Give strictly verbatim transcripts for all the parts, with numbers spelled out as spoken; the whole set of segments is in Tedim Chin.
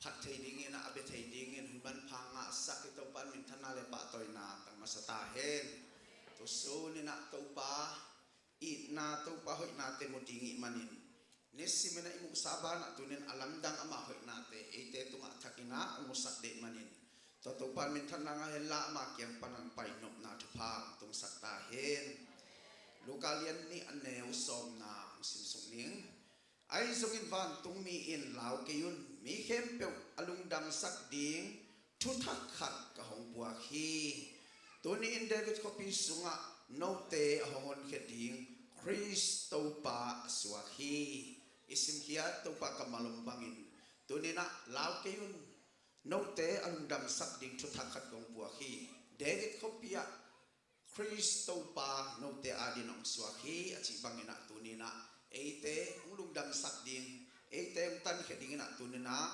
phat thei dingin ah, a bia thei dingin hun manpha ngahsak i Topa in minthanna le pahtawina tang masa ta hen. Tusun in ah Topa itna, Topa hoihnate mu ding ih manin, nisimin ah i muhsa banah tunin a lamdang ama hoihnate eite tungah thakin ah hong musak deih manin, tua Topa in minthanna ngah henla ama kiang pan hong pai nopna thupha hong tungsak ta hen. Luka lian nih a neu sawmna hong simsuk ning. Ahi zongin vantungmi in lau kei un, mi khempeuh a lungdamsak ding thuthak khat ka hong puak hi. Tuni in David khuapi sungah note a hong honkhia ding Khrist Topa a suak hi. I simkhiat Topa kammal om bangin tuni in ah lau kei un, note a lungdamsak ding thuthak khat ka hong puak hi. David khuapi ah Khrist Topa note adingin hong suak hi a cih bangin ah tuni in ah eite hong lungdamsak ding, eite hong tankhia dingin ah tuni in ah,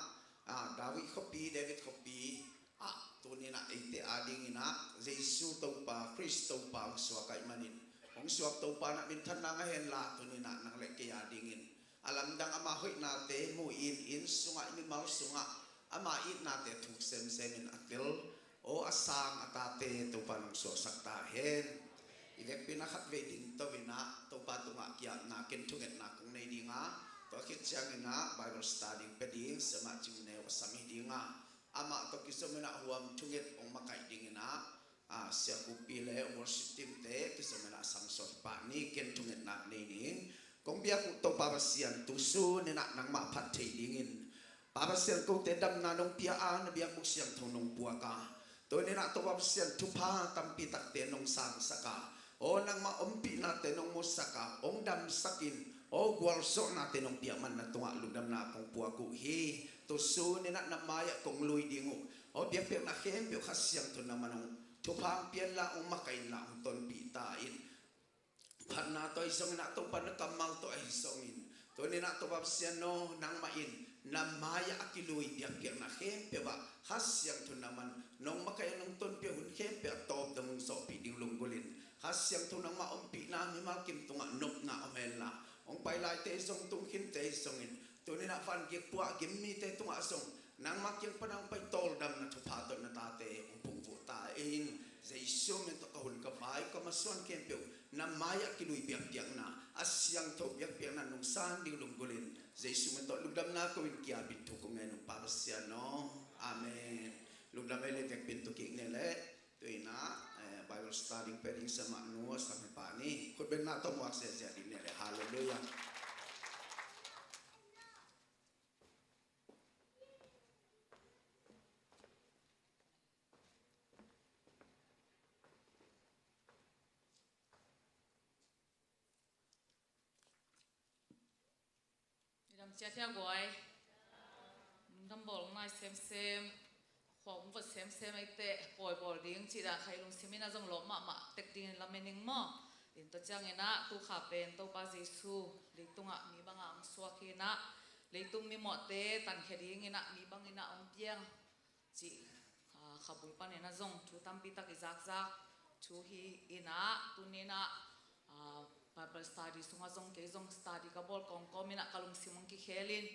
ah, David khuapi, David khuapi ah tuni in ah eite adingin ah Jesu Topa, Khrist Topa hong suak ahih manin, hong suak Topa in ah minthanna ngah henla tuni in ah nang le kei adingin a lamdang ama hoihnate mu in, inn sungah, i mimal sungah ama itnate thuk semsemin a tel, aw a sang a tate Topa in hong suaksak ta hen. I vekpi in ah khatvei dingto in ah Topa tungah ki-apna, ken thungetna kong nei ding a, tua khit ciangin ah Bible study pia ding Siamah Cing Neu a sam hi ding a, amah tawh kizom in ah huam thunget hong makaih dingin ah, a, Sia Kupi le worship team te kizom in ah sang suak pah ni. Ken thungetna nei ning. Kong biak uh Topa Pasian, tusun in ah nangmah phat thei dingin Pa Pasian, kote damna nong pia a, na biakbuk siangtho nong puak a, tuni in ah Topa Pasian, thupha tampi takte nong sangsak a, aw nangmah ompihnate nong musak a, hong damsak in, aw gualzawhnate nong piak man na tungah lungdamna kong puak uh hi. Tusun in ah na mai-ah kong lui ding uh, aw biakpiakna khempeuh Kha Siangtho nangmah in hong thupha hong pia inla, hong makaih inla, hong tonpih ta in. Phatna tawh ahi zongin ah Topa na kammal tawh ahi zongin, tuni in ah Topa Pasian aw, nangmah in na mai-ah a kilui biakpiakna khempeuh ah Kha Siangtho nangmah in nong makaih a, nong tonpih a, hun khempeuh a tawp dong hong zawhpih ding lunggulh in, Kha Siangtho nangmah ompihna mimal kim tungah nopna om henla, hong pai laite zong, tung khinte zongin, tuni in ah van gik puah gim mite tungah zong nangmah kiang pan hong pai tawldamna thupha tawh na tate hong phungvuh ta in. Jesu min tawh ka hun ka vai, ka masuan khempeuh na mai-ah kilui biakpiakna, a siangtho biakpiakna nong san ding lunggulh in, Jesu min tawh lungdamna ko in, ki-apin thu kong ngen uh Pa Pasian aw. Amen. Lungdam ei le, vekpi in tu kik ni leh. Tu in ah, eh, Bible study pia ding Siamah Nu a sam hi pah ni. Khutbetna tawh muak ziahziah ding ni leh. Halleluiah. I dam ciat hia guai. Lungdam bawl ngai semsem. Khua hong vot semsem eite pawi bawl ding cih dan kha i lungsim in ah zong lawp mahmah tek dingin lamen ing maw. In tua ciangin ah tu kha pen Topa Jesu leitungah mi bangah hong suak hi in ah, leitung mimawhte tankhia dingin ah mi bangin ah hong piang cih, ah, khabul panin ah zong thu tampi tak i zakzak thu hi in ah, tuni in ah, ah, Bible study sungah zong kei zong study ka bawl kawmkawm in ah ka lungsim hong kikhel in,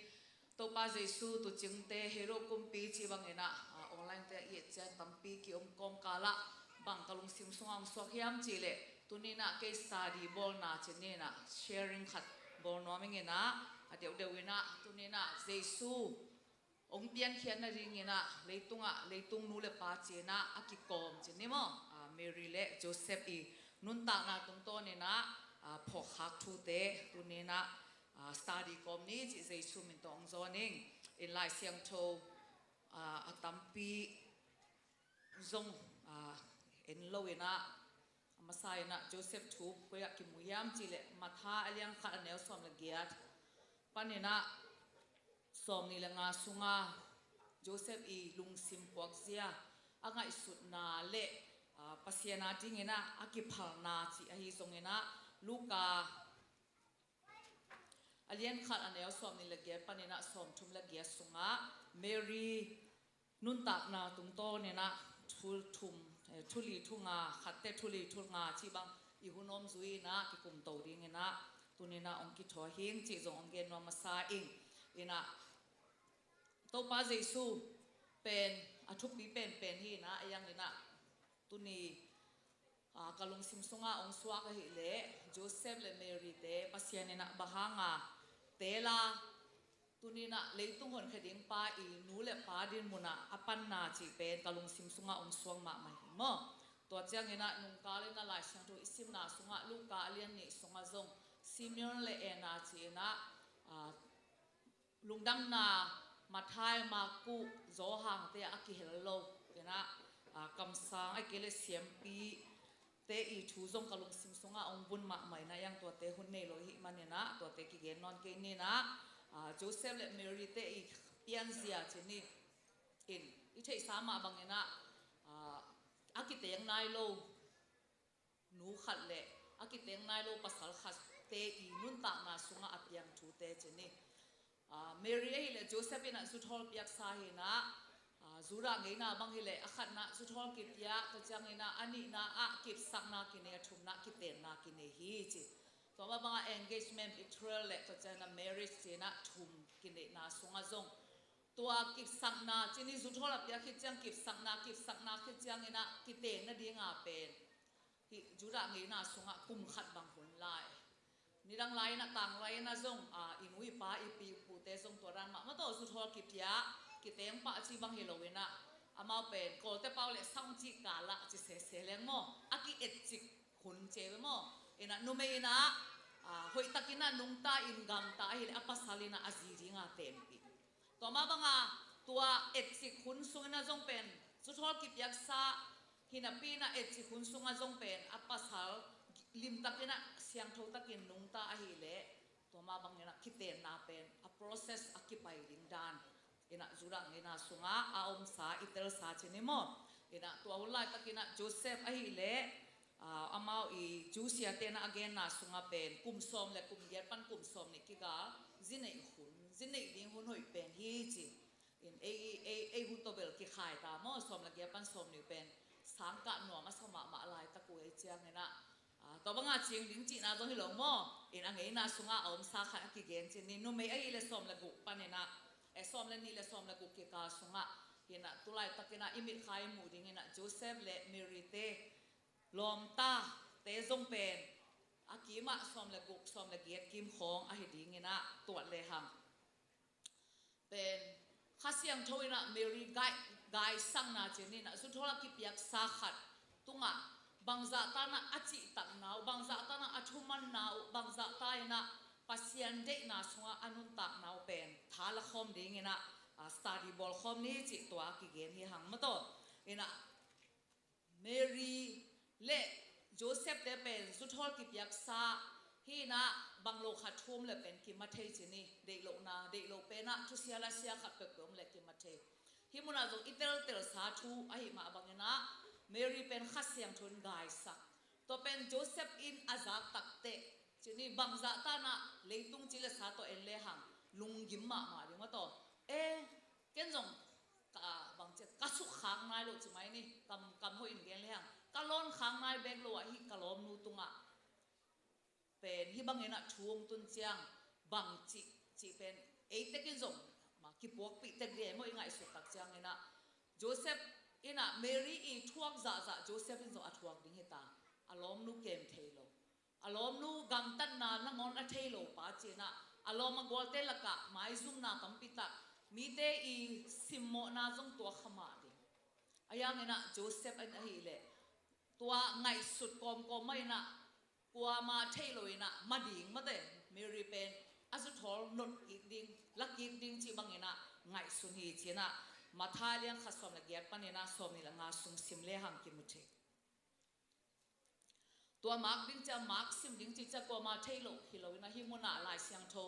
Topa Jesu tuucingte, Herod kumpi cih bangin ah, ah, online te ah i et ciang tampi ki-om kawmkal ah bang ka lungsim sungah hong suak hiam cih leh, tuni in ah kei study bawlna cih ni in ah sharing khat bawl nuam ing in ah, a deuhdeuh in ah tuni in ah Jesu hong piankhiat nadingin ah leitungah, leitung nu le pa ci-in ah a kikawm cih ni maw, ah, Mary le Joseph i nuntakna tungtawn in ah, ah, phawkkhak thute tuni in ah, ah, study kawm ni cih Jesu min tawh hong zawn ing. In Lai Siangtho, ah, a tampi zong, ah, en lo in ah, a masa in ah Joseph thu koi ah kimu hiam cih leh Matthai a lian khat a neu sawm le giat panin ah sawmnih le nga sunga Joseph i lungsim puakzia, a ngaihsutna le, ah, Pasian a dingin ah a kiphalna cih ahi zongin ah Luka a lian khat a neu sawmnih le giat panin ah sawmthum le giat sungah Mary nuntakna tungtawn in ah thu thum, eh, thu li thu nga, khatte thu li thu nga cih bang i hun om zui in ah kikumto dingin ah tuni in ah hong kithawi hi ing cih zong hong gen nuam masa ing. In ah Topa Jesu pen a thupi penpen hi inah, a yang inah tuni, a, ka lungsim sungah hong suak ahileh Joseph le Mary te Pasian inah bang hanga teel a, tuni inah leitung honkhia ding pa i nu le pa din munah a panna cih pen ka lungsim sungah hong suak mahmah hi maw. Tua ciang inah nungkal inah Lai Siangtho i simna sungah Luka a lian nih sungah zong Simeon le Anna cih inah, a, lungdamna Matthai, Marku, Johan te a kihel lo inah, a, kamsang a kei le siampi te i thu zong ka lungsim sungah hong bun mahmah inah, yang tuate hun nei lo i hih man inah tuate kigen nawn kei ni inah, a, Joseph le Mary te i pianzia cih ni in i theihsa mah bang inah, a, a kiteng nai lo nu khat le a kiteng nai lo pasal khat te i nuntakna sungah a piang thute cih ni. A, Mary ahileh Joseph inah zuthawl piaksa hi inah, a, Judah ngeina bang hileh a khatna zuthawl kipia, tua ciang inah a nihna ah kipsakna kinei, a thumna kitenna kinei hi ci. Tua mah bangah engagement, betrothal le tua ciang inah marriage ci inah thum kineihna sungah zong tua kipsakna cih ni, zuthawl a piak khit ciang kipsakna, kipsakna khit ciang inah kitenna dinga pen hih Judah ngeina sungah kum khat bang hun lai. Nidang lai inah tanglai inah zong, a, i nu i pa i pi i pute zong tua dan mah maw, tua zuthawl kipia, kiteng pah ci bang hi lo inah, amau pen Kawlte pau le saung cih kal ah ci sese leng maw, a ki-etcik hun ci ve maw. Inah numei inah, a, hoihtak inah nungta in gamta ahileh a pasal inah a zi dinga tenpih. Tua mah banga tua etcik hun sung inah zong pen zuthawl kipiaksa hi napi inah etcik hun sungah zong pen a pasal limtak inah siangtho takin nungta ahileh tua mah bang inah kitenna pen a process a kipai ding dan inah Judah ngeina sungah a omsa i telsa cih ni maw. Inah tua hun laitak inah Joseph ahileh, a, amau i Jew siate inah a genna sungah pen kum sawm le kum giat pan kum sawm nih kigal zi neih hun, zi neih ding hun hoih pen hi ci. In ei, ei, ei hun tawh bel kikhai ta maw, sawm le giat pan sawm nih pen sangkah nuam a sa mahmah laitak uh ei ciang inah, a, tua banga cing ding cihna zong hi lo maw. In a ngeina sungah a omsa khat a kigen cih ni, numei ahileh sawm le guk pan inah, e, sawm le nih le sawm le guk kikal sungah hi inah, tu laitak inah i mitkhai i muh ding inah Joseph le Mary te lawmta te zong pen a kimah sawm le guk, sawm le giat kim khawng ahi ding inah tuat lehang pen Kha Siangtho inah Mary gai, gaisakna cih ni inah zuthawl a kipiaksa khat tungah bangzah ta inah a cihtakna uh, bangzah ta inah a thumanna uh, bangzah ta inah Pasian deihna sungah a nuntakna uh pen tha la khawm ding inah, a, study bawl khawm ni cih tua a kigen hi hang maw. Tua inah Mary le Joseph te pen zuthawl kipiaksa hi inah bang lo khat thu om le pen kimathei cih ni, deih lohna, deih loh pen ah thusia lasia khat peuhpeuh om le kimathei. Hih munah zong i teltelsa thu ahi mah bang inah Mary pen Kha Siangtho in gaisak. Tua pen Joseph in a zak takteh cih ni, bangzah ta inah leitung ci le sa tawh en lehang lunggim mahmah ding maw. Tua, e, ken zong ka, bang ci, ka sukkhak nai lo ci mai ni, kam, kam hoih in gen lehang, ka lawnkhak nai bek lo ah hih ka lawmnu tungah pen hih bang inah thu hong tun ciang bang cih, cih pen ei tek in zong ma kipuakpih tek ding e maw, i ngaihsut tak ciang inah Joseph inah Mary i thuak zahzah Joseph in zong a thuak ding hi ta. A lawmnu kem thei lo, a lawmnu gamtatna nangawn a thei lo pa cih inah, a lawm a gualte lakah maizumna tampi tak, mite i simmawhna zong tuak kha mah ding. A yang inah Joseph in ahileh tua ngaihsut kawmkawm mah inah kuama thei lo inah ma ding maw te, Mary pen a zuthawl not kik ding, la kik ding cih bang inah ngaihsun hi ci inah Matthai lian khat sawm le giat pan inah sawm nih le nga sung sim lehang kimu thei. Tua mak ding cia, mak sim ding cih cia kuama thei lo hi lo inah hih munah Lai Siangtho,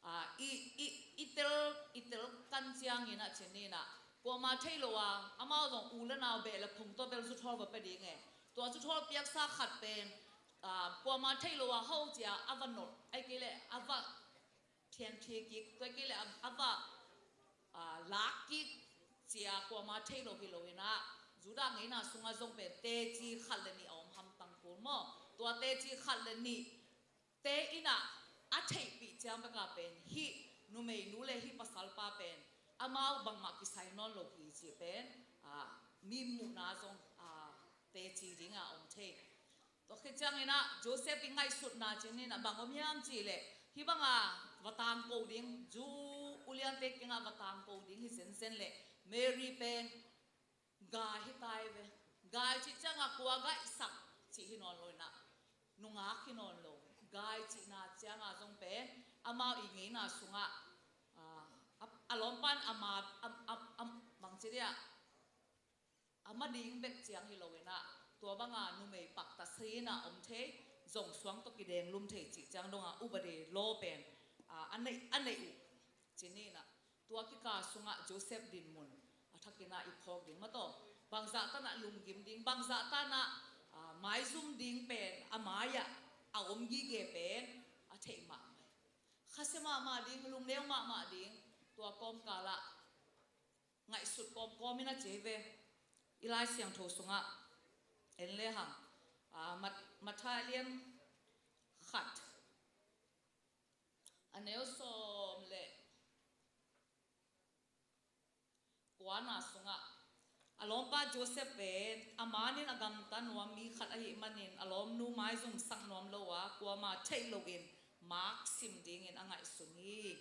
a, i, i, i tel, i tel kan ciang inah cih ni inah kuama thei lo a, amau zong u le nau beh le phung tawh bel zuthawl va pia ding e. Tua zuthawl piaksa khat pen, a, kuama thei lo a ho cia a va not, ahih kei leh a va thianthia kik, tua ahih kei leh a, a va, a, lak kik cia kuama thei lo hi lo inah, Judah ngeina sungah zong pen teci khat le nih a om hamtang kul maw. Tua teci khat le nih te inah a theihpih ciang bek a pen hih numeinu le hih pasalpa pen amau bangmah kisai nawn lo hi cih pen, ah, mi muhna zong, ah, teci dingah om thei. Tua khit ciangin ah Joseph i ngaihsutna cih in ah bang om hiam cih leh, hih banga va tangko ding, Jew uliante kiangah va tangko ding hi zenzen leh Mary pen gai hi tai ve. Gai cih ciangah kua gaihsak cih hi nawn lo in ah, nungak hi nawn lo. Gai cihna ciangah zong pen amau i ngeina sungah, ah, a, a lawmpan ama, am, am, am, bang ci dia, ama ding bek ciang hi lo in ah, tua banga numei pakta sai in ah om thei, zong suang tawh kidenglum thei cih ciang dongah upadi law pen, ah, a neih, a neih uh. Ci ni in ah, tua kikal sungah Joseph dinmun a thak in ah i phawk ding maw taw. Bangzah tan ah lunggim ding, bangzah tan ah, ah, maizum ding pen a mai-ah a om gige pen a theih mahmah. Khasia mahmah ding, lungneu mahmah ding, tua kawmkal ah ngaihsut kawmkawm in a ci hi ve. I Lai Siangtho sungah en lehang, ah, Mat-, Matthai lian khat, a neu sawm le kuana sungah, a lawmpa Joseph pen a manin a gamta nuam mi khat ahih manin a lawmnu maizumsak nuam lo a, kuamah theih loin maksim dingin a ngaihsun hi.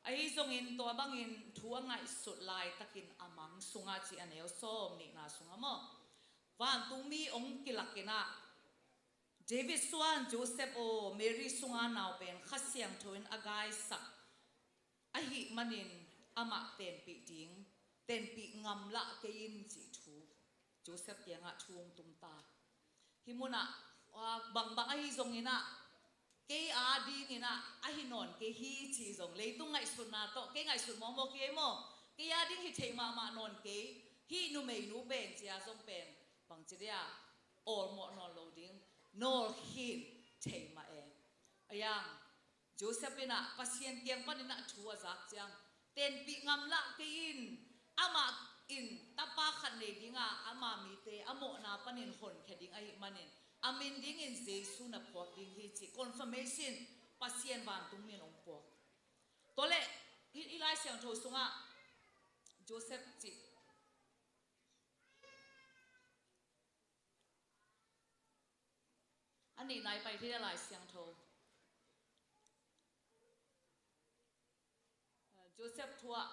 Ahi zongin tua bangin thu a ngaihsut laitakin a mang sungah ci, a neu sawm nihna sungah maw, vantungmi hong kilak in ah, David suan Joseph aw, Mary sunga nau pen Kha Siangtho in a gaisak ahih manin amah tenpih ding, tenpih ngamlah kei in cih thu Joseph kiangah thu hong tung ta. Hih munah, ah, bangbang ahi zongin ah, kei a dingin ah ahi nawn kei hi cih zong, leitung ngaihsutna tawh kei ngaihsut mawkmawk kei maw, kei a ding hi thei mahmah nawn kei, hih numeinu pen cia zong pen bang ci dia, awlmawh nawn lo ding, nawlkhin thei mah e. A yang, Joseph in ah Pasian kiang panin ah thu a zak ciang, tenpih ngamlah kei in, amah in tapa khat nei dinga ama mite a mawhna panin honkhia ding ahih manin a min dingin Jesu na phuak ding hi cih confirmation Pasian vantungmi in hong puak. Tua leh i, i Lai Siangtho sungah Joseph cih a nihna i pai thei a, Lai Siangtho. Joseph thu ah,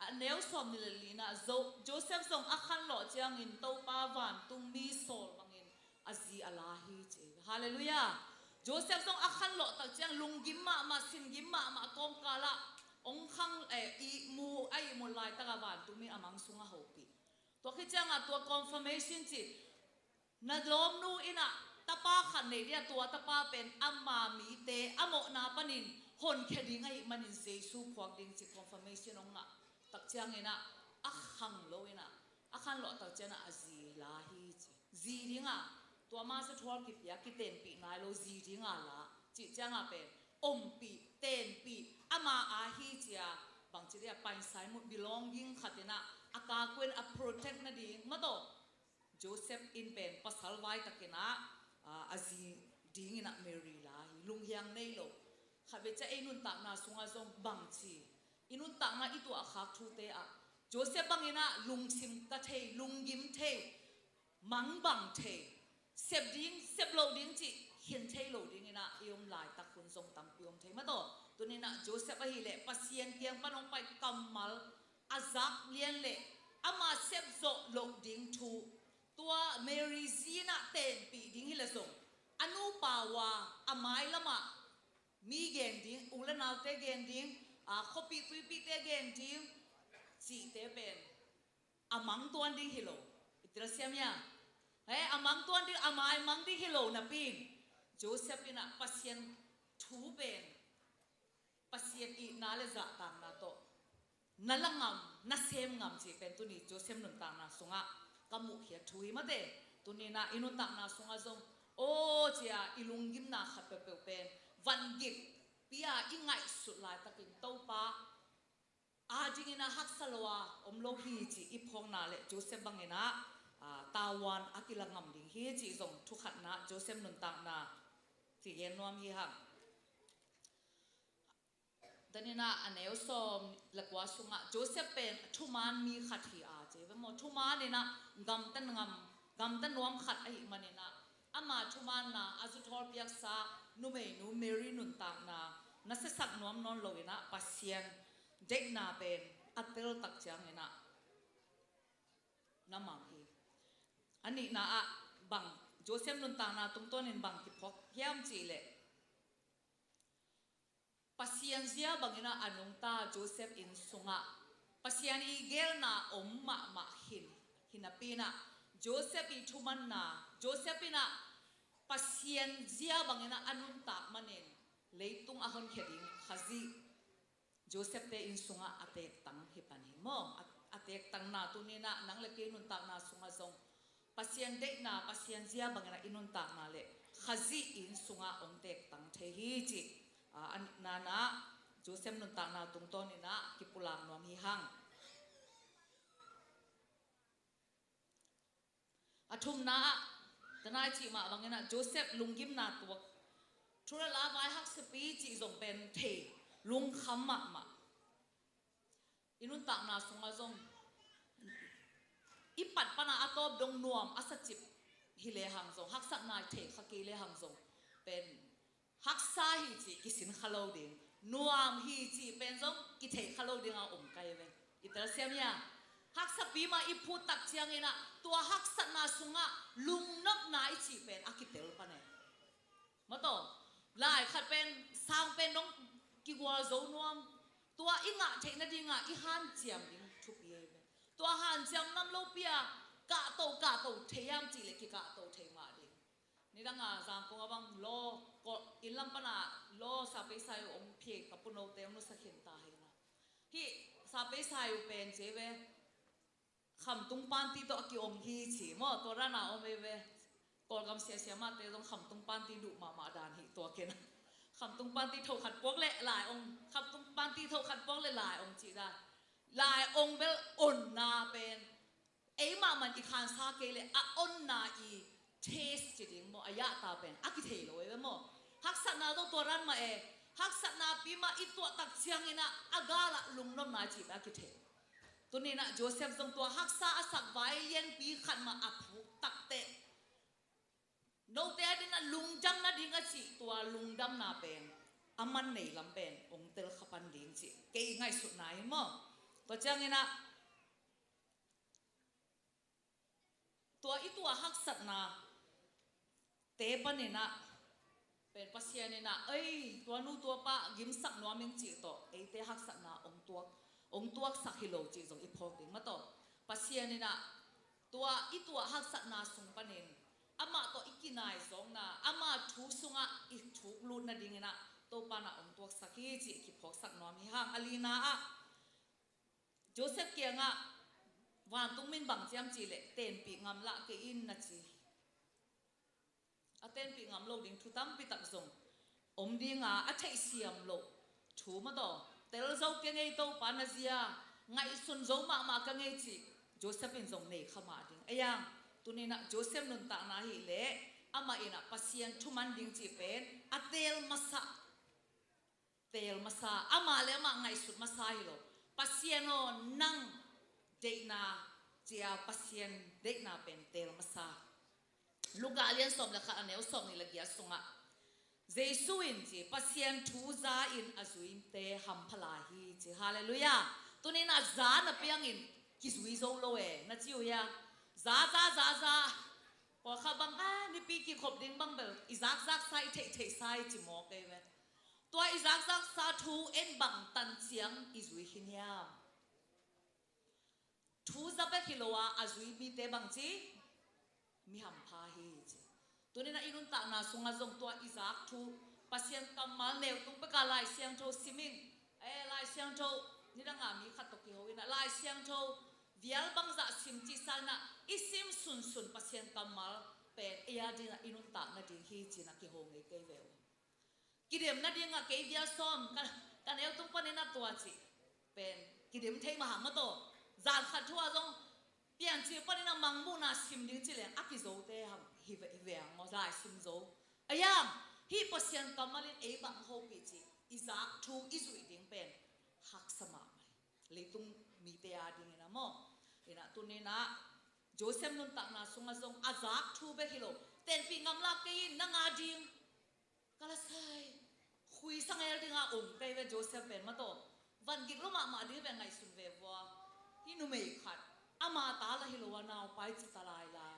a neu sawm nih le lina, Zo-, Joseph zong a khanlawh ciangin Topa vantungmi sawl bangin a zi a la hi ci. Halleluiah. Joseph zong a khanlawh tak ciang lunggim mahmah, singgim mahmah kawmkal ah hong khang, eh, ihmu, a ihmut laitak ah vantungmi a mang sungah hopih. Tua khit ciangah tua confirmation ci, na lawmnu in ah tapa khat nei dia, tua tapa pen ama mite a mawhna panin honkhia ding ahih manin Jesu phuak ding cih confirmation hong ngah tak ciangin ah a khang lo in ah, a khanlawh tak ciangin ah a zi la hi ci. Zi dinga, tua masa thual kipia, kitenpih nai lo, zi dinga la cih ciangah pen ompih, tenpih, ama a hi cia, bang ci dia, paisai mut, belonging khat in ah a kakuen a protect nading maw taw. Joseph in pen pasal vai takin ah, a, a zi dingin ah Mary la hi, lunghiang nei lo. Khatvei ciang ei nuntakna sungah zong bang ci, i nuntakna i tuahkhak thute ah Joseph bangin ah lungsim ka thei, lunggim thei, mangbang thei, sep ding, sep loh ding cih khin thei lo dingin ah i om laitak hun zong tampi om thei maw taw. Tuni in ah Joseph ahih leh Pasian kiang pan hong pai kammal a zak lian leh ama sep zawh loh ding thu, tua Mary zi in ah tenpih ding hi leh zong, a nupa uh a, a mailamah mi gen ding, u le naute gen ding, a, khuapih tuipihte gen ding cihte pen a mang tuan ding hi lo. I telsiam hia? He, a mang tuan ding, a mai mang ding hi lo napi in, Joseph in ah Pasian thu pen, Pasian itna le zahtakna tawh na la ngam, na sem ngam cih pen tuni Joseph nuntakna sungah ka muhkhiat thu hi mate. Tuni in ah i nuntakna sungah zong, aw cia i lunggimna khat peuhpeuh pen van gik pia i ngaihsut laitakin Topa a dingin ah haksa lo a om lo hi cih i phawkna le Joseph bangin ah, a, tavuan a kila ngam ding hi cih zong thu khatna, Joseph nuntakna ci gen nuam hi hang. Taninah a neu sawm le kua sungah Joseph pen thuman mi khat hi a ci ve maw. Thuman inah gamta ngam, gamta nuam khat ahih maninah ama thumanna a zuthawl piaksa numeinu Mary nuntakna na siasak nuam nawn lo inah Pasian deihna pen a teltak cianginah na mang hi. A nihna ah bang Joseph nuntakna tungtawnin bang kiphawk hiam cihleh Pasian zia bangin ah a nungta Joseph inn sungah Pasian i geelna om mahmah hin, hinapinah Joseph i thumanna, Joseph inah Pasian zia bangin ah a nuntak manin leitung a honkhia ding Khazih Joseph te inn sungah a teektang hi pan hi maw? A, a teektangna tuninah nang le kei nuntakna sungah zong Pasian deihna, Pasian zia bangin ah i nuntakna le Khazih inn sungah hong teektang thei hi cih a, a nanah Joseph nuntakna tungtawninah kipulak nuam hi hang. A thumna ah tanai cih mah banginah Joseph lunggimna tuak, thu le la vai haksapi cih zong pen thei, lungkham mahmah. I nuntakna sungah zong i pat pana a tawp dong nuam a sacip hi lehang zong, haksatna thei kha kei lehang zong pen haksa hi cih kisin kha lo ding, nuam hi cih pen zong kithei kha lo ding a om kai ve. I telsiam hia? Haksapi mah i phuttak cianginah tua haksatna sungah lungnopna i cih pen a kitel pane. Mataw, lai khat pen sang pen dong kigual zo nuam. Tua i ngah theih nadingah i hanciam ding thupi ei ve. Tua hanciam nam lopi a kahto kahto thei hiam cihleh kikahto thei mah ding. Nidanga Zangkong a bang law, inn lam pana law sapeisai uh hong phei ka punote hong nusa khin ta hi na. Hih sapeisai uh pen ci ei ve. Khamtung panti tawh a ki-ong hi ci maw, tua rana om ei ve. Kawlgam siasia mahte zong khamtung panti duh mahmah dan hi tua ken. Khamtung panti tho khat puak le lai ong, khamtung panti tho khat puak le lai ong cih dan. Lai ong bel onna pen ei mahmah i khansa kei le a onna i taste ci ding maw, a yahta pen a kithei lo ei ve maw. Haksatna zong tua ran mah e. Haksatna pi mah i tuahtak cianginah a galah lungnopna cih pen a kithei. Tuninah Joseph zong tua haksa a sak vai lianpi khat mah a phuk takteh note a dinah lungdam nading a cih tua lungdamna pen a man nei lam pen ong tel kha pan ding cih kei i ngaihsutna hi maw. Tua cianginah tua i tuah haksatna te paninah pen Pasian inah ei tua nu tua pa gimsak nuam ing cih tawh eite haksatna ong tuak, ong tuaksak hi lo cih zong i phawk ding mataw. Pasian inah tua i tuah haksatna sung panin amah tawh i kinaizawkna, ama thu sungah i thuk lut nadinginah Topa na ong tuaksak hi cih kiphawksak nuam hi hang. A lina ah Joseph kiangah vantung min bang ciam cihleh tenpih ngam lah kei in na ci. A tenpih ngam lo ding thu tampi tak zong om dinga a theihsiam loh thu mataw, tel zo kei ngei Topa na zia, ngaihsun zo mahmah ka ngei cih Joseph in zong nei kha mah ding. Ei ang tuninah Joseph nuntakna hileh amah inah Pasian thuman ding cih pen a teel masa teel masa, amah le amah ngaihsut masa hi lo. Pasian aw nang deihna cia Pasian deihna pen teel masa. Luka lian sawm le khat a neu sawm nih le giat sungah Jesu in ci Pasian thu za in a zuite hampha lai hi ci. Halleluiah. Tunin a za na piangin kizui zo lo e na ci uh hia? Za za za za. Pawlkhat bang a nipi kikhop ding bang bel i zakzak sa i theihtheih sa i ci mawk ei ve. Tua i zakzak sa thu en bang tan ciang i zui khin hiam? Thu za bek hi lo a a zui mite bang ci? Mi hampha hi ci. Tunin a i nuntakna sungah zong tua i zak thu Pasian kammal neu tung peka Lai Siangtho simin e Lai Siangtho nidanga mi khat tawh kiho in a Lai Siangtho vial bangzah sim cihsa in a i sim sunsun Pasian kammal pen ei a dingah i nuntak nading hi ci-in a kiho ngei kei ve uh. Kidem nadingah kei vial sawm ka, ka neu tung panin a tua cih pen kidem thei mahang mataw. Zan khat thu ah zong piancil panin a mangmuhna sim ding ci leng a kizote hang hi ve, hi ve hang maw zai sim zo. A yang hih Pasian kammal in ei bang hopih cih i zak thu i zuih ding pen haksa mahmah hi. Leitung mite a dingin ah maw. Inah tuninah Joseph nuntakna sungah zong a zak thu bek hi lo, tenpih ngamlak kei in nang a ding ka la sai, khui sangel dinga ong kei ve Joseph pen mataw. Van gik lo mahmah ding ve ngaihsun ve vua. Hih numei khat ama ta la hi lo a naupai ci ta lai la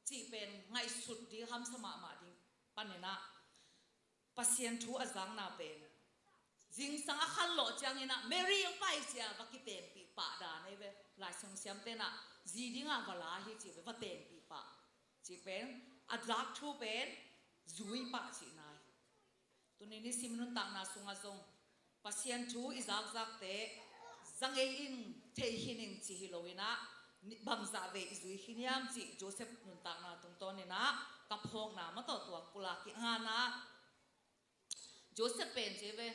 cih pen ngaihsut ding hamsa mahmah ding paninah Pasian thu a zakna pen zingsang a khanlawh cianginah Mary ang pai cia va kitengpih pah dan ei ve. Lai Siangtho siamtenah zi dinga va la hi ci ve, va tengpih pah cih pen a zak thu pen zui pah cihna hi. Tuni nisim nuntakna sungah zong Pasian thu i zakzakte za ngei in, thei khin in cih hi loinah bangzah vei i zui khin hiam cih Joseph nuntakna tungtawninah ka phawkna mataw tuang pulak i nganah Joseph pen ci ve.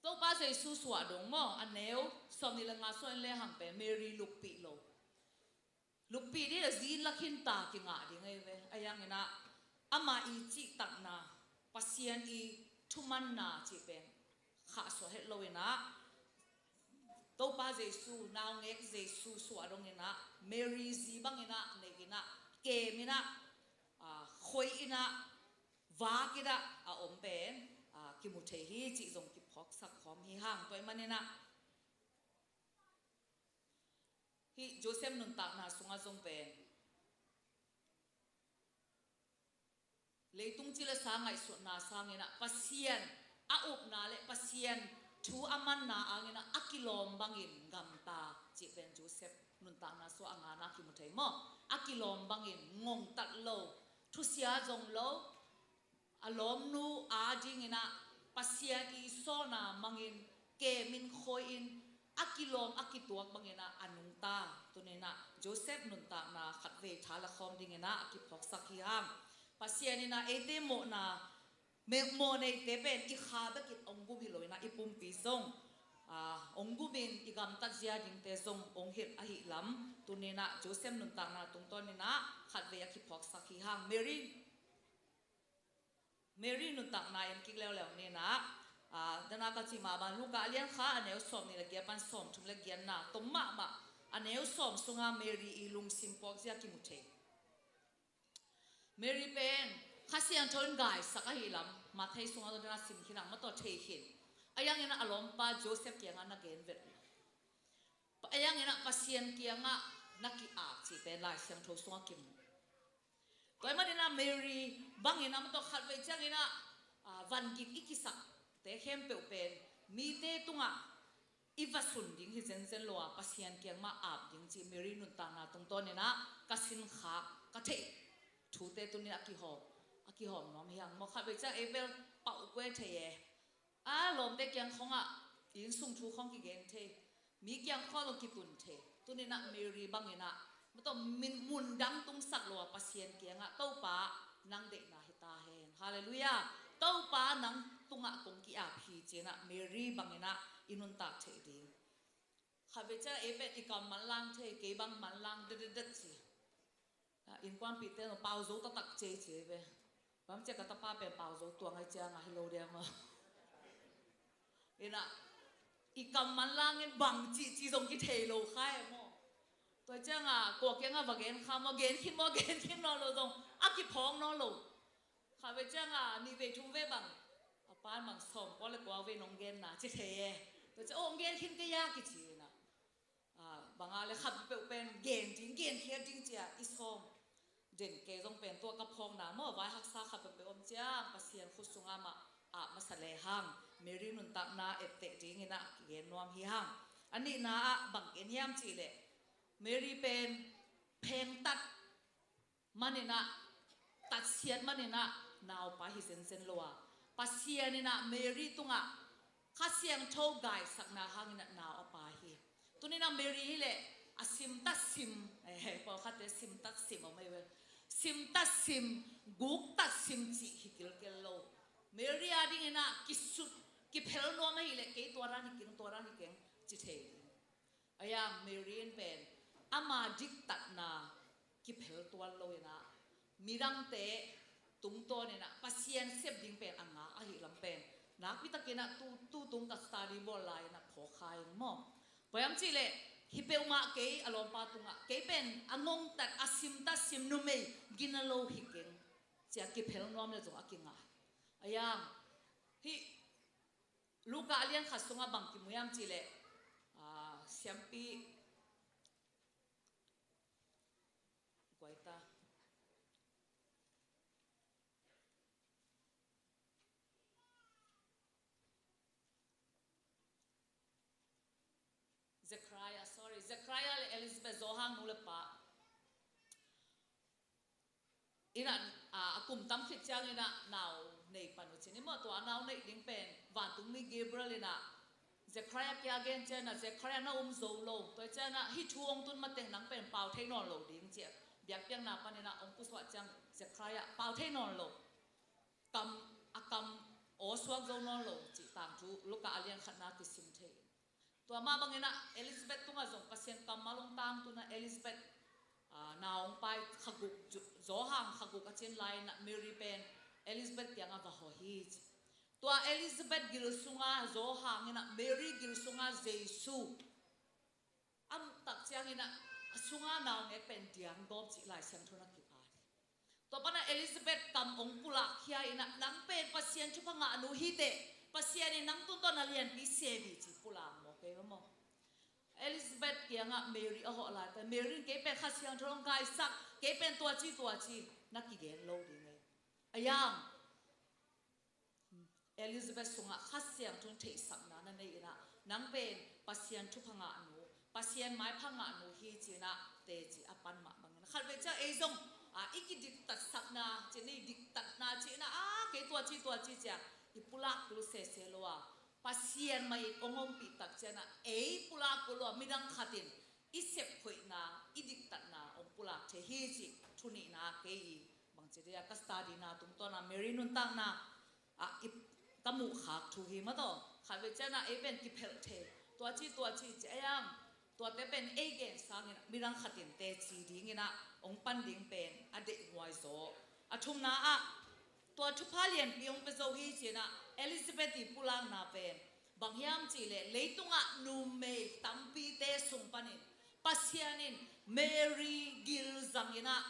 Topa Jesu suah dong maw, a neu sawmnih le nga suah in le hang pen Mary luppih lo. Luppih ding a zin lakhin ta kingah ding ei ve. A yanginah ama i cihtakna, Pasian i thumanna cih pen khahsuah het loinah Topa Jesu, naungek Jesu suah donginah Mary zi banginah neikinah keminah, a, khoi inah vakinah a om pen, a, kimu thei hi cih zong kiphawksak khawm hi hang. Tua ih maninah hih Joseph nuntakna sungah zong pen leitung cilesa ngaihsutna sanginah Pasian a upna le Pasian thu a manna anginah a kilawm bangin gamta cih pen Joseph nuntakna sua a ngana kimu thei maw? A kilawm bangin ngongtat lo, thusia zong lo, a lawmnu a dinginah Pasian i sawlna mangin kemin khoi-in a kilawm a kituak banginah a nungta. Tuninah Joseph nuntakna khatvei tha la khawm dinginah a kiphawksak hi hang. Pasian inah eite mawhna, mawh neite pen i kha bekin ong gum hi loinah i pumpi zong, a, ong gumin i gamtat zia dingte zong ong hilh ahi lam. Tuninah Joseph nuntakna tungtawninah khatvei a kiphawksak hi hang. Mary Mary nuntakna en kik leuleu ninah, a, dana ka cih mah bang Luka a lian kha a neu sawmnih le giat pan sawmthum le giatna tom mahmah a neu sawm sunga Mary i lungsim puakzia kimu thei. Mary pen Kha Siangtho in gaisak ahi lam Matthai sungah dana sim khin ang mataw thei khin. A yanginah a lawmpa Joseph kiangah na gen vet lo. A yanginah Pasian kiangah na ki-ap cih pen Lai Siangtho sungah kimu. Tua ih maninah Mary banginah mataw khatvei cianginah, a, van gik i kisakte khempeuh pen mite tungah i va sun ding hi zenzen lo a Pasian kiang mah ap ding cih Mary nuntakna tungtawninah ka sinkhak ka theih thute tunin a kihawm, a kihawm nuam hi hang maw. Khatvei ciang ei bel pauh kuai thei e. A lawmte kiang khawngah innsung thu khawng kigen thei, mi kiang khawng lo kitun thei. Tuninah Mary banginah mataw mundang tungsak lo a Pasian kiangah Topa nang deihna hi ta hen. Halleluiah. Topa nang tungah kong ki-ap hi cinah Mary banginah i nuntak theih ding. Khatvei ciang ei pen i kam manlang thei, kei bang manlang dededet ci. Innkuanpihte no pauzo taktak cei cei ve. Bang cia ka tapa pen pauzo tuang ai cianga hi lo dia maw? Inah i kam manlangin bang cihcih zong kithei lo khai maw? Tua cianga kua kianga va gen kha maw, gen khin maw, gen khin nawn lo zong a kiphawng nawn lo. Khatvei cianga nihvei thumvei bang a pan bang sawm kua le kua vei nong genna ci thei e. Tua cia ong gen khin kei a kici inah. A, banga le khat peuh pen gen ding, genkhiat ding cia i sawm den kei zong pen tua ka phawkna maw, vai haksa khat peuh om ciang Pasian khut sunga mah ah masa le hang Mary nuntakna etteh dinginah kigen nuam hi hang. A nihna ah bang en hiam cihleh Mary pen phengtat maninah, tatsiat maninah naupa hi zenzen lo a, Pasian inah Mary tungah Kha Siangtho gaisakna hanginah nau a pa hi. Tuninah Mary hileh a simtat sim, eh, pawlkhatte simtat sim om ei ve. Simtat sim, guktat sim cih hi kilkel lo. Mary a dinginah kisut, kiphel nuam ahileh kei tua dan hi keng, tua dan hi keng ci thei ding. A yang Mary in pen ama diktatna kiphel tuan loinah midangte tungtawninah Pasian sep ding pen a ngak ahi lam pen Nakpi takin ah tu, tu tung ka study bawl lai-in ah phawk kha ing maw. Bang hiam cih leh hih peuhmah kei a lawmpa tungah kei pen a ngongtat, a simtat, sim numei gina lo hi keng ci-a kiphel nuam le zong a kingah hi. A yang hih Luka a lian khat sungah bang kimu hiam cih leh, ah, siampi guai ta. Zechariah, sorry, Zechariah le Elizabeth, Johan nu le pa in ah, a, a kum tam khit ciangin ah nau nei pan uh cin i maw. Tua a nau neih ding pen vantungmi Gabriel in ah Zechariah kiang a gen ciangin ah, Zechariah, na um zo lo. Tua ciangin ah hih thu hong tun mateng nang pen pau thei nawn lo ding ci-a biakpiakna panin ah hong pusuah ciang Zechariah pau thei nawn lo. Kam, a kam aw suak zo nawn lo cih tangthu Luka a lian khatna kisim thei. Tua mah bangin ah Elizabeth tungah zong Pasian kammal hong tangtun ah Elizabeth, ah, nau hong pai kha guk, Johan kha guk a cin lai-in ah Mary pen Elizabeth kiangah va hawh hi ci. Tua Elizabeth gil sungah Johan in ah Mary gil sungah Jesu a muh tak ciangin ah a sungah naungek pen diang gawp cih Lai Siangtho in ah kipat hi. Tua pan ah Elizabeth kam hong pulak khia in ah, nang pen Pasian thupha ngah nu hi teh, Pasian in nang tungtawn a lianpi sem hi ci pulak mawk hi maw. Elizabeth kiangah Mary a hawh lai pen, Mary in kei pen Kha Siangtho hong gaisak, kei pen tua ci tua ci na kigen lo ding e. A yang Elizabeth sungah Kha Siangtho in theihsakna na nei in ah, nang pen Pasian thupha ngah nu, Pasian maipha ngah nu hi ci-in ah teci a pan mah bangin ah, khatvei ciang ei zong, a, i kidiktatsakna ci-in, i diktatna ci-in ah, a, kei tua ci tua ci ci-a i pulak kul sese lo a, Pasian mah in hong ompih tak ciangin ah ei pulak kul lo a, midang khat in i sepkhoihna, i diktatna hong pulak thei hi cih thu nihna kei i bangci dia ka study na tungtawn a Mary nuntakna ah i ka muh khak thu hi maw taw. Khatvei ciangin ah ei pen kiphelh thei, tua ci tua ci ci a yang, tuate pen ei gen sangin ah midang khat in teci dingin ah hong pan ding pen a deihhuai zaw. A thumna ah tua thupha lianpi hong pia zo hi ci-in ah Elizabeth i pulakna pen bang hiam cih leh leitungah numei tampite sung panin Pasian in Mary gil zangin ah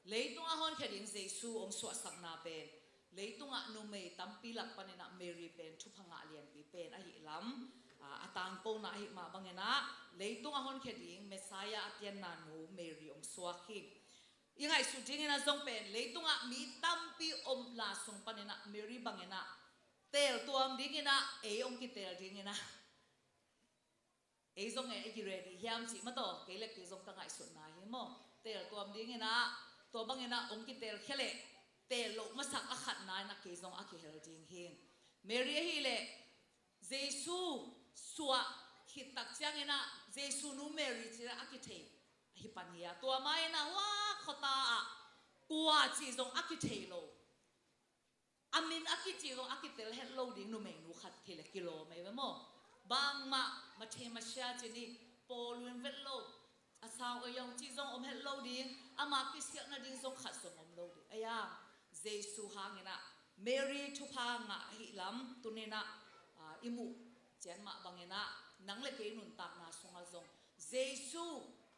leitungah honkhia ding Jesu hong suahsakna pen leitungah numei tampi lak panin ah Mary pen thupha ngah lianpi pen ahih lam, a, a tangkona ahih mah bangin ah leitungah honkhia ding Messiah a pianna nu Mary hong suak hi. I ngaihsut dingin ah zong pen leitungah mi tampi omna sung panin ah Mary bangin ah teel tuam dingin ah ei hong kiteel dingin ah ei zong e, i ki ready hiam cih maw taw, kei le kei zong ka ngaihsutna hi maw. Teel tuam dingin ah, tua bangin ah hong kiteel khia leh teel loh masak a khatna in ah kei zong a kihel ding hi. Mary ahih leh Jesu suah khit tak ciangin ah Jesu nu Mary ci-in ah a kithei ahi pan hi a, tua mah in ah hua khuata ah kua cih zong a kithei lo. A min a kici zong a kitel het lo ding numeinu khat hi leh kilawm ei ve maw. Bangmah Matthai Messiah ci-in i pawl un vet lo, a sau a yau cih zong om het lo ding, ama kisiatna ding zong khat zong om lo ding. Ei a, Jesu hangin ah Mary thupha ngah ahih lam tuni-in ah, a, i muh cian mah bangin ah nang le kei nuntakna sungah zong Jesu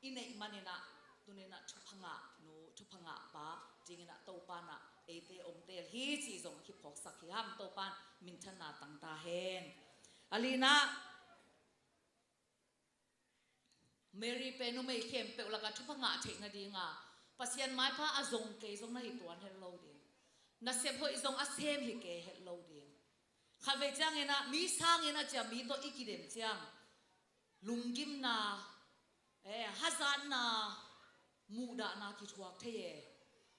i neih manin ah tuni-in ah thupha ngah nu, thupha ngah pa dingin ah Topa in ah eite hong teel hi cih zong a kiphawksak hi hang. Topa in minthanna tang ta hen. A lina, Mary pen numei khempeuh lakah thupha ngah theih nadinga Pasian maipha a zong kei zong na hi tuan het lo ding. Nasep hoih zong a sem hi kei het lo ding. Khatvei ciangin ah mi sangin a ciah mi tawh i kidem ciang lunggimna, eh, hazatna, muhdahna kithuak thei e.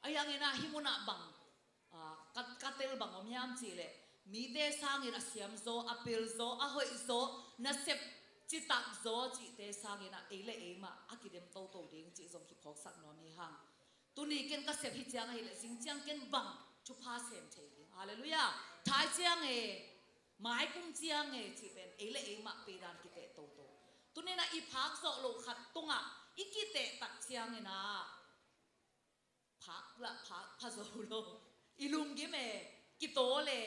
Ahi hangin ah hih munah bang, ah, ka, ka tel bang om hiam cih leh mite sangin a siam zaw, a pel zaw, a hoih zaw, nasep citak zaw cihte sangin ah ei le ei mah a kidem toto ding cih zong kiphawksak nuam hi hang. Tuni ken ka sep hi ciang ahih leh zing ciang ken bang thupha sem thei ding. Halleluiah. Thai ciang e, mai kum ciang e cih pen ei le ei mah peidan kiteh toto. Tuni-in ah i phak zawh loh khat tungah i kiteh tak ciangin ah phak lah phak pha zo lo. I lunggim e, kitawl e.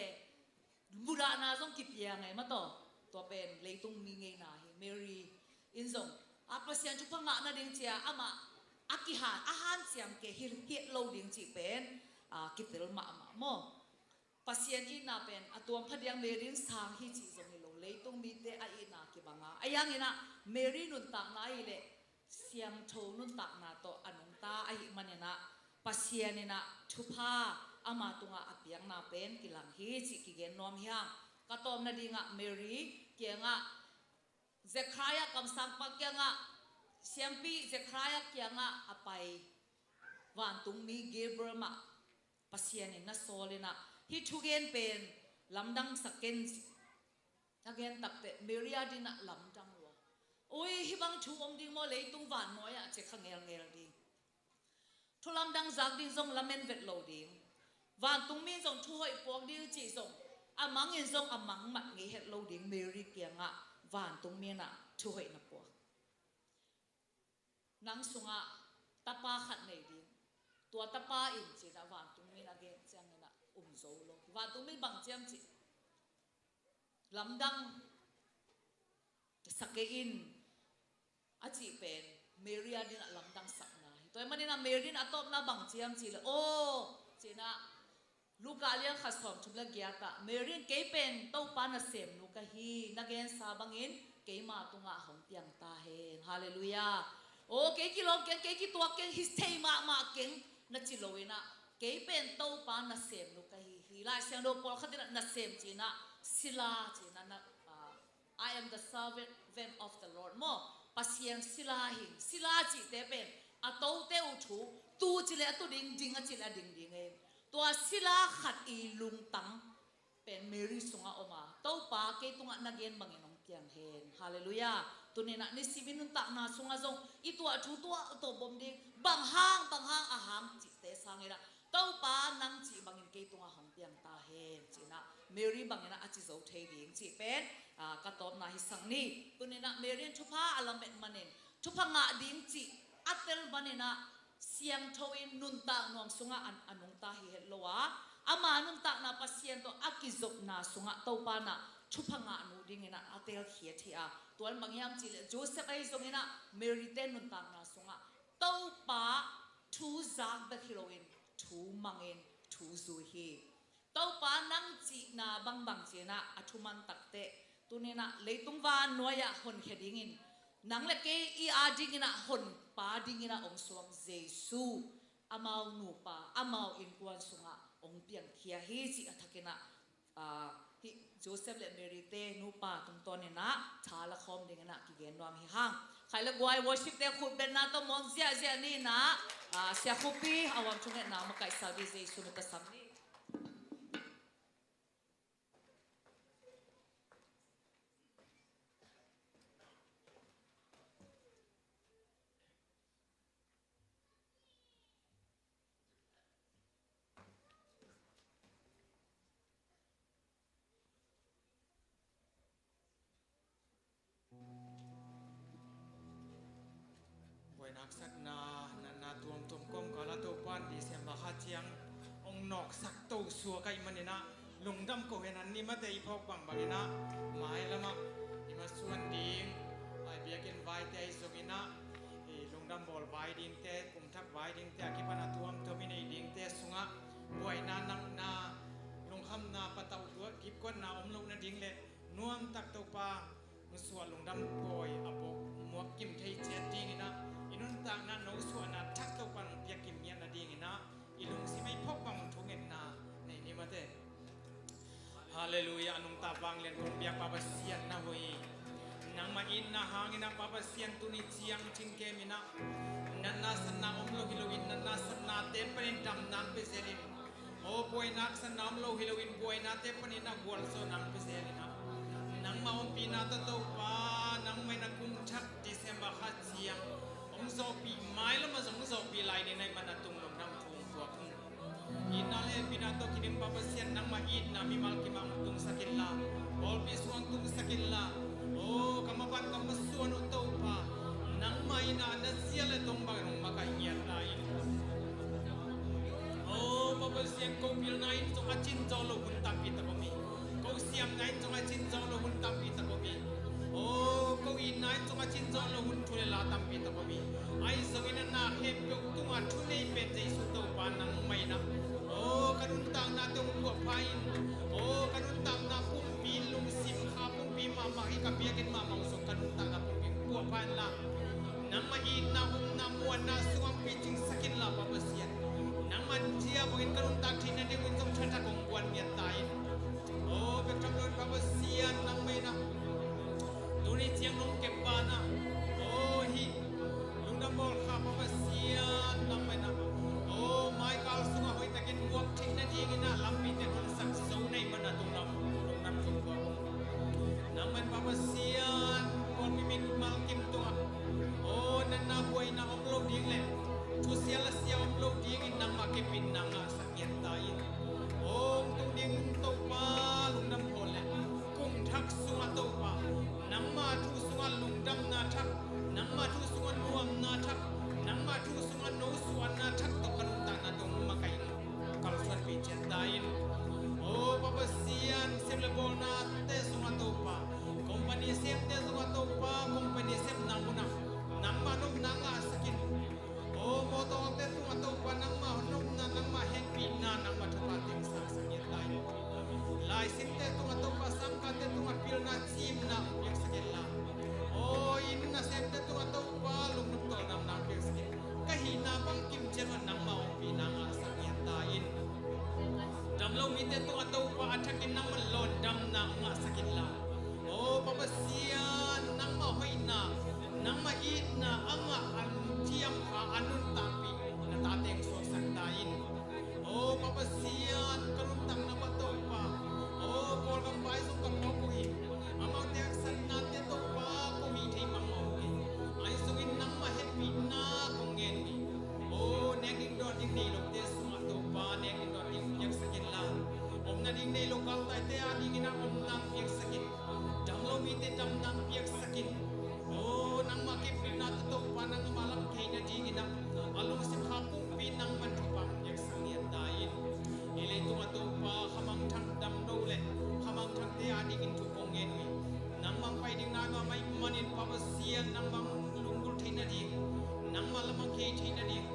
mudahna zong kipia ngei mah tawh. Tua pen leitung mi ngeina hi. Mary in zong a Pasian thupha ngah nading cia amah a kihan a hanciam kei hi, hi lo ding cih pen a kitel mahmah maw. Pasian itna pen a tuam phadiang Mary in sang hi cih zong hi lo, leitung mite a itna kibanga. A yanginah Mary nuntakna ahileh siangtho nuntakna tawh a nungta ahih maninah Pasian inah thupha ama tungah a piakna pen kilang hi cih kigen nuam hi hang. Ka tawpna dingah Mary kiangah Zekhariah kamsangpa kiangah, siampi Zekhariah kiangah a pai vantungmi Gabriel mah Pasian in na sawl inah hih thugen pen lamdang sak ken cih a gen takteh Mary a dinah lamdang lua. Ui, hih bang thu om ding maw, leitung vannuai-ah ci kha ngelngel ding. Thu lamdang zak ding zong lamen vet lo ding. Vantungmi in zong thuhoih puak ding cih zong a mangin zong a mangmat ngei het lo ding. Mary kiangah vantungmi inah thuhoih na puak. Nang sungah tapa khat nei ding. Tua tapa in cinah vantungmi in a gen cianginah um zo lo. Vantungmi bang ciam cih lamdang sa kei in a cih pen Mary a dinah lamdang sakna hi. Tua ahih maninah Mary in a tawpna bang ciam cih le aw cinah Luka lian khat sawmthum le giatah Mary in kei pen Topa nasemnu ka hi, na gensa bangin keima tungah hong piang ta hen. Halleluiah. Aw kei kilawm keng, kei kituak keng, hi thei mahmah keng na ci lo inah kei pen Topa nasemnu ka hi hi. Lai Siangtho pawlkhat inah nasem cinah sila cinah na, ah, I am the servant of the Lord maw. Pasian sila hi. Sila cihte pen a tote uh thu, tu cileh a tu ding, ding a cileh a ding ding e. Tua sila khat i lungtang pen Mary sungah om a, Topa kei tungah na gen bangin hong piang hen. Halleluiah. Tuninah nisimin nuntakna sungah zong i tuah thu tuah tawh bom ding, bang hang bang hang a hang cihte sanginah Topa nang cih bangin kei tungah hong piang ta hen cinah Mary banginah a ci zo thei ding cih pen, ah, ka tawpna hi sang ni. Tuninah Mary in thupha a lamet manin thupha ngah ding cih a tel maninah siangtho in nuntak nuam sungah a, a nungta hi het lo a, ama nuntakna Pasian tawh a kizopna sungah Topa inah thupha ngah nu dinginah a telkhiat hi a. Tua in bang hiam cihleh Joseph ahi zonginah Mary te nuntakna sungah Topa thu zak bek hi loin thu mangin thu zui hi. Topa nang cihna bangbang cinah a thuman takteh tuninah leitung vannuai-ah honkhia dingin, nang le kei i a dinginah honpa dinginah hong suak Jesu amau nupa, amau innkuan sungah hong piangkhia hi cih a thakinah, ah, hih Joseph le Mary te nupa tungtawninah tha la khawm dinginah kigen nuam hi hang. Khaih le guai worship te khutbetna tawh mawk ziahziah ni inah, ah, Sia Khupi a huam thungetna makaihsa dih Jesu min tawh sam ni. Buaina haksatna, natna tuamtuam kawmkal ah Topa in December kha ciang hong nawksak to suak ahih maninah lungdam ko hen. An ni mate i phawk bangbang inah mailamah i masuan ding, a biakinn vaite ahi zonginah i lungdam bawl vai dingte, kum thak vai dingte, a kipan a tuamtuam i nei dingte sungah buaina, natna, lungkhamna, patauh, kipkuatna om loh nading le nuamtak Topa hong suah lungdam pawi a bawk muak kim thei ciat dinginah i nuntakna nosuahna thak Topa in hong piak kim ngiat nadinginah i lungsim ah i phawk bang hong thungetna nei ni mate. Halleluiah. A nungta vanglian kong biak Pa Pasian na hoih. Nangmah itna hanginah Pa Pasian tuni ciang thingkem inah natna satna om lo hi loin natna satnate panin damna hong pia zelin, aw buaina haksatna om lo hi loin buainate paninah gualzawhna hong pia zelinah nangmah ompihna tawh Topa nangmah in a kum thak December kha ciang hong zawhpih, mailamah zong hong zawhpih lai ni na hih man a tung lungdam thu hong tuak hong. Itna le hehpihna tawh kidim Pa Pasian nangmah itna mimal kimah hong tungsak inla, pawlpi sungah hong tungsak inla, aw ka maban ka masuan uh Topa nangmah in a na zia le tong bangin hong makaih ngiat lai in. Aw Pa Pasian, ko pilna in zong a cin zaw lo hun tampi tak om hi. Ko Ko siamna in zong a cin zawh lo hun tampi tak om hi. Aw, ko itna in zong a cin zawh lo hun thu le la tampi tak om hi. Ahi zongin a na khempeuh tungah thunei pen Jesu Topa nangmah in ah, aw, ka nuntaknate hong puahpha in, aw, ka nuntakna pumpi in lungsim kha pumpi mahmah hi, ka biakinn mahmah uh zong ka nuntakna pumpi hong puahpha in la, nangmah itna, upna, muanna sungah picingsak in la, Pa Pasian. Nangmah in cia bangin ka nuntak theih nading un zong thathak hong guan ngiat ta in. Aw, bek tham lo in Pa Pasian, nangmah in ah tuni ciang nong kep banah, aw, hih lungdam bawl kha Pa Pasian, nangmah in ah, aw, maikal sungah hoihtakin muak theih nadingin ah lampite honsak zo na hih man a tung lam lungdam zong bawl. Nangmah in Pa Pasian, pawlpi mimal kim tungah, aw, natna buaina om lo ding le thusia lasia om lo dingin nangmah kepitna ngahsak ngiat ta in. Hong tung ding Topa, lungdam bawl le kum thak sungah Topa, nangmah thu sungah lungdamna thak, nangmah thu sungah nuamna thak, nangmah thu sungah nosuahna thak tawh ka nuntakna tung makaih in kalsuanpih ciat ta in. Aw, Pa Pasian, sem le bawlnate sungah Topa, company semte sungah Topa, company semna munah nangmah nopna ngahsak in. Aw, mawtawte tungah Topa, nangmah nopna, nangmah hehpihna, nangmah thupha teng sangsak ngiat ta in. Laisinte tungah Topa, sangkahte tungah pilna, cimna hong piaksak in la, aw, inn nasemte tungah Topa, lungnop tawldamna hong piaksak in. Ka hihna bang kim ciang un nangmah ompihna ngahsak ngiat ta in. Dam lo mite tungah Topa, a thakin nangmah lawndamna hong ngahsak in la, aw, Pa Pasian, nangmah hoihna, nangmah itna a ngah, a ciam kha, a nuntakpih na tate hong suaksak ta in. Aw, Pa Pasian, ka nuntakna ah Topa, aw, Kawlgam vai zong ka phawk uh hi. Amaute haksatnate Topa, ko hih thei mahmah uh hi. Ahi zongin nangmah hehpihna kong ngen uh hi. Aw, nek ding dawn ding nei lote sungah Topa, nek ding dawn ding piaksak in la, om nading nei lo galtaite a dingin ah omna piaksak in. Dam lo mite damna piaksak in. Aw, nangmah kepitna tawh Topa, nangmah lam thei nadingin ah a lungsim kha pumpi nangman thupha piaksak ngiat ta in. Hih leitungah Topa, khamangthang dam lo le khamangthangte a dingin thu kong ngen uh hi. Nangmah pai ding nai mahmah ahih manin Pa Pasian, nangmah lunggulh theih nading, nangmah lam a khei theih nading,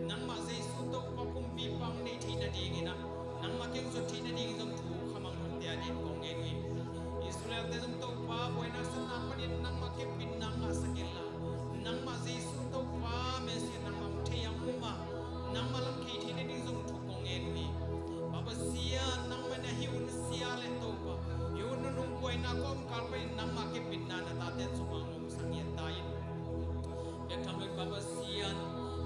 nangmah Jesu Topa kumpipa hong neih theih nadingin ah, nangmah keng zuat theih nading zong thu khamangthangte a dingin kong ngen uh hi. Israelte zong Topa, buaina haksatna panin nangmah kepitna ngahsak in la, nangmah Jesu Topa, Messiah nangmah hong thei a, hong um a, nangmah lam khei theih nading zong thu kong ngen uh hi. Pa Pasian, nangmah in ah hih hun sia le Topa, hih hun nunung buaina kawmkal panin nangmah kepitna na tate sungah hong omsak ngiat ta in. Bek tham lo in Pa Pasian,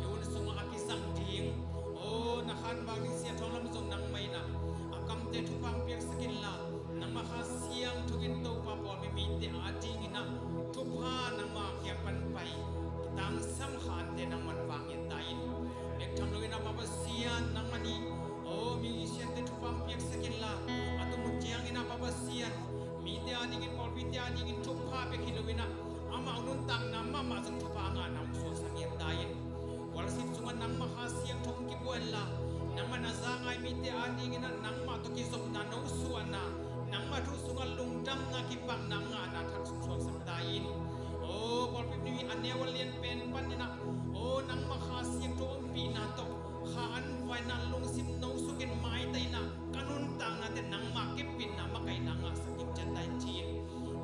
hih hun sungah a kisam ding, aw, na khanvak ding Sia Thawng Lam zong nangmah in ah a kamte thupha hong piaksak in la, nangmah Kha Siangtho in Topa, pawlpi mite a dingin ah thupha nangmah kiang pan pai, tangsam kha ante nangmah vak ngiat ta in. Bek tham lo in ah Pa Pasian, nangmah in, aw, musiciante thupha hong piaksak in la, a tung uh ciangin ah Pa Pasian, mite a dingin, pawlpite a dingin thupha bek hi lo in ah, amau nuntakna mahmah zong thupha ngahna hong suaksak ngiat ta in. Worship sungah nangmah Kha Siangtho hong kibuan la, nangmah na za ngai mite a dingin ah nangmah tawh kizopna, nosuahna, nangmah thu sungah lungdamna, kipakna ngahna thak sung suaksak ta in. Aw, pawlpi mi a neu a lian pen panin ah, aw, nangmah Kha Siangtho ompihna tawh kha an vaina lungsim nosukin maitaina, ka nuntaknate nangmah kepitna makaihna ngahsak kim ciat ta in ci-in,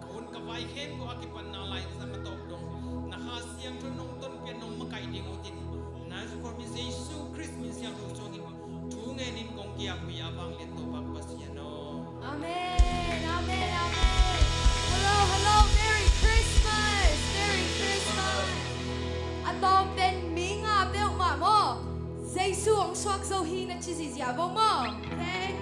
ka hun ka vai khempeuh a kipatna lai zama tawp dong na Kha Siangtho nong tonpih a nong makaih ding uh tin, na zukholh mi Jesu Khrist min siangtho suangin thu ngenin kong kiap uh hi. A vanglian Topa ka Pasian aw. Amen, amen, amen. Hello, hello, Merry Christmas, Merry Christmas. A tawm pen mi nga peuhmah maw, Jesu hong suak zo hi na ci zihziah vo maw? Okay.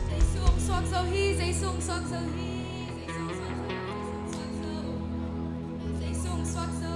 Jesu hong suak zo hi, Jesu hong suak zo hi, Jesu hong suak zo, Jesu hong suak zo, Jesu hong suak zo.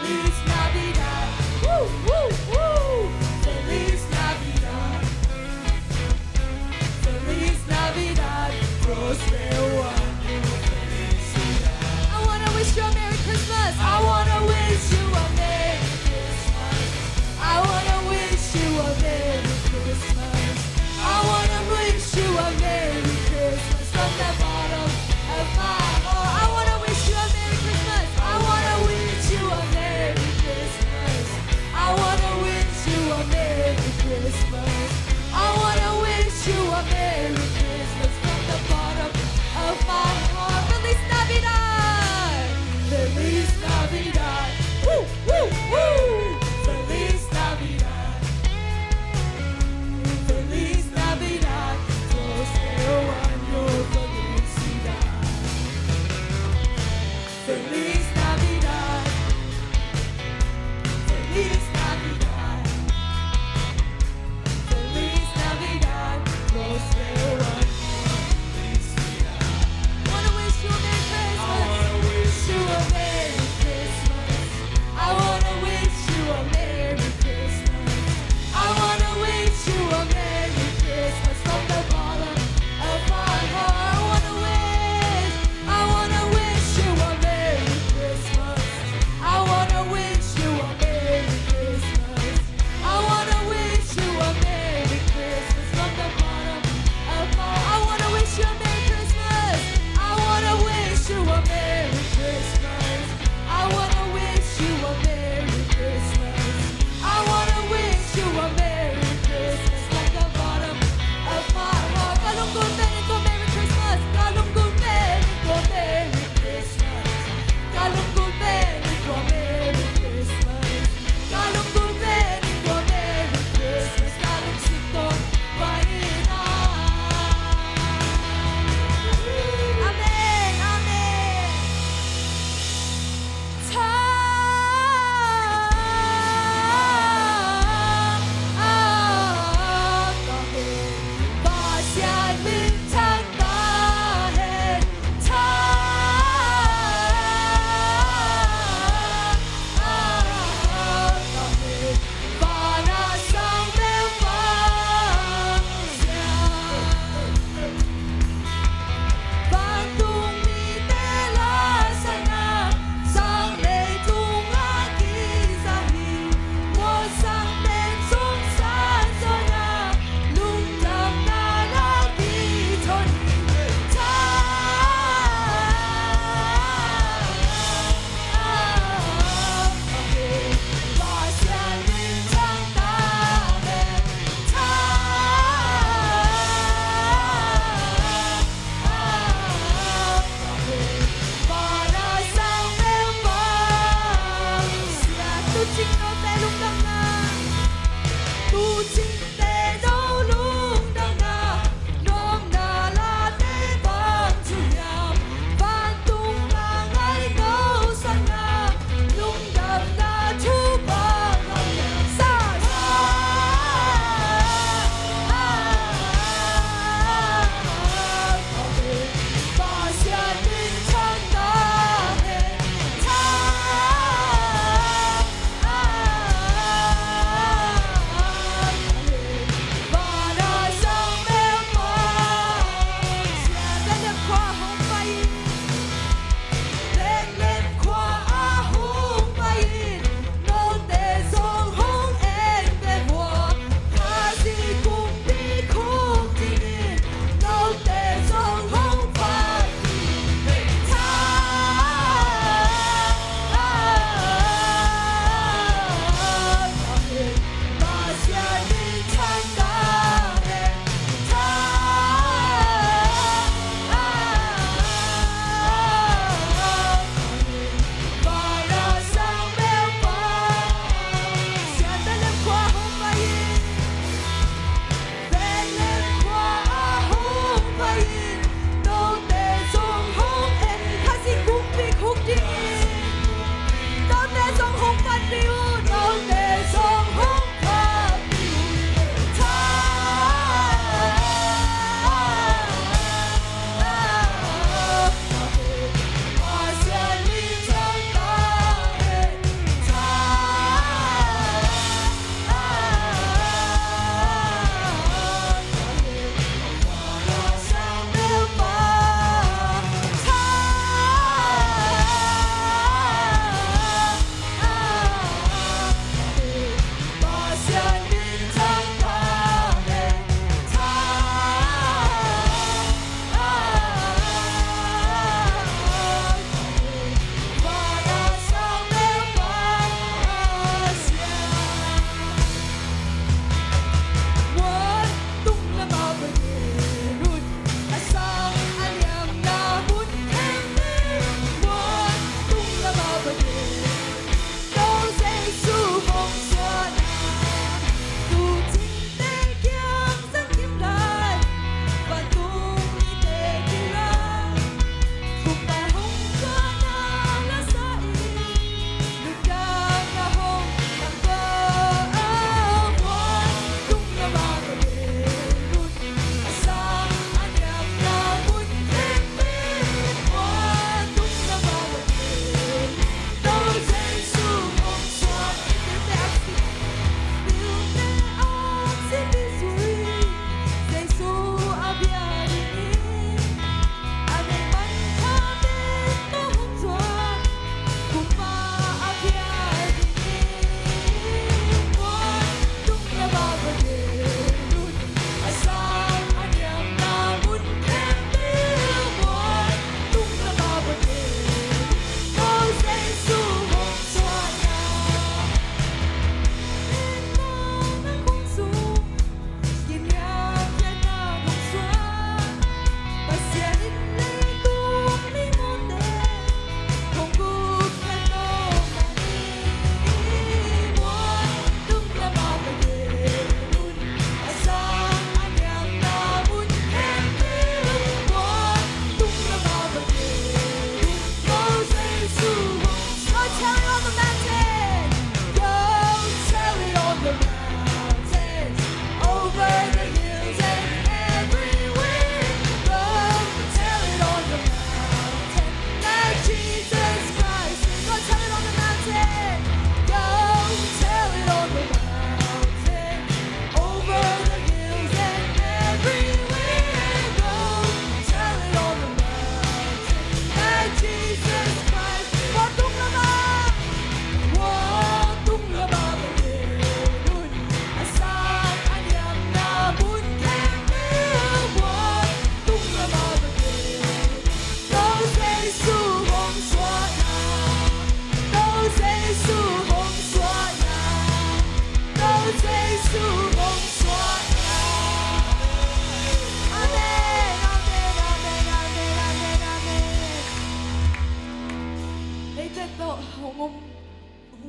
Feliz Navidad. Woo, woo, woo. Feliz Navidad. Feliz Navidad. Próspero año, felicidad. I wanna wish you a Merry Christmas. I wanna wish you a Merry Christmas. I wanna wish you a Merry Christmas. I wanna wish you a Merry Christmas from the bottom of my heart. I wanna wish you a Merry Christmas. I wanna wish you a Merry Christmas. I wanna wish you a Merry Christmas. I wanna wish you a Merry Christmas from the bottom of my heart. Feliz Navidad! Feliz Navidad! Woo, woo, woo! Feliz Navidad! Feliz Navidad! Próspero año, felicidad! Feliz Navidad. Feliz Navidad. Feliz Navidad. Próspero año. Felicidad. Wanna wish you a Merry Christmas. I wanna wish you a Merry Christmas. I wanna wish you a Merry Christmas. I wanna wish you a Merry Christmas from the bottom of my heart. I wanna wish I wanna wish you a Merry Christmas. I wanna wish you a Merry Christmas.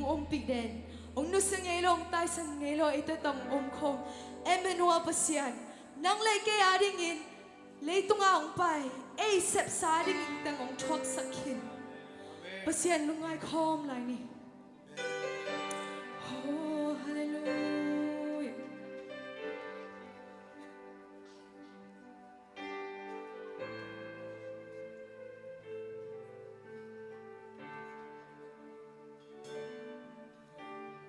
Hong ompih den, hong nusia ngei lo, hong taisan ngei lo eite tawh hong om khawm Emmanuel Pasian, nang le kei adingin leitung ah hong pai, ei sepsa dingin teng hong thuaksak khin. Pasian lungngai khawm lai ni. Oh, halleluiah.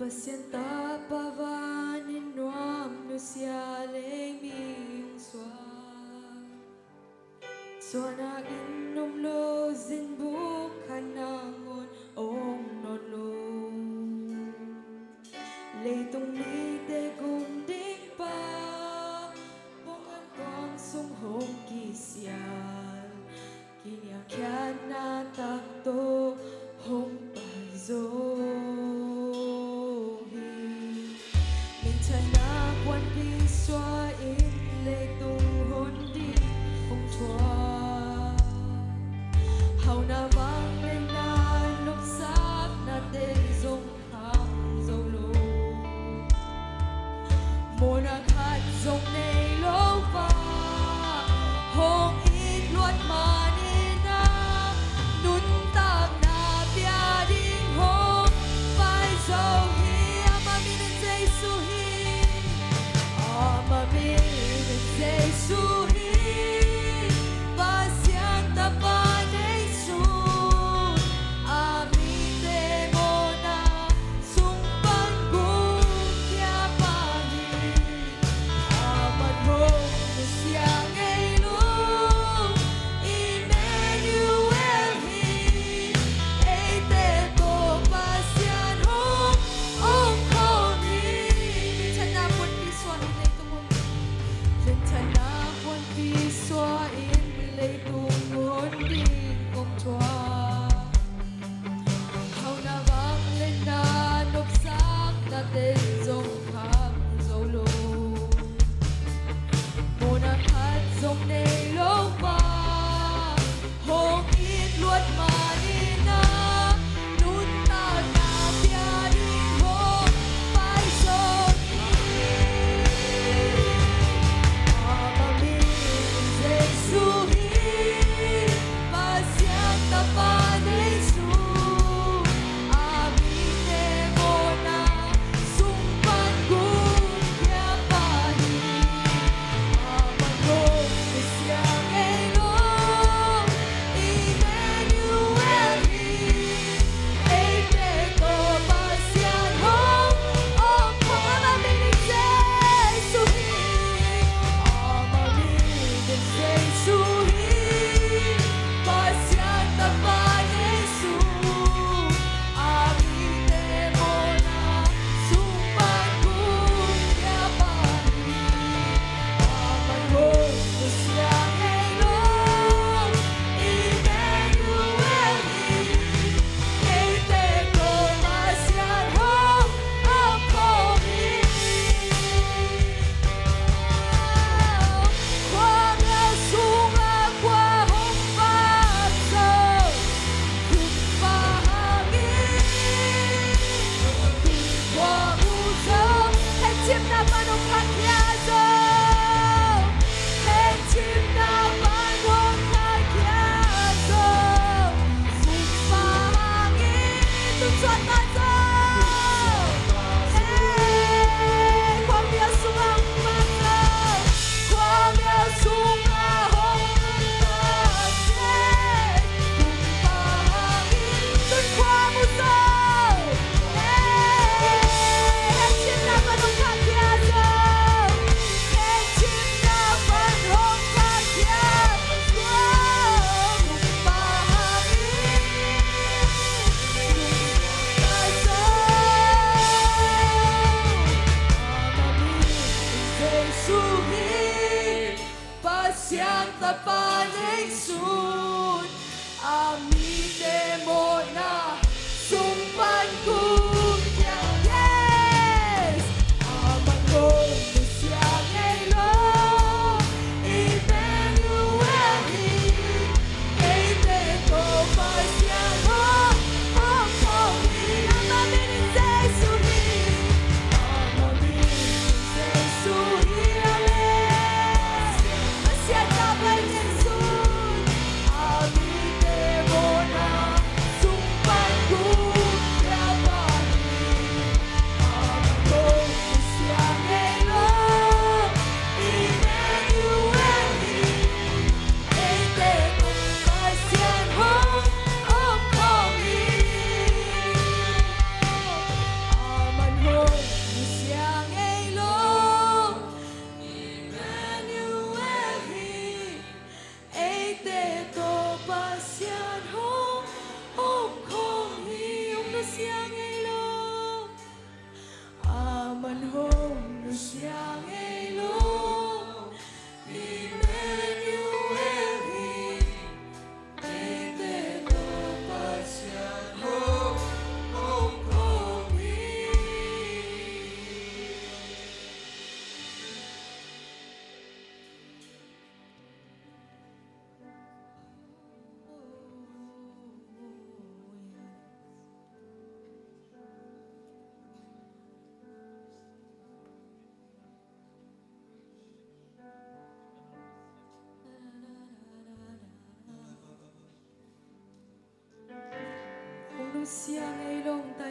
Pasian Tapa, vanin nuam nusia lei mi hong suak, suan a inn um lo, zingbuk khat nangawn om nawn lo. Leitung mite gum ding pa, pongah kuang sung hong kisial, kiniamkhiatna tak tawh hong pai zo hi. Minthanna kuanpih suak in leitung hon ding hong thuak, hauhna, vangliatna, nopsakna teng zong khang zo lo. Mawhna khat zong nei lo pa, hong it luat manin ah, nuntakna pia ding hong pai zo hi. Ama min in Jesu hi. Ama min in Jesu hi. Pasian Tapa neihsun a mite mawhna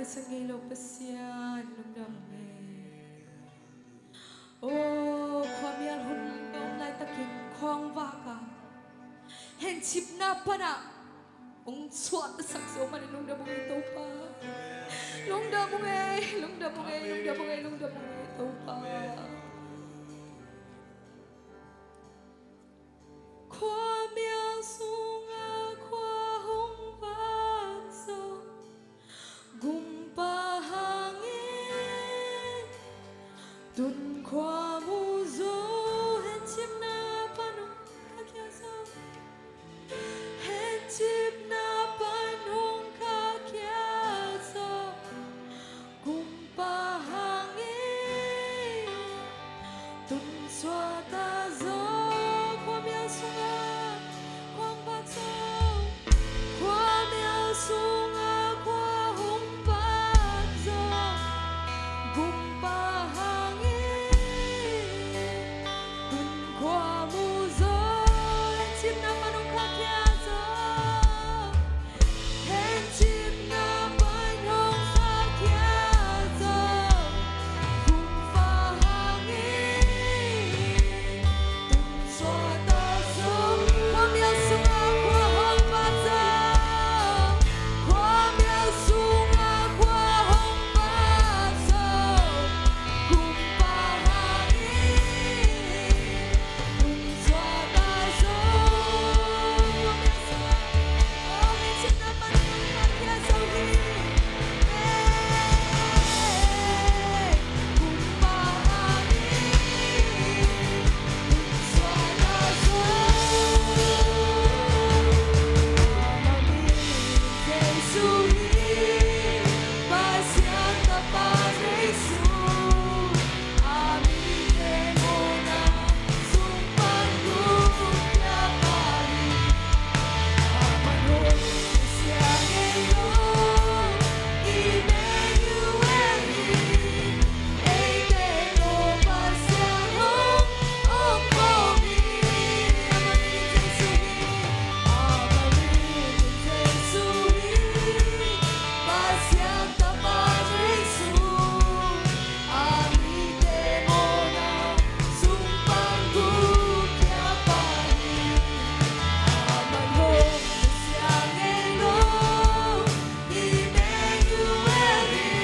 Sa ngei lo Pasian, lungdam ung ei. Aw, khuamial hun ka om laitakin khuavak a hencipna panah hong suahtasak zo manin lungdam ung ei Topa. Lungdam ung ei, lungdam ung ei, lungdam ung ei, lungdam ung ei Topa. Khuamial sungah khua hong vak zo gumpa hangin, tun khua mu zo, hencipna pan hong khakhia zo. Hencipna pan hong khakhia zo gumpa hangin, tun suahta zo. Khuamial sungah khua hong vak zo. Khuamial sungah khua hong vak zo gumpa hangin, tun khua mu zo. Hencipna pan hong khakhia zo. Hencipna pan hong khakhia zo gumpa hangin, tun suahta zo. Khuamial sungah khua hong vak zo. Khuamial sungah khua hong vak zo gumpa hangin, tun suahta zo. Khuamial sungah, aw, hencipna pan hong khakhia zo hi. Gumpa hangin, tun suahta zo. Ama min Jesu hi. Pasian Tapa Jesu, a mite mawhna sung pan gumkhia pa hi. Aman hong nusia ngei lo, Emmanuel hi. Eite tawh Pasian hong omkhawm hi. Ama min Jesu hi. Ama min Jesu hi. Pasian Tapa Jesu, a mite mawhna sung pan gumkhia pa hi. Aman hong nusia ngei lo, Emmanuel hi.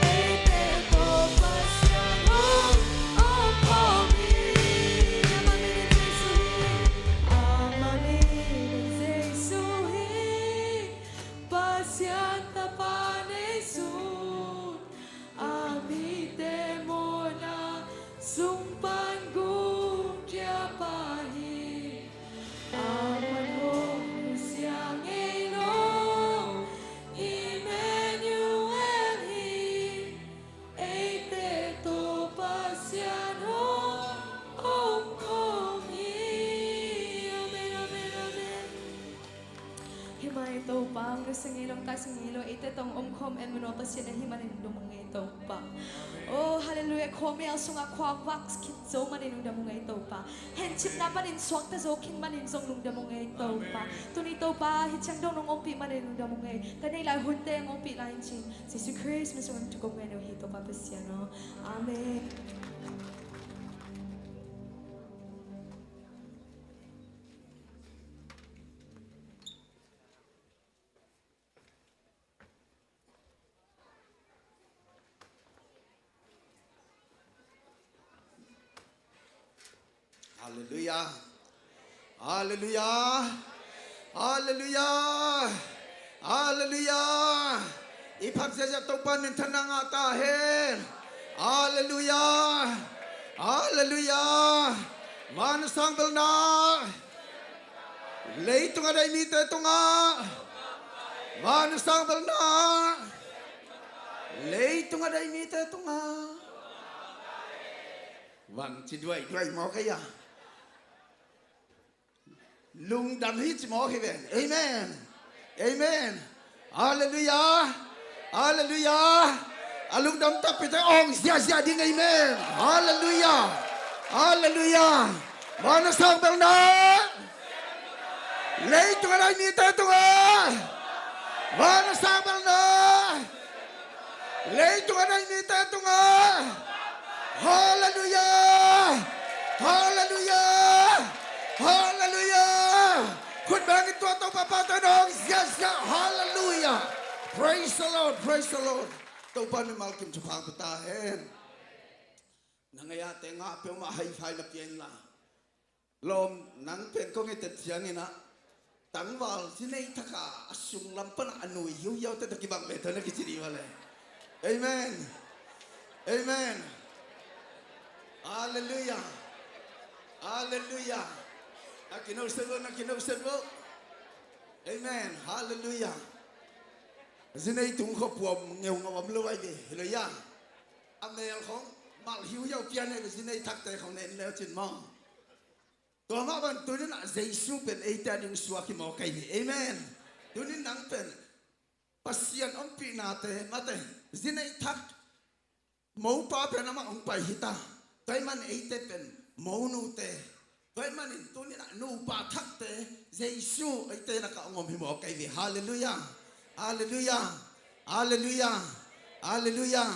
Eite tawh Pasian hong omkhawm hi. Ama min Jesu hi. Ama min Jesu hi. Pasian Tapa Jesu, a mite mawhna sung pan gumkhia pa hi. Aman hong nusia ngei lo, Emmanuel hi. Eite tawh Pasian hong omkhawm hi. Amen, amen, amen. Hi mai Topa, hong nusia ngei lo, hong taisan ngei lo, eite tawh omkhawm Emmanuel Pasian ahih manin lungdam ung ei Topa. Oh, hallelujah. Khuamial sungah khua vak khit zo manin lungdam ung ei Topa. Hencipna panin suakta zo khin manin zong lungdam ung ei Topa. Tuni Topa, hih ciang dong nong ompih manin lungdam ung ei. Ka nei lai hunte hong ompih lai in cin, Jesu Khrist min sungah thugawp ngen uh hi Topa Pasian aw. Amen. Halleluiah. Halleluiah. Halleluiah. Halleluiah. I phat ziahziah Topa minthanna ngah ta hen. Halleluiah. Halleluiah. Manna sang belna. Leitung a dai mite tungah. Manna sang belna. Leitung a dai mite tungah. Van ci duaiduai maw kei a. Lungdam hi ci maw kei ven. Amen. Amen. Halleluiah. Halleluiah. A lungdam takpite awng ziahziah ding. Amen. Halleluiah. Halleluiah. Manna sang belna. Leitung a dai mite tungah. Manna sang belna. Leitung a nei mite tungah. Halleluiah! Halleluiah! Halleluiah! Khut bengin tua Topa pahtawi nong ziahziah. Halleluiah! Praise the Lord! Praise the Lord! Topa mimal kim thupha pia ta hen. Na ngeia te ngah peuhmah high five na pia inla. Lawm, nang pen kong et ciangin ah tangval zinei thak a, a sunglam pan a nui hiuhiau te tawh kibang ve tawh na kici dih vale. Amen. Amen. Halleluiah. Halleluiah. Na kino sebo, na kino sebo. Amen. Halleluiah. Zinei tung khawng puam ngeungau om lo ai ve. Halleluiah. A mel khawng mal hiuhiau pian e, zinei thakte khawng nen leu cin maw. Tua mah bang tunin ah Jesu pen eite ading suak hi maw kei hi. Amen. Tunin nang pen Pasian ompihnate mate, zinei thak mopa pen amah hong pai hita. Tua ahih man eite pen monute. Tua ahih manin tunin ah nupa thakte Jesu eite lakah hong om hi maw kei hi. Halleluiah. Halleluiah. Halleluiah. Halleluiah.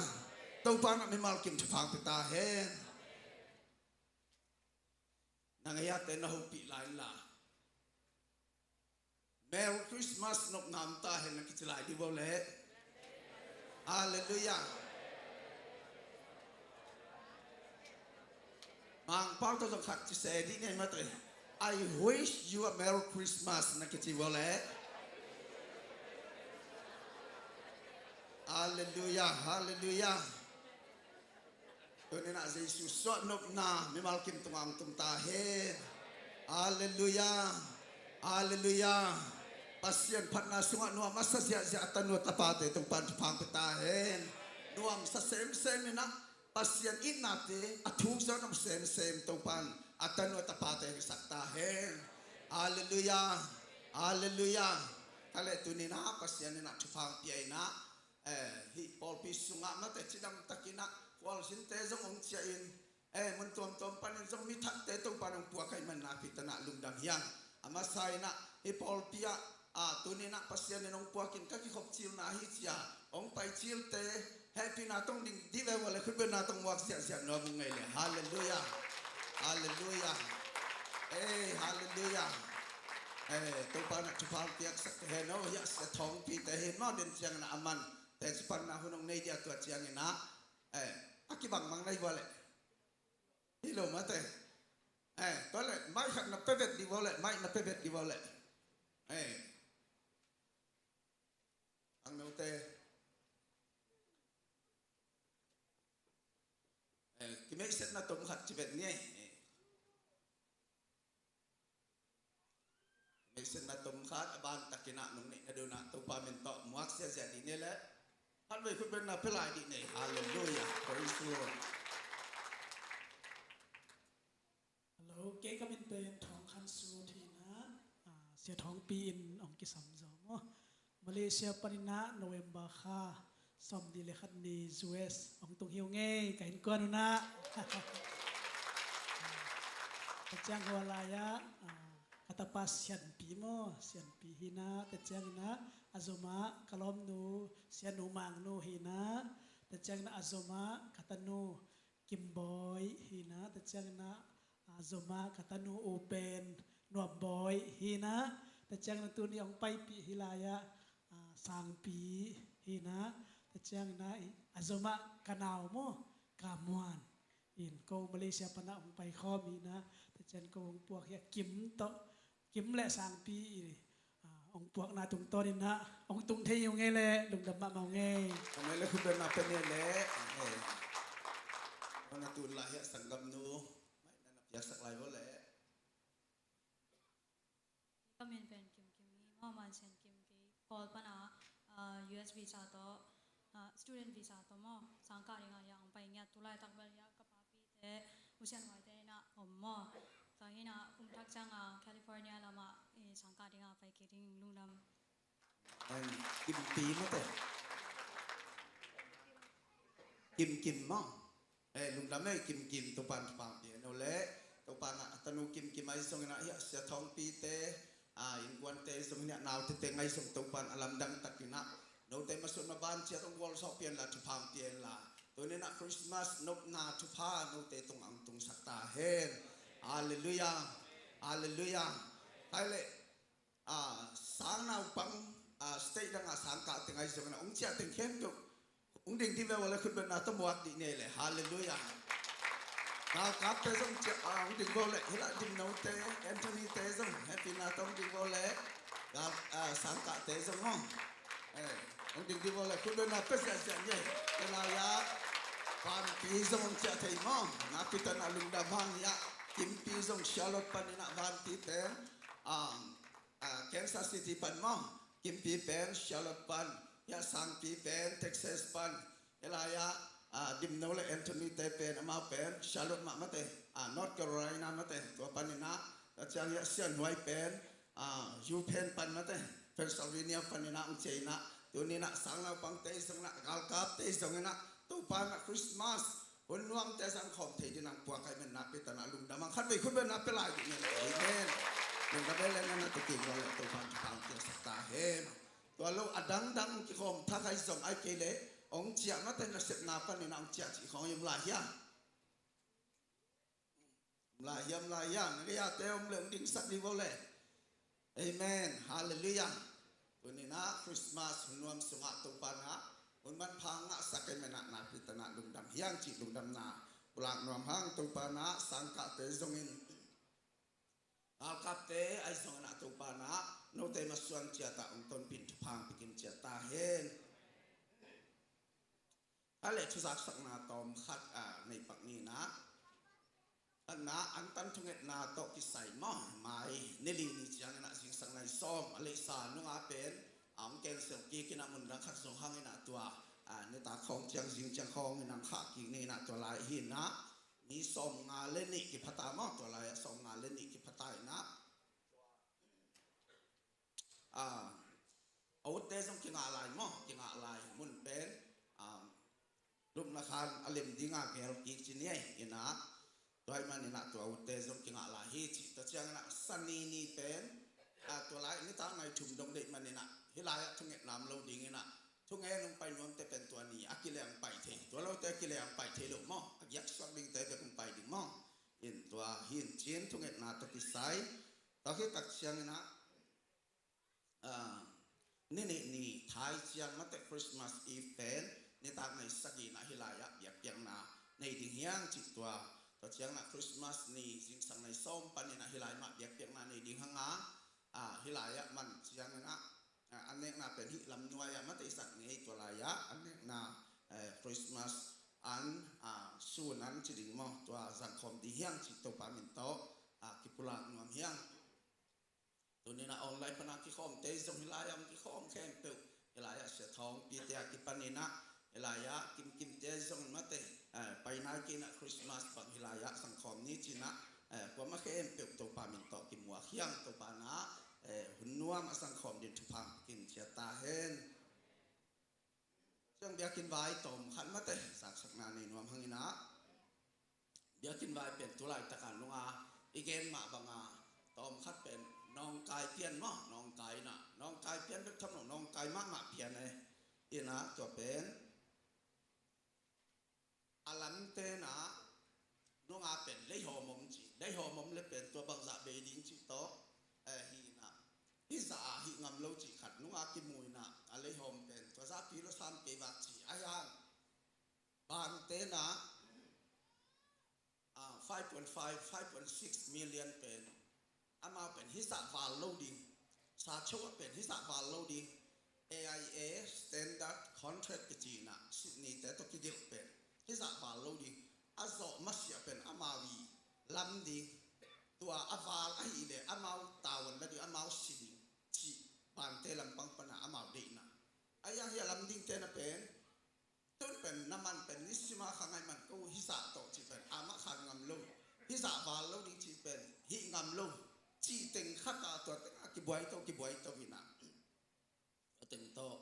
Topa na mimal kim thupha pia ta hen. Na ngeia te na hopih lai inla. Merry Christmas nopna om ta hen na kici lai dih vole. Halleluiah. Mangpau tawh zong khat ci se dih ni mate. I wish you a Merry Christmas na kici vole. Halleluiah. Halleluiah. Tunin ah Jesu suah nopna mimal kim tungah hong tung ta hen. Halleluiah. Halleluiah. Pasian phatna sungah nuam a sa ziahziah a tanu a tapate Topan thupha pia ta hen. Nuam sa semsem in ah Pasian itnate a thuk zong nuam semsem Topan a tanu a tapate hong sak ta hen. Halleluiah. Halleluiah. Tua leh tunin ah Pasian in ah thupha pia in ah Eh, hih pawlpi sungah mate cidam takin ah khualzinte zong hong ciah in, eh, mun tuamtuam panin zong mi thakte Topan hong puak ahih man nakpi takin ah lungdam hi hang. A masa in ah hih pawlpi ah, ah, tunin ah Pasian in hong puakin ka kikhop cilna hi ci-a hong pai cilte hehpihna tawh ding dih ve uh a leh khutbetna tawh muak ziahziah nuam uh ngei le. Halleluiah. Halleluiah. Eh, halleluiah. Eh, Topan ah thupha piaksak te hen aw, hiah Sia Thawngpi te hi maw, den ciangin ah a man teci panna hun hong nei dia tua ciangin ah, eh, a kibangmang na hi vua leh. Hi lo mate. Eh, tua leh, mic khat na pia vet dih vua leh, mic na pia vet dih vua leh. Eh. Ang note. Eh, kimeihsetna tom khat ci vet ni. Eh. Meihsetna tom khat a ban takin ah nong neih nading ah Topa min tawh muak ziahziah dih ni leh khatvei khutbetna pia lai dih ni. Halleluiah. Praise the Lord. Hello, kei ka min pen Thawng Khan Sut hi in ah, ah, Sia Thawngpi in hong kisam zaw maw. Malaysia panin ah November kha sawmnih le khat ni U S hong tung hi ung ei, ka innkuan un ah. Ka ciang hua lai-ah, ah, ka tapa Sianpi maw, Sianpi hi in ah, tua ciangin ah a zomah ka lawmnu Sianu Mangnu hi in ah, tua ciangin ah a zomah ka tanu Kimbawi hi in ah, tua ciangin ah a zomah ka tanu U Pen Nuambawi hi in ah, tua ciangin ah tuni hong paipih hih lai-ah, ah, Sangpi hi in ah, tua ciangin ah a zomah ka nau maw, Ka Muan in ko Malaysia pan ah hong paikhawm hi in ah, tua ciangin ko hong puak hi a, Kim tawh, Kim le Sangpi i, ah, hong puakna tungtawnin ah hong tung thei hi ung ei leh lungdam mahmah ung ei. Hong ei leh khutbetna pia ni leh. Hong ei. Hong na tun lai hiah sanggamnu maihna na piaksak lai vua leh. Ka min pen Kim Kim hi, Maw Man Sian Kim, kei Kawl pan ah, ah, U S visa tawh, ah, student visa tawh maw, sangkah dingah hiah hong pai ngiat, tulaitak bel hiah ka papite, U Sian Huaite in ah om maw. Tua hi in ah kum thak ciangah California lamah, eh, sangkah dingah pai kik ding, lungdam. Kimpi mate. Kim Kim maw. Eh, lungdam ei, Kim Kim, Topan thupha pia in aw leh. Topan ah a tanu Kim Kim ahi zongin ah hiah Sia Thawngpi te, ah, innkuante zongin ah naute teng ahi zong Topan a lamdang takin ah, Note masuan ma ban ciat hong gualzawh pian la, thupha hong pia in la. Tuni in ah Christmas nopna thupha note tungah hong tungsak ta hen. Halleluiah. Halleluiah. Hai leh, ah, sang naupang, ah, state dangah sang kah teng ahi zongin ah hong ciah teng khempeuh hong ding dih ve uh leh khutbetna tawh muak dih ni leh. Halleluiah. Galkapte zong ciah, ah, hong ding ve uh leh, hih lah Dimnote, Anthonyte zong hehpihna tawh hong ding ve uh leh, gal, ah, sang kahte zong maw. Eh, hong ding dih ve uh leh khutbetna pia ziahziah ni. Tua lai-ah vanpi zong hong ciah thei maw. Nakpi takin ah lungdam hang. Hiah Kimpi zong Charlotte panin ah vanpi pen, ah, ah, Kansas City pan maw. Kimpi pen Charlotte pan, hiah sangpi pen Texas pan, hih lai-ah, ah, Dimno le Anthonyte pen amau pen Charlotte mah mate, ah, North Carolina mate, tua panin ah, tua ciang hiah Sianhuai pen, ah, U Penn pan mate, Pennsylvania panin ah hong ciah in ah, tuni in ah sang naupangte zong in ah, galkapte zong in ah, Topa in ah Christmas hun nuamte zangkhawm thei dingin hong puak ahih manin nakpi takin ah lungdam hang. Khatvei khutbetna pia lai dih ni. Amen. Lungdam e. Leh na na tua kik lo leh Topa in thupha hong piaksak ta hen. Tua lo a dangdang hong kikhawm thak ahi zong, ahih kei leh hong ciah mate, nasepna panin ah hong ciah cih khawng i om lai hiam? Om lai hiam, lai hiam? Na gei-ate om leh hong dingsak dih vo leh. Amen. Halleluiah. Tuni in ah Christmas hun nuam sungah Topa in ah hun manpha ngahsak ahih manin ah nakpi takin ah lungdam hi hang cih lungdamna pulak nuam hang. Topa in ah sang kahte zongin, galkapte ahi zongin ah Topa in ah note masuan ciat ah hong tonpih in thupha hong pia kim ciat ta hen. A leh thuzaksakna tawm khat, ah, nei pak ni in ah. Khatna, antan thungetna tawh kisai maw, mai ni li ni ciangin ah zingsang nai sawm a leisa nung a pen, ah, hong cancel kik in ah mundang khat zong hang in ah tua, ah, nitak khawng ciang zing ciang khawng in hong khah kik ni in ah tua lai hi in ah mi sawmnga le nih kipha ta maw, tua lai-ah sawmnga le nih kipha ta in ah. Ah, a utte zong kingah lai maw, kingah lai mun pen, ah, lupna khan a lem ding a gel kik ci ni ei in ah, tua ahih manin ah tua utte zong kingah lai hi ci. Tua ciangin ah Sani ni pen, ah, tua lai nitak nai thum dong deih manin ah hih lai-ah thungetna om lo dingin ah, thungen hong pai nuamte pen tua ni a kileng pai thei, tua lote a kileng pai thei lo maw, a giaksuak dingte bek hong pai ding maw. In tua hi in cin thungetna tawh kisai, tua khit tak ciangin ah, ah, ni nih ni thai ciang mate Christmas Eve pen nitak nai sagih in ah hih lai-ah biakpiakna nei ding hi hang cih tua. Tua ciangin ah Christmas ni zingsang nai sawm panin ah hih lai mah biakpiakna nei ding hang a, ah, hih lai-ah man ciangin ah, ah, an nekna pen hih lam nuai-ah mate i zat ngei, tua lai-ah an nekna, eh, Christmas an, ah, sun an ci ding maw, tua zangkhawm ding hi hang cih Topa min tawh, ah, kipulak nuam hi hang. Tuni in ah online pan a kikhawmte zong hih lai-ah hong kikhawm khempeuh, hih lai-ah Sia Thawngpite a kipanin ah, hih lai-ah Kimkimte zong mate, eh, pai nai kei in ah Christmas bang hih lai-ah zangkhawm ni ci in ah, eh, kuamah khempeuh Topa min tawh kimuak hi hang. Topa in ah, eh, hun nuam a zangkhawm ding thupha hong pia kim ciat ta hen. Ciang biakinn vai tawm khat mate zaksakna nei nuam hang in ah. Biakinn vai pen tu laitak a nung a i gen mah bang a tawm khat pen nawngkai pian maw, nawngkai in ah, nawngkai pian bek tham lo, nawngkai mahmah pian e. In ah tua pen a lamte in ah nung a pen leihawm om ci, leihawm om le pen tua bangzah bei ding cih tawh, eh, hi in ah, hih zah a hih ngam lo cih khat nung a kimu in ah, a leihawm pen tua zahpi lo sam kei vak ci a hi hang. Bangte in ah, ah, five point five, five point six million pen amau pen hih zah val lo ding. Sa cho ah pen hih zah val lo ding. A I A standard contract kici in ah Sydney te tawh kigelh pen hih zah val lo ding. A zawh masiah pen amau i lam ding. Tua a val ahih leh amau tavuan la ding, amau si ding cih bangte lampang pan a amau deihna. A hi hang hih a lam dingte in ah pen, tun pen na man pen nisim a kha ngai man ko, hih zah tawh cih pen amah khan ngam lo, hih zah val lo ding cih pen hih ngam lo, cih teng khat a tua teng a kibuai to, kibuai to in ah. Tua teng tawh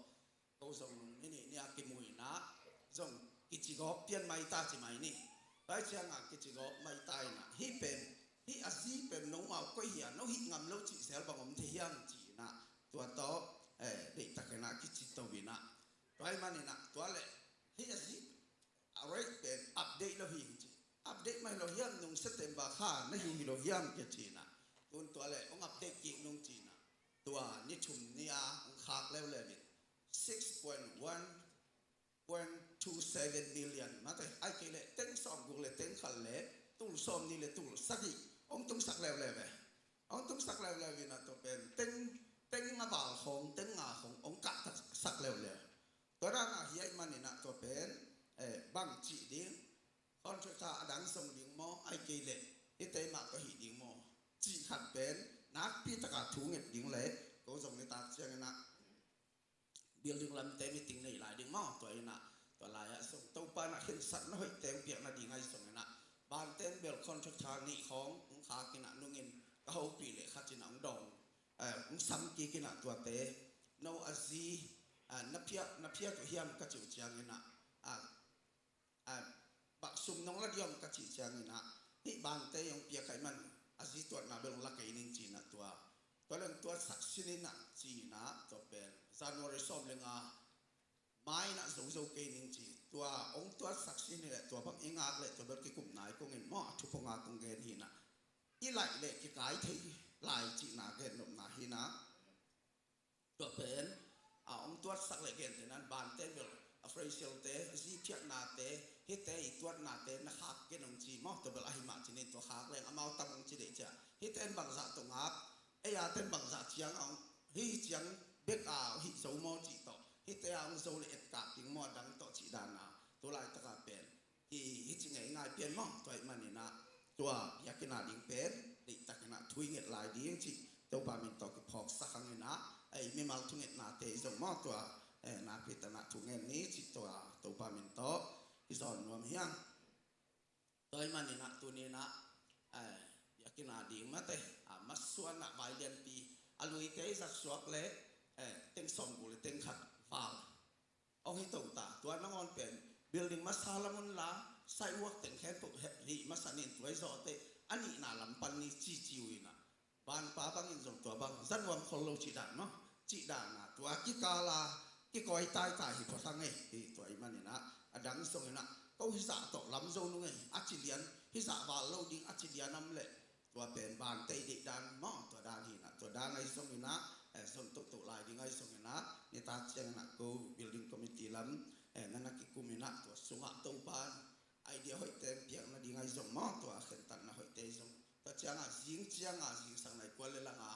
ko zong nung ni nih ni a kimu in ah zong kici gawp pian mai ta ci mai ni. Tua ciang a kici gawp mai ta in ah, hih pen, hih a zi pen nomau koi hi a, no hih ngam lo cih zel bang om thei hiam ci in ah, tua tawh, eh, deihtak in ah kici to in ah. Tua ahih manin ah tua leh hih a zi a rate pen update lo hi ci. Update mah hi lo hiam, nung September kha na hi uh hi lo hiam kici-in ah, tun tua leh hong update kik nung ci-in ah, tua ni thum ni-a hong khak leuleu in six point one point two seven million mate, ahih kei leh teng sawmguk le teng khat le tul sawmnih le tul sagih hong tungsak leuleu ve. Hong tungsak leuleu in ah tua pen teng, teng a val khawng, teng nga khawng hong kahtaksak leuleu. Tua dan a hi ahih manin ah tua pen, eh, bang cih ding, contractor a dang zong ding maw, ahih kei leh hihte mah tawh hih ding maw cih khat pen nakpi taka thu nget ding le, ko zong nitak ciangin ah building lamte meeting nei lai ding maw, tua in ah, tua lai-ah zong Topa in ah khensatna hoihte hong piak nading ahi zongin ah, banten bel contractor nih khawng hong khak in ah, nungin ka hopih leh khat in ah hong dawng, eh, hong sam kik in ah tuate, no a zi, ah, na phiat, na phiat uh hiam ka cih uh ciangin ah, ah, ah, bang sum nong la diam ka cih ciangin ah, hih bante hong piak ahih man a zi tuatna bel hong la kei ning ci-in ah tua, tua leng tuatsak sin in ah ci-in ah tua pen January sawm le nga mai in ah zozo kei ning ci. Tua hong tuatsak sin in leh tua bang i ngak leh tua bel kikum nai kong in maw, a thupha nga kong gen hi in ah, i laih leh kikai thei lai cihna gen nopna hi in ah. Tua pen, a, hong tuatsak le gentehna in bante bel, a facial te, zi phiatnate, hihte i tuatnate na khak ken hong ci maw, tua bel ahi mah ci-in tua khak leng amau tam hong ci dei cia. Hihte in bangzah tawh ngak, ei a ten bangzah ciang a hong, hih ciang bek a hih zo maw cih tawh, hihte a hong zo le etkak ding maw a dang tawh cih dan a, tu laitak a pen hi, hi ci ngei ngai pian maw, tua ahih manin ah tua biakinn a ding pen deihtakin ah thu i nget lai ding cih Topa min tawh kiphawksak hang in ah, ei, mimal thungetnate i zong maw tua, eh, nakpi takin ah thu ngen ni cih tua Topa min tawh i zawn nuam hi hang. Tua ahih manin ah tuni in ah, eh, biakinn a ding mate, ah, masuan ah vai lianpi a luite i zat suak le, eh, teng sawmguk le teng khat val hong hi to ta. Tua nangawn pen building masa lam un la, sidewalk teng khempeuh heh rih masa ni in tua i zawhte a nihna lam pan ni cici uh in ah, banpa bangin zong tua bang za nuam khol lo cih dan maw, cih dan a tua kikal a kikawi taitai hi phot hang ei. Hi tua ahih manin ah a dang zong in ah ko hizah tawh lam zo nung ei, a ci lian, hizah val lo ding a ci lian om leh tua pen bante i deih dan maw, tua dan hi in ah, tua dan ahi zong in ah, eh, zon tohtoh lai ding ahi zong in ah, nitak ciang in ah ko building committee lam, eh, na na kikum in ah, tua sungah Topa in idea hoihte piak nading ahi zong maw, tua khentatna hoihte ahi zong, tua ciang a zing ciang a zingsang nai kua le lang a,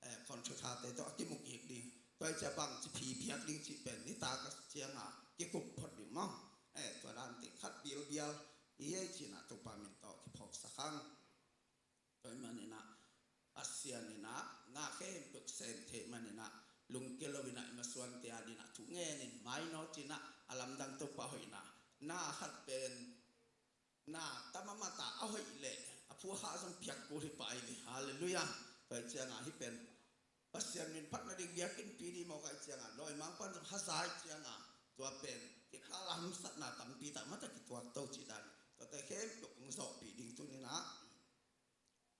eh, contractor te tawh a kimu kik ding, tua hi ciang bang ci phi piak ding cih pen nitak a ciang a kikum phot ding maw, eh, tua dan teng khat bilbial i ei ci-in ah Topa min tawh kiphawksak hang. Tua ahih manin ah Pasian in ah na khempeuh sem theih manin ah lungkia lo in ah i masuante a ding ah thu ngen in mainawt in ah a lamdang Topa hoihna, na khat pen na tam a mat a hoih leh a phuakha zong piak kul hi pah hi ve. Halleluiah. Tua ahih ciang a hih pen Pasian min phat nading biakinnpi ding mawk ahih ciang a, lawimangpa'n zong haza ahih ciang a, tua pen kikal a hamsatna tampi tak mate kituak to cih dan, tuate khempeuh hong zawhpih ding tuni in ah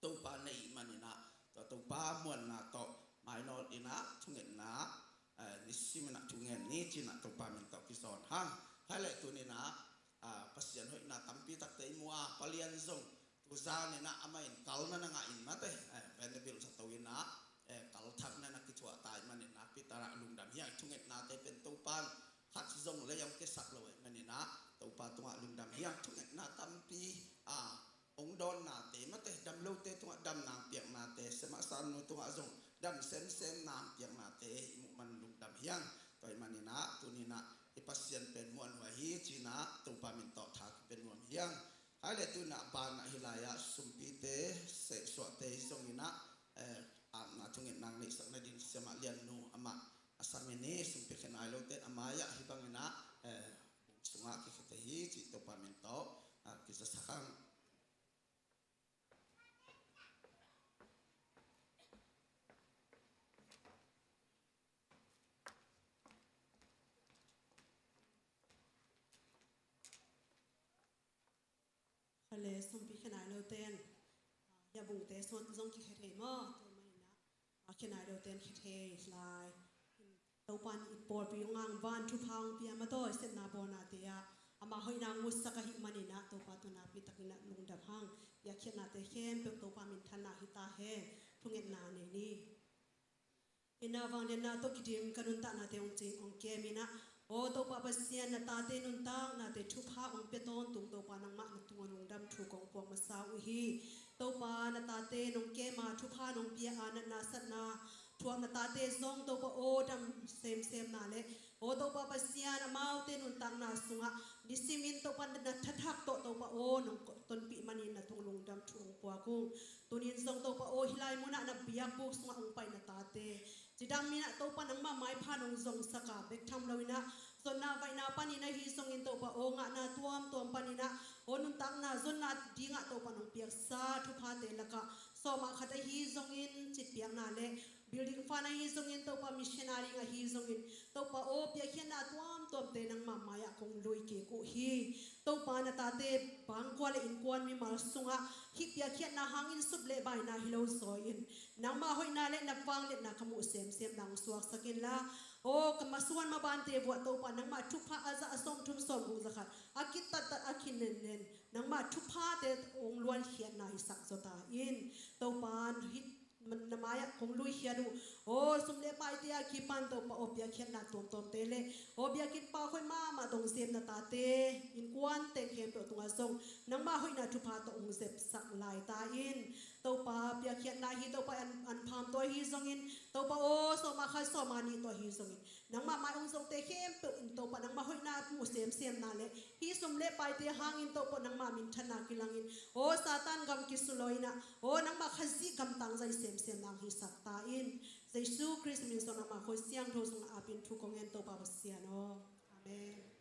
Topa na hih manin ah, tua Topa muanna tawh mainawt in ah thungetna, eh, nisim in ah thu ngen ni ci-in ah Topa min tawh kizawn hang. Hi leh tuni in ah, ah, Pasian hoihna tampi takte i mu a, Pa Lian zong tuzan in ah amah in kalna na ngah in mate, eh, Vanderbilt zato in ah, eh, kalthakna na kithuah ta ahih manin ah nakpi takin ah lungdam hi hang. Thungetnate pen Topa'n khat zong lei hong kisak lo ahih manin ah Topa tungah lungdam hi hang. Thungetna tampi, ah, hong dawnnate mate, damlote tungah damna hong piaknate, semahsanu tungah zong dam semsemna hong piaknate i muh man lungdam hi hang. Tua ahih manin ah tuni in ah i Pasian pen muanhuai hi ci-in ah Topa min tawh tha kipia nuam hi hang. Hi leh tuni in ah a ban ah hih lai ah sumpite, sehsuahte zong in ah, eh, apna thungetna hong neihsak nading siamah Lian nu amah a sam in, sumpi khe nai lote in a mai-ah hih bangin ah, eh, bung sungah kikhia thei hi cih Topa min tawh, ah, kizasak hang. Kha le sumpi khe nai lote in, ah, hih a bungte sungah zong kikhia thei maw? Tua ahih manin ah, ah, khe nai lote in khia thei lai. Topa in i pawlpi hong angvan, thupha hong pia, matawi sepna bawnate ah ama hoihna hong utsak ahih manin ah Topa tawh nakpi takin ah lungdam hang. Piakkhiatnate khempeuh Topa minthanna hi ta hen. Thungetna nei ni. Ina vangliatna tawh kidim ka nuntaknate hong cing hong kem in ah, aw Topa Pasian, na tate nuntaknate thupha hong pia tawntung Topa nangmah na tungah lungdam thu kong puak masa uh hi. Topa na tate nong kem a, thupha nong pia a, natna satna thuak na tate zong Topa aw dam semsemna le aw Topa Pasian, amaute nuntakna sungah nisimin Topa na thathak tawh Topa aw nong tonpih manin na tung lungdam thu hong puak ung. Tunin zong Topa aw hih lai munah na biakbuk sungah hong pai na tate cidam in ah Topa nangmah maipha nong zongsak a, bek tham lo in ah zonna vaihna panin ahi zongin Topa aw ngahna tuamtuam panin ah aw nuntakna zonna dingah Topa nong piaksa thuphate lakah sawmah khat ahi zongin citpiakna le building fund ahi zongin Topa missionary ahi zongin Topa aw piakkhiatna tuamtuamte nangmah mai-ah kong lui kik uh hi. Topa na tate pangkua le innkuan mimal sungah hih piakkhiatna hangin sup le baina hi lo zaw in nangmah hoihna le na vangliatna ka muh semsemna hong suaksak inla, aw ka masuan mabante vuah Topa nangmah thupha a za a sawmthum sawmguk za khat a kitattat a kinennen nangmah thuphate hong luankhiatna hisak zaw ta in. Topa hih na mai-ah kong luikhiat uh. Aw sum le paite a kipan Topa aw piakkhiatna tuamtuamte le aw biakinn pa hoih mahmah dong sem na tate innkuan teng khempeuh tungah zong nangmah hoihna thupha tawh hong zepsak lai ta in. Topa piakkhiatna hi Topa an, an pham tawh ahi zongin Topa aw sawmah khat sawmah nih tawh ahi zongin nangmah mai hong zongte khempeuh in Topa nangmah hoihna mu semsemna le hih sum le paite hangin Topa nangmah minthanna kilangin aw Satan gam kisuloina aw nangmah Khazih gam tangzai semsemna hong hisak ta in. Jesu Khrist min sung nangmah khuai siangtho sungah apin thu kong ngen Topa Pasian aw. Amen.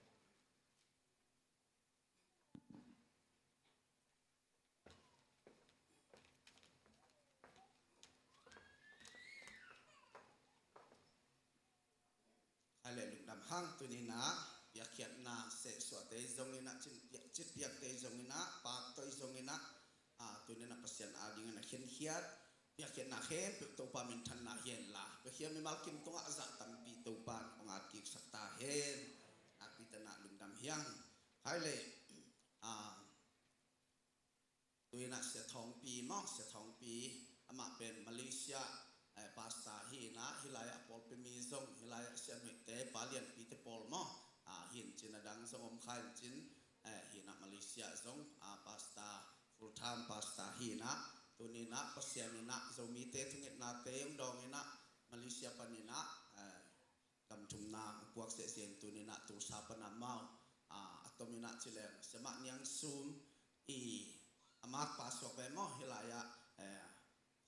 Hale lungdam hang tuninah piakkhiatna sehsuahte zonginah citpiakte zonginah paktoi zonginah tuninah Pasian adingin a khinkhiat piakkhiatna khempeuh Topa minthanna hi henla piakkhiat mimal kim tungah a zah tampi Topa in hong atkiksak ta hen. Nakpi tanah lungdam hiang. Hale. Tuinah Sia Thawngpi maw, Sia Thawngpi amah pen Malaysia pastor hi inah hih lai-ah pawlpi mi zong hih lai-ah Sia Nuihte pa Lianpite pawl maw, hi in cin a dang zong om kha in cin, hi inah Malaysia zong pastor, full time pastor hi inah tuninah Pasian inah Zomite thungetnate hong dawng inah Malaysia paninah gam thumna hong puak sehseh in tuninah Tulsa pana mau a tominah cileng Sia Mah Niang Sum i a makpa suak ve maw hih lai-ah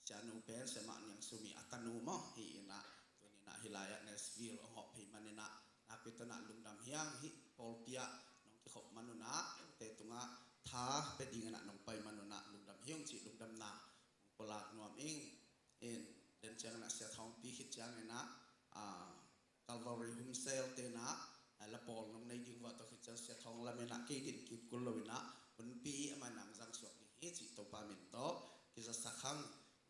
Sia nu pen Sia Mah Niang Sum i a tanu maw hi inah tuninah hih lai-ah Nashville hong hawh phei maninah nakpi tanah lungdam hiang hih pawlpi ah nong kikhop manunah te tungah tha pe dinginah nong pai manunah lungdam hiang cih lungdamna hong pulak nuam ing. In den cianginah Sia Thawngpi khit cianginah Calvary Home Cell tenah la pawl nong nei ding vua tawh khit ciang Sia Thawng laminah kei din kip kul loinah hunpi amah in ang zang suak ding hi cih Topa min tawh kizasak hang.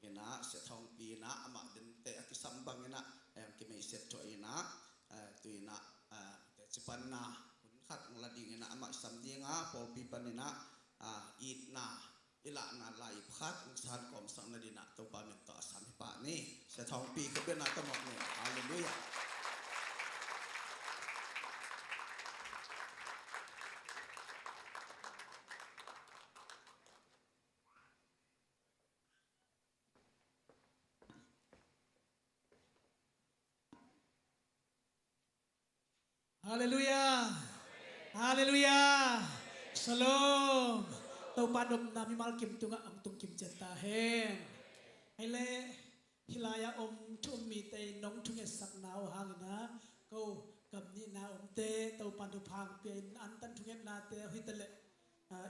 Inah Sia Thawngpi inah amah dente a kisam banginah ang kimeisiat thuah inah tuinah tecipanna hun khat ang la dinginah amah i sam dinga pawlpi paninah itna i lahna lai pakhat hong san kawmsak nadinah Topa min tawh a sam hi pah ni. Sia Thawngpi khuapianna tamawh ni. Halleluiah. Halleluiah. Halleluiah. Shalom. Topa nopna mimal kim tungah hong tung kim ciat ta hen. Hei leh hih lai-ah om thu um mite in nong thungetsakna uh hanginah ko gam nihna omte Topa thupha hong pia in antan thungetnate uh hi ta leh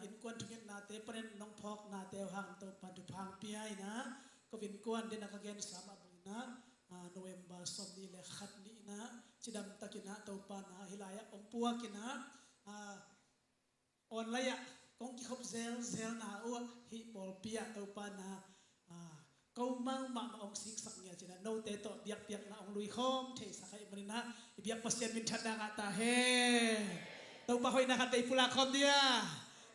innkuan thungetnate panin nong phawknate uh hangin Topa thupha hong pia inah ko innkuan dinah ka gensa mah banginah November sawmnih le khat ni inah cidamtakinah Topa na hih lai-ah hong puakinah online-ah kong kikhop zelzelna uh ah hih pawlpi ah Topa na Ko mangmah mah hong siksak ngiat in ah, note tawh biakpiakna hong luikhawm theisak ahih manin ah, i biak Pasian minthanna ngah ta hen. Topa hoihna khat vei pulak khawm dia.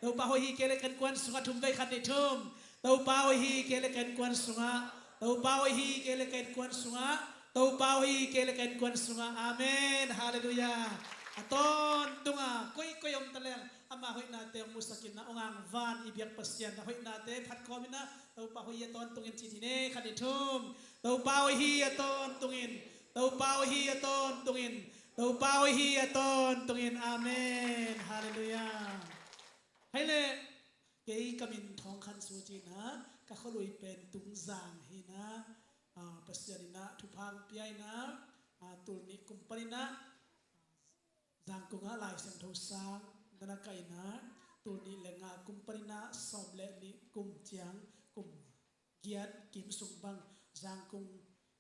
Topa hoih hi kei le ka innkuan sungah thum vei, khat, nih, thum. Topa hoih hi kei le ka innkuan sungah. Topa hoih hi kei le ka innkuan sungah. Topa hoih hi kei le ka innkuan sungah. Amen. Halleluiah. A tawntunga koikoi om ta leng ama hoihnate hong musak in ah, hong angvan i biak Pasian a hoihnate phat khawm in ah, Topa hoih hi a tawntungin ci ni ne, khat, nih, thum. Topa hoih hi a tawntungin. Topa hoih hi a tawntungin. Topa hoih hi a tawntungin. Amen. Halleluiah. Hei le, kei ka min Thawng Khan Su ci in ah, ka khualui pen Tungzang hi in ah, ah, Pasian in ah thupha hong pia in ah, ah, tul nih kum panin ah, Zangkung ah Lai Siangtho sang na na kah in ah, tul nih le nga kum panin ah, sawm le nih kum ciang, kum giat kim sung bang Zangkung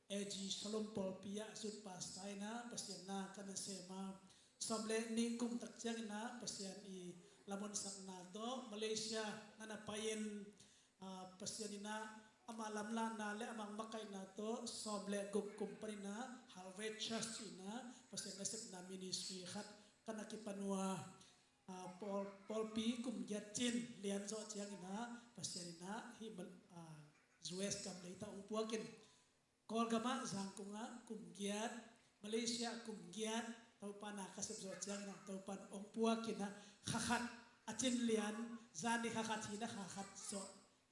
A G Shalom pawlpi ah youth pastor in ah Pasian na ka na sem a, sawm le nih kum tak ciangin ah Pasian i lamonsakna tawh Malaysia na na pai in, ah, Pasian in ah ama lamlahna le ama makaihna tawh sawm le guk kum panin ah Harvest Church in ah Pasian nasepna ministry khat ka na kipan uh a, ah, pawl, pawlpi kum giat cin lian zawh ciangin ah Pasian in ah hih Mal-, ah, U S gam leitah hong puak in, Kawlgam ah Zangkung ah kum giat, Malaysia ah kum giat, Topa na ka sep zawh ciangin ah Topa in hong puak in ah, kha khat a cin lian, zan ni kha khat hi in ah kha khat zawh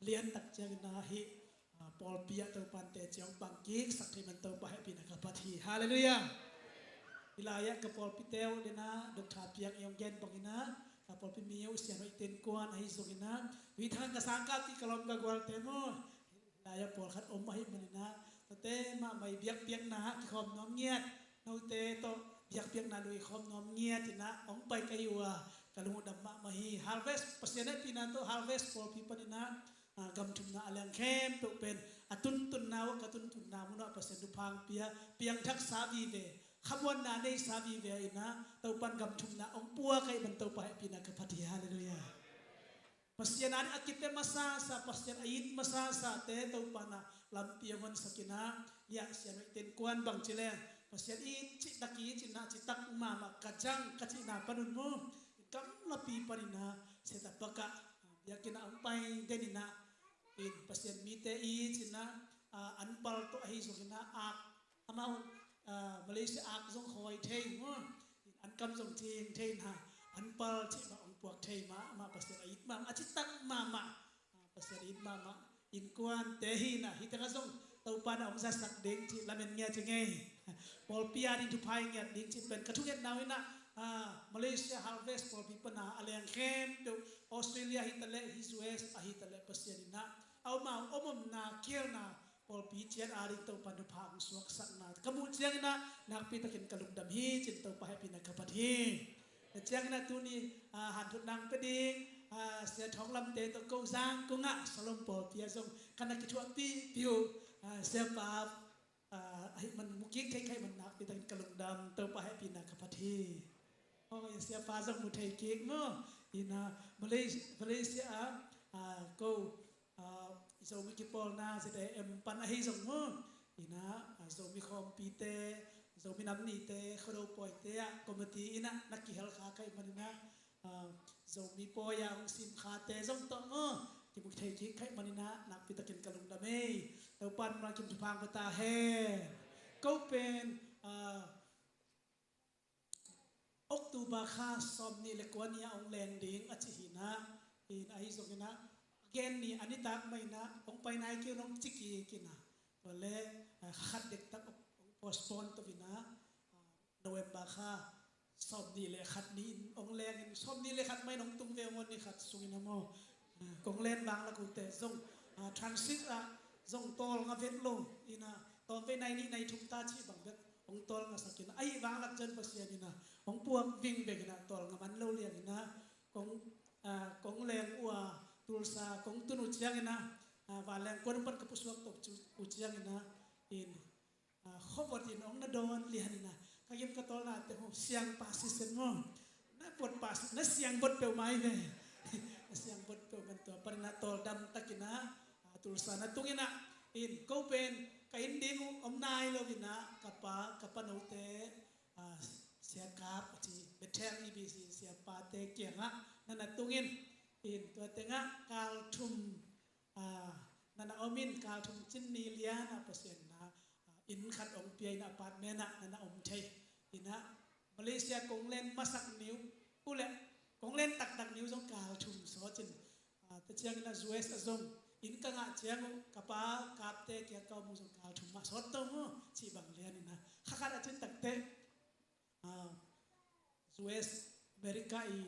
lian tak ciangin ah hih, ah, pawlpi ah Topa in teci hong pang kik sak thei man Topa hehpihna ka phat hi. Halleluiah. Hih lai ah ka pawlpite uh le in ah Doctor Piang i hong gen bangin ah, ka pawlpi mi uh Sian Hoih Ten Kuan ahi zongin ah, Hui Thang ka sangkap cih ka lawm ka gualte maw, hih lai ah pawlkhat om ahih manin ah, note mahmah i biakpiakna ah kikhawm nuam ngiat, note tawh biakpiakna luikhawm nuam ngiat in ah hong pai ka hi uh a, ka lung uh dam mahmah hi. Harvest, Pasian hehpihna tawh Harvest pawlpi panin ah, ah, gam thumna a liang khempeuh pen a tuntunna uh, ka tuntunna mun ah Pasian thupha hong pia, piangthaksa vive, khamuanna neisa vive in ah Topa in gam thumna hong puak ahih man Topa hehpihna ka phat hi. Halleluiah. Pasian a ding a kipia masasa, Pasian a it masasate Topa in ah lampi hong honsak in ah, hih ah Sian Hoih Ten Kuan bang ci leng, Pasian it cihtak i cihna, cihtak mahmah ka zang ka cihna panun mu, gamlapi panin ah Setapak ah, ah, biakinn ah hong pai den in ah, in Pasian mite i cihna, ah, anpal tawh ahi zongin ah, ak, amau, ah, Malaysia ak zong khawi thei maw, in ankam zong cing thei in ah, anpal cih mah hong puak thei mahmah, Pasian a it mahmah, a cihtak mahmah, ah, Pasian a it mahmah innkuante hi in ah, hih tengah zong Topa in ah hong zasak ding cih lamen ngiat ci ngei. Pawlpi a ding thupha i ngiat ding cih pen ka thungetna uh in ah, ah, Malaysia Harvest pawlpi pan a a leng khempeuh, Australia hi ta leh, hih U S ahi ta leh, Pasian in ah a om a, om omna, kielna, pawlpi ciat a ding Topa in thupha hong suaksakna ka muh ciangin ah nakpi takin ka lungdam hi, cin Topa hehpihna ka phat hi. Tua ciangin ah tuni, ah, hanthotna hong pia ding, ah, Sia Thawng Lamte tawh ko Zangkung ah Shalom pawlpi ah zong ka na kithuahpihpih uh, ah, Siapa, ah, ahih man mu kik thei ka hih man nakpi takin ka lungdam, Topa hehpihna ka phat hi. Oh, Siapa zong mu thei kik maw. In ah Malaysia, Malaysia ah, ah, ko, ah, Zomi kipawlna Z A M pan ahi zong maw, in ah, ah, Zomi khawmpite, Zomi nam nite, Khuado pawite ah committee in ah na kihel kha ka hih manin ah, ah, Zomi pawi ah hong simkhate zong tawh maw, kimu thei kik ka hih manin ah nakpi takin ka lungdam ei. Topa in mah kim thupha hong pia ta hen. Ko pen, ah, October kha sawmnih le kua ni ah hong leng ding a ci hi in ah, in ahi zongin ah a gen ni a nitak mah in ah hong pai nai kei un hong ci kik in ah, tua leh, ah, kha khat dektak hong postpone to in ah, ah, November kha sawmnih le khat ni in hong leng in, sawmnih le khat mah in hong tung ve, hong on ni khat sungin ah maw. Ah, kong len vanglak uh teh zong, ah, transit ah zong tawlnga vet lo in ah, tawm vei nai nih nai thum ta cih bang bek hong tawlngasak in ah, ahih vanglak ciang Pasian in ah hong puak vingveng in ah tawlnga man lo liang in ah, kong, ah, kong leng uh a Tulsa kong tun uh ciangin ah, ah, vanleng kuan pan ka pusuak to uh ciangin ah, in, ah, khuavot in hong na dawn lian in ah, ka gim ka tawlna teh maw, siang pah sisen maw. Na vot pah si-, na siang vot peuhmah hi ve. Na siang vot peuhmah, tua panin ah tawldam takin ah, ah, Tulsa na tung in ah, In ko pen ka inn ding uh om nai lo in ah ka pa, ka pa note, ah, Sia Kap a ci, Bethel E B C siapate kiangah na na tung in, in tua tengah kal thum, ah, na na om in, kal thum cin ni lian ah Pasian na, ah, inn khat ong pia in apartment ah na na om thei in ah Malaysia kong len masak ni uh, uh leh kong len taktak ni uh zong kal thum sawt in, ah, tua ciangin ah U S a zong inn ka ngah ciang uh ka pa Kapte kiang ka om uh zong kal thum mah sawt to maw cih bang lian in ah kha khat a cin takte, ah, U S America i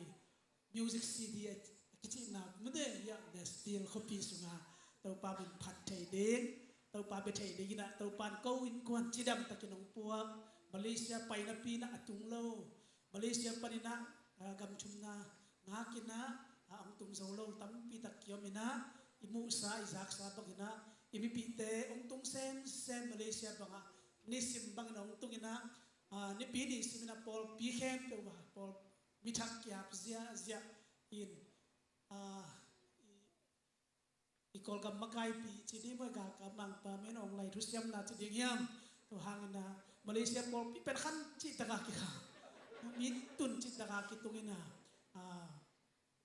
music C D a kicihna mute hiah Nashville khuapi sungah Topa min phat thei ding, Topa bia thei ding in ah Topa in ko innkuan cidam takin hong puak. Malaysia painapi in ah a tung lo, Malaysia panin ah, ah, gam thumna ngak in ah, ah, hong tung zo lo tampi tak kiom in ah, i muhsa i zaksa bang in ah i mipihte hong tung semsem Malaysia bangah nisim bangin ah hong tung in ah, ah, nipi nisim in ah pawlpi khempeuh ah pawl mi thak kiap ziahziah in, ah, i, i Kawlgam makaipi ci ding maw, i galkap mangpa men ong lai thusiamna ci ding hiam? Tua hangin ah Malaysia pawlpi pen khan cih takah kikhang, mi tun cih takah kitung in ah, ah,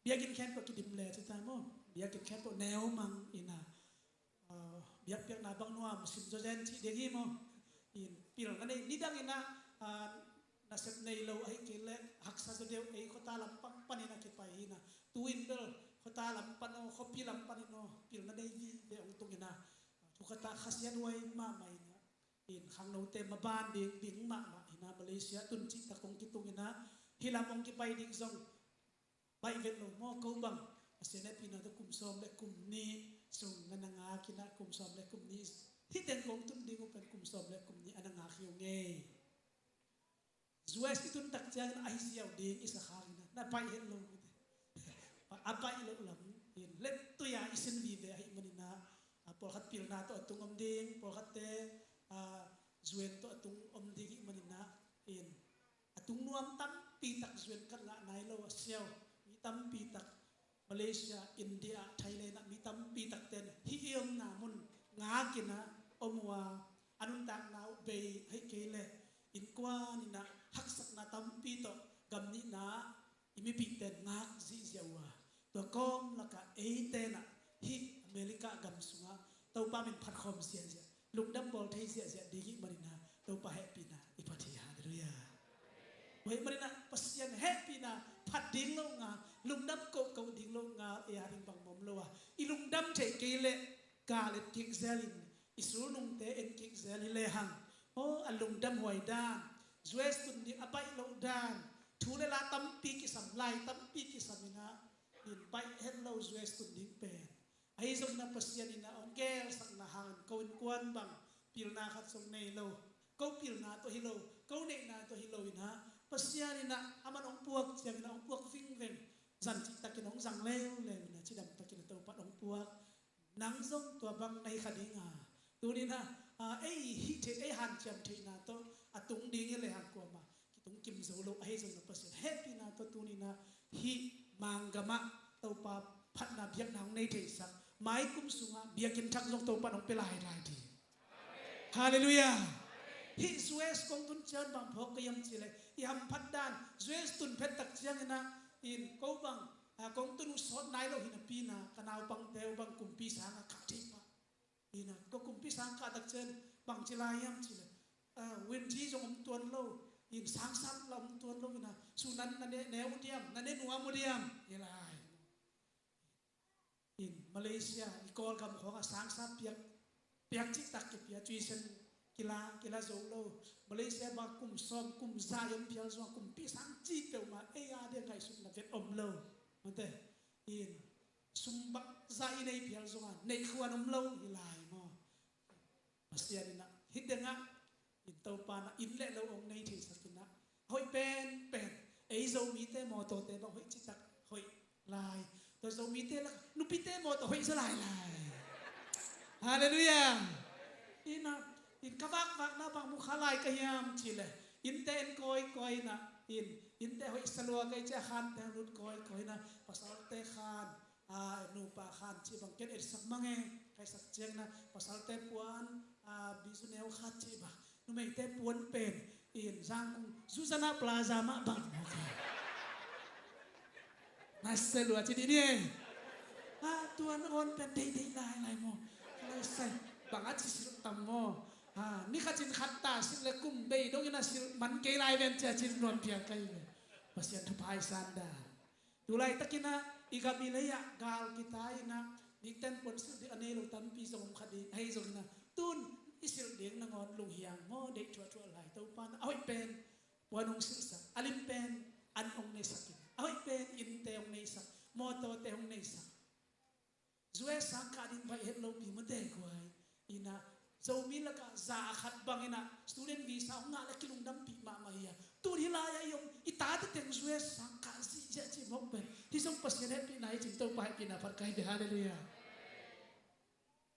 biakinn khempeuh kidim le ci ta maw, biakinn khempeuh neu mang in ah, ah, biakpiakna bang nuam sim zaw zen cih ding hi maw. In pilna nei nidang in ah, ah, nasep nei lo ahih kei leh haksa zaw deuh, ei khuata lampang panin ah kipai hi in ah, tu-in bel khuata lam pan aw, khuapi lam panin aw, pilna nei vive hong tung in ah, thu khat ah khasiathuai mahmah in ah, in khangnote maban ding ding mahmah in ah Malaysia tun cih tak hong kitung in ah, hih lam hong kipai ding zong baih vet lo maw, ko bang Pasian hehpihna tawh kum sawm le kum nih sung na na ngak in ah, kum sawm le kum nih, hih teng kong tun ding uh pen kum sawm le kum nih a na ngak hi ung ei. U S i tun tak ciangin a hi siau ding i sa khak in ah na baih het lo mite. A baih loh lam in lettui-a i sin vive ahih manin ah, a, pawlkhat pilna tawh a tung om ding, pawlkhatte, a, zuan tawh a tung om ding ahih manin ah, in a tung nuam tampi tak zuan khat ngah nai lo a siau mi tampi tak Malaysia, India, Thailand ah mi tampi takte in hih i omna mun ngak in ah om uh a, a nuntakna uh bei ahih kei leh innkuan in ah haksatna tampi tawh gam nihna ah i mipihte in ngak zihziah uh a, tua kawm lakah eite in ah hih America gam sungah Topa min phat khawm ziahziah, lungdam bawl thei ziahziah ding ahih manin ah Topa hehpihna i phat hi. Halleluiah. Tua ahih manin ah Pasian hehpihna phat ding lo ngal, lungdam kohkoh ding lo ngal ei a ding bang om lo a, i lungdam theih kei leh gal et kik zel in, i sulnungte en kik zel hi lehang, aw, a lungdam huai dan, U S tun ding a baih loh dan, thu le la tampi kisam, lai tampi kisam in ah, in baih het lo U S tun ding pen. Ahi zongin ah Pasian in ah hong gelsakna hangin ko innkuan bang pilna khat zong nei lo, ko pilna tawh hi lo, ko neihna tawh hi lo in ah, Pasian in ah aman hong puak ciangin ah hong puak vingveng, zan cihtakin hong zang leuleu in ah cidam takin ah Topa in hong puak. Nang zong tua bang na hi kha ding a, tuni-in ah, a, ei hih theih, ei hanciam theihna tawh a tung ding hi lehang kuamah kitungkim zo lo, ahi zongin ah Pasian hehpihna tawh tuni-in ah hih Manggamah Topa phatna biakna hong nei theisak, mai kum sungah biakinn thak zong Topa in hong pia lailai ding. Halleluiah. Hih U S kong tun ciang bang phawk ka hiam cih leh i hamphat dan, U S tun phet tak ciangin ah in ko bang, a, kong tun uh sawt nai lo hi napi-in ah ka naupangte uh bang kumpi sang a khah thei pah. In ah, tua kumpi sang kah tak ciang bangci lai hiam cih leh, ah, winji zong om tuan lo, in sangsap la om tuan lo, in ah, sunan na ne, ne uh diam, na ne nuam uh diam, hi lai. In Malaysia, i Kawlgam khawngah sangsap piak, piak cihtak kipia, tuition kila, kila zo lo. Malaysia bang kum sawm, kum za i om phial zongah kumpi sang ci peuhmah, ei a dia ngaihsutna vet om lo. Mate, in sum bangzah i nei phial zongah neih khuan om lo hi lai maw? Pasian in ah hih tengah in Topa in ah inn le lo hong nei theisak in ah, hoih penpen, ei Zomite mawtawte bang hoih citak hoih lai. Tua Zomite lak nupite mawtaw hoih zaw lailai. Halleluiah. In ah, in ka vakvakna bang mu kha lai ka hiam cih leh, innte en kawikawi in ah, in, innte hoih sa lua kei ci a khante lut kawikawi in ah, pasalte khan a, nupa khan cih bang ken etsak mang e, ka etsak ciangin a, pasalte puan, a, bizu neu khat cih bang, numeite puan pen in Zangkong Zuzana Plaza mah bang maw ka. Nasa lua ci dih ni e. A, tua nangawn pen deidei lailai maw. Ka lai sai bang a ci silh tam maw. A, ni khat cin khat ta silh le kum bei dongin a silh man kei lai ven cia cin nuam piang kai ve. Pasian thupha i san dan. Tulaitakin a i gam i lei ah gal kitai in a, nikten puan silh ding a nei lo tampi zong om kha ding, ahi zongin a tun i silh ding nangawn lunghiang maw, deih thuahthuah lai. Topa in a hoih pen puan hong silhsak, a lim pen an hong neisak in, a hoih pen innte hong neisak, mawtawte hong neisak. Zu e sang kah ding baih het lopi mate guai. In a, Zomi lakah za a khat bangin a student visa hong ngah le kilungdampih mahmah hi a. Tun hih lai-ah i om i tate teng zu e sang kah zihziah cih mawk pen, hih zong Pasian hehpihna hi cin Topa hehpihna phat kai ve. Halleluiah.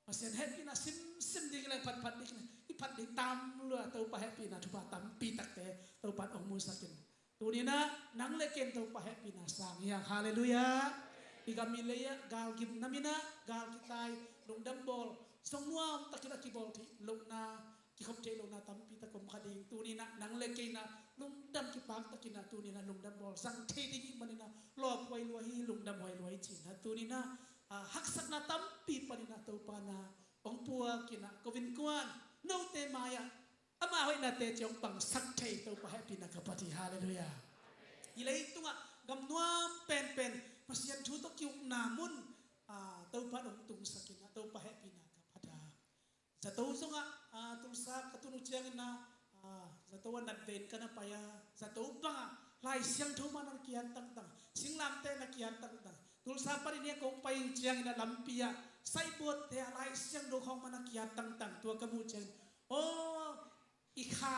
Pasian hehpihna simsim ding le phatphat ding le i phat ding tam lua, Topa hehpihna thupha tampi takte Topa in hong musak in. Tuni-in ah nang le ken Topa hehpihna sang hi hang. Halleluiah. I gam i lei ah gal gimnam in ah gal kitai, lungdam bawl zong nuam takin a kibawl theih lohna, kikhop theih lohna tampi tak om kha ding. Tuni-in ah nang le kei in ah lungdam kipak takin ah tuni-in ah lungdam bawl zang thei ding i hih manin ah lawp huai lua hi, lungdam huai lua hi ci-in ah tuni-in ah, ah, haksatna tampi panin ah Topa in ah hong puak in ah ko innkuan note mai-ah ama hoihnate ciang pangsak thei Topa hehpihna ka phat hi. Halleluiah. I leitungah gam nuam penpen Pasian thu tawh ki-ukna mun, ah, Topa in hong tungsak in ah Topa hehpihna ka phat a. Zato zongah, ah, Tulsa ka tun uh ciangin ah, ah, zato a natven ka na pai a, zato bangah Lai Siangtho mah na kiat tangtang, singlamteh na kiat tangtang. Tulsa panin hiah kong pai uh ciangin ah lampi ah saihbuatte ah Lai Siangtho khawng mah na kiat tangtang. Tua ka muh ciangin, aw, i kha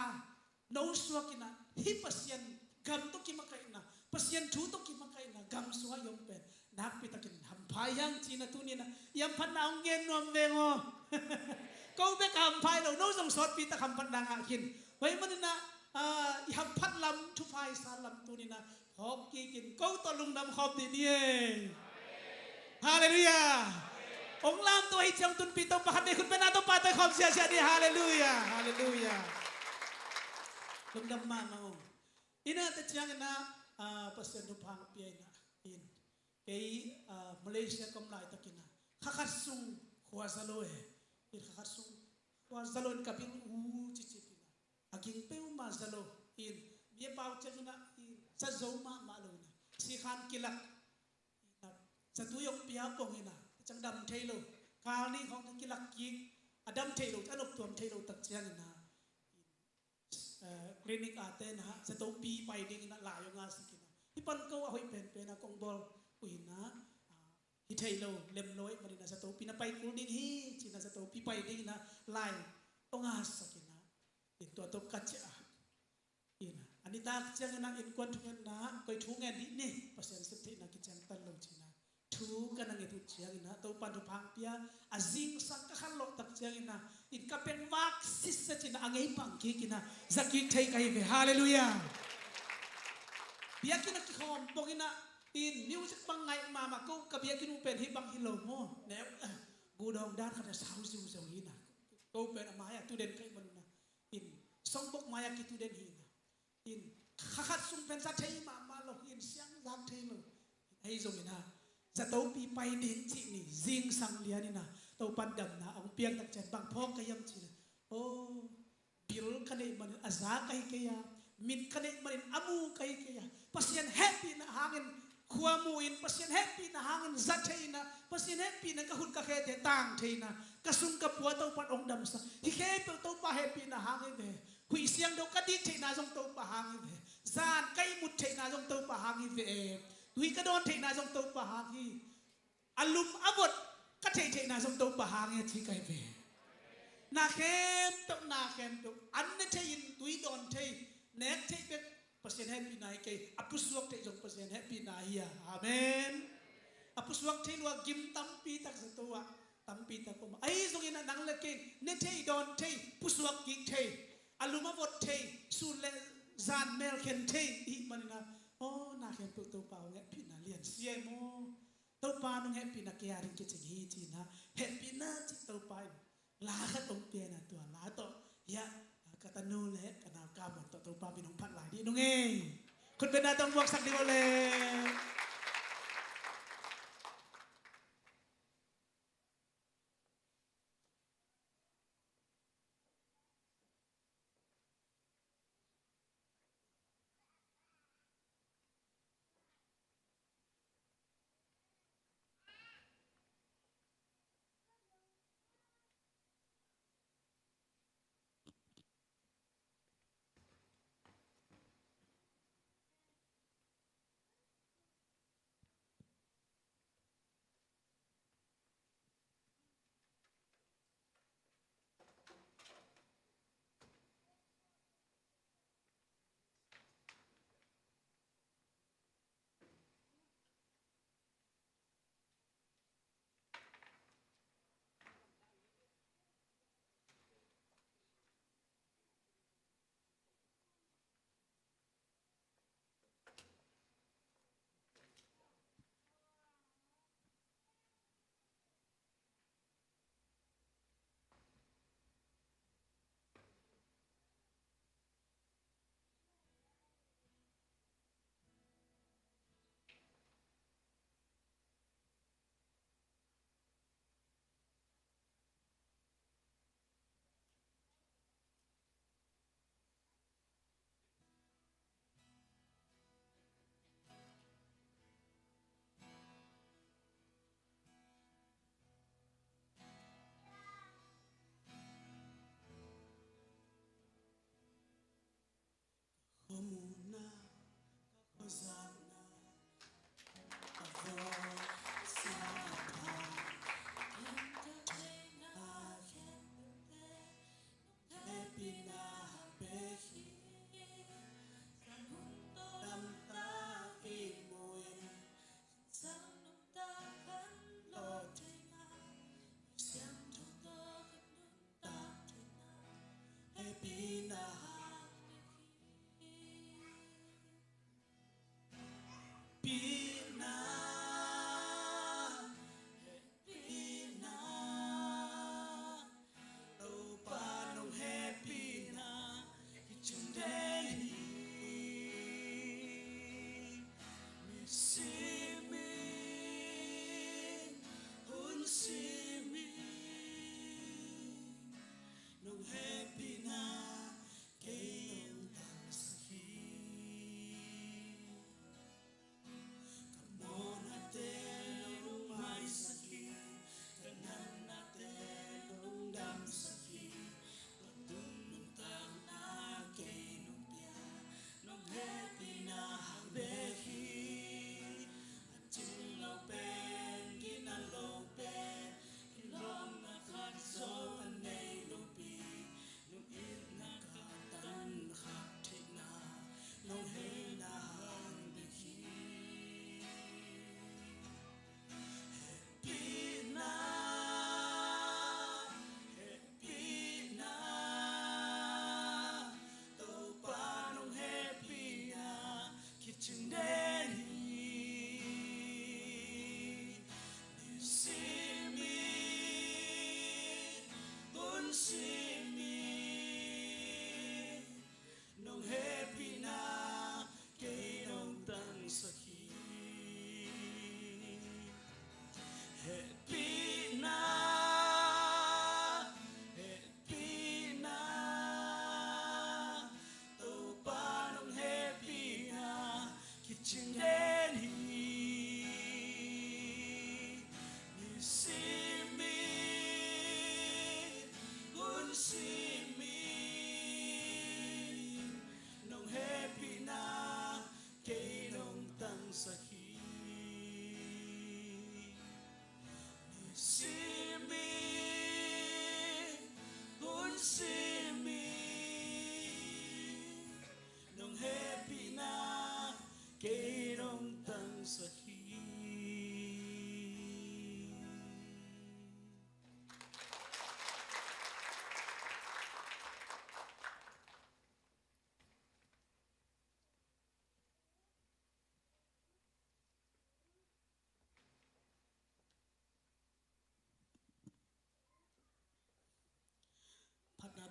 no suak in ah hih Pasian gam tawh kimakaihna, Pasian thu tawh kimakaihna gam sungah i om pen nakpi takin hampha hi hang ci-in ah tuni-in ah i hamphatna hong gen nuam veng aw. Ko bek hampha hi lo, no zong sawtpi tak hamphatna ngah khin. Tua ahih manin ah, ah, i hamphat lam, thupha i san lam tuni-in ah phawk kik in ko tawh lungdam khawm dih ni e. Halleluiah. Hong lamto ahih ciang tunpi Topa khat vei khut beng a Topa tawh i khawm siahsiah ni. Halleluiah. Halleluiah. Lungdam mahmah aw. In ah tua ciangin ah, ah, Pasian thupha hong pia in ah, in, kei, ah, Malaysia ka om laitakin ah kha khat sung khua za lo e. In kha khat sung khua za lo in ka bil uh cicip in ah a ging peuhmah za lo. In mi a pau ciangin ah in za zo mahmah lo in ah sikhan kilak in ah zatui hong pia pong in ah ciang dam thei lo. Kal nih khawng kilak kik, a dam thei lo, a noptuam thei lo tak ciangin ah, eh, clinic a te in ah zatopi pai dingin ah lai hong ngahsak in ah hih pan ko a hoih penpen a kong bawl uh in ah, ah, hi thei lo, lem lo ahih manin ah zatopi na pai kul ding hi ci-in ah zatopi pai dingin ah lai hong ngahsak in ah, in tua tawh ka ciah a. In ah a nitak ciangin ah innkuan thungetna ah koi thu ngen dih ni, Pasian sep theihna kiciangtan lo ci-in ah thu ka na nget uh ciangin ah Topa in thupha hong pia a, zingsang ka khanlawh tak ciangin ah in ka peng vak sitset in ah a ngei pang kik in ah za kik thei ka hi ve. Halleluiah. Biakinn a kikhawm pong in ah in music bang ngaih mahmah, ko ka biakinn uh pen hih bang hi lo maw, neu, gudawng dan khat a sau ziuziau hi in ah ko pen a mai-ah tuden ka hih manin ah in songbook mai-ah kituden hi in ah in kha khat sung pen za thei mahmah lo hi in siang zak thei lo. Ahi zongin ah zatopi pai ding cih ni, zingsang lian in ah Topa in damna hong piak tak ciang bang phawk ka hiam ci-in ah, aw, bil ka neih manin a za ka hi kei a, mit ka neih manin a mu ka hi kei a, Pasian hehpihna hangin khua mu in, Pasian hehpihna hangin za thei in ah, Pasian hehpihna ka khut ka khete tang thei in ah ka sung ka pua Topa in hong damsak. Hih khempeuh Topa hehpihna hang hi ve. Huih siangtho ka dik theihna zong Topa hang hi ve. Zan ka ihmut theihna zong Topa hang hi ve. Tui ka dawn theihna zong Topa hang hi. A lum a vot ka theih theihna zong Topa hang hi a ci ka hi ve. Na khempeuh, na khempeuh an ne thei in, tui dawn thei, nek theih bek Pasian hehpihna hi kei, a pusuak theih zong Pasian hehpihna hi a. Amen. A pusuak theih lua gim tampi tak zato ah tampi tak om a. Ahi zongin ah nang le kei ne thei, dawn thei, pusuak kik thei, a lum a vot thei, sun le zan mel khen thei i hih manin ah, aw, na khempeuh Topa hong hehpihna lian sia e maw. Topa Topa nong hehpihna kei a ding kicing hi ci-in ah, hehpihna cih Topa in la khat hong pia-in ah, tua la tawh hiah ka tanu le ka nau Kamon tawh Topa min hong phat lai dih nung ei. Khutbetna tawh hong buaksak dih uh le.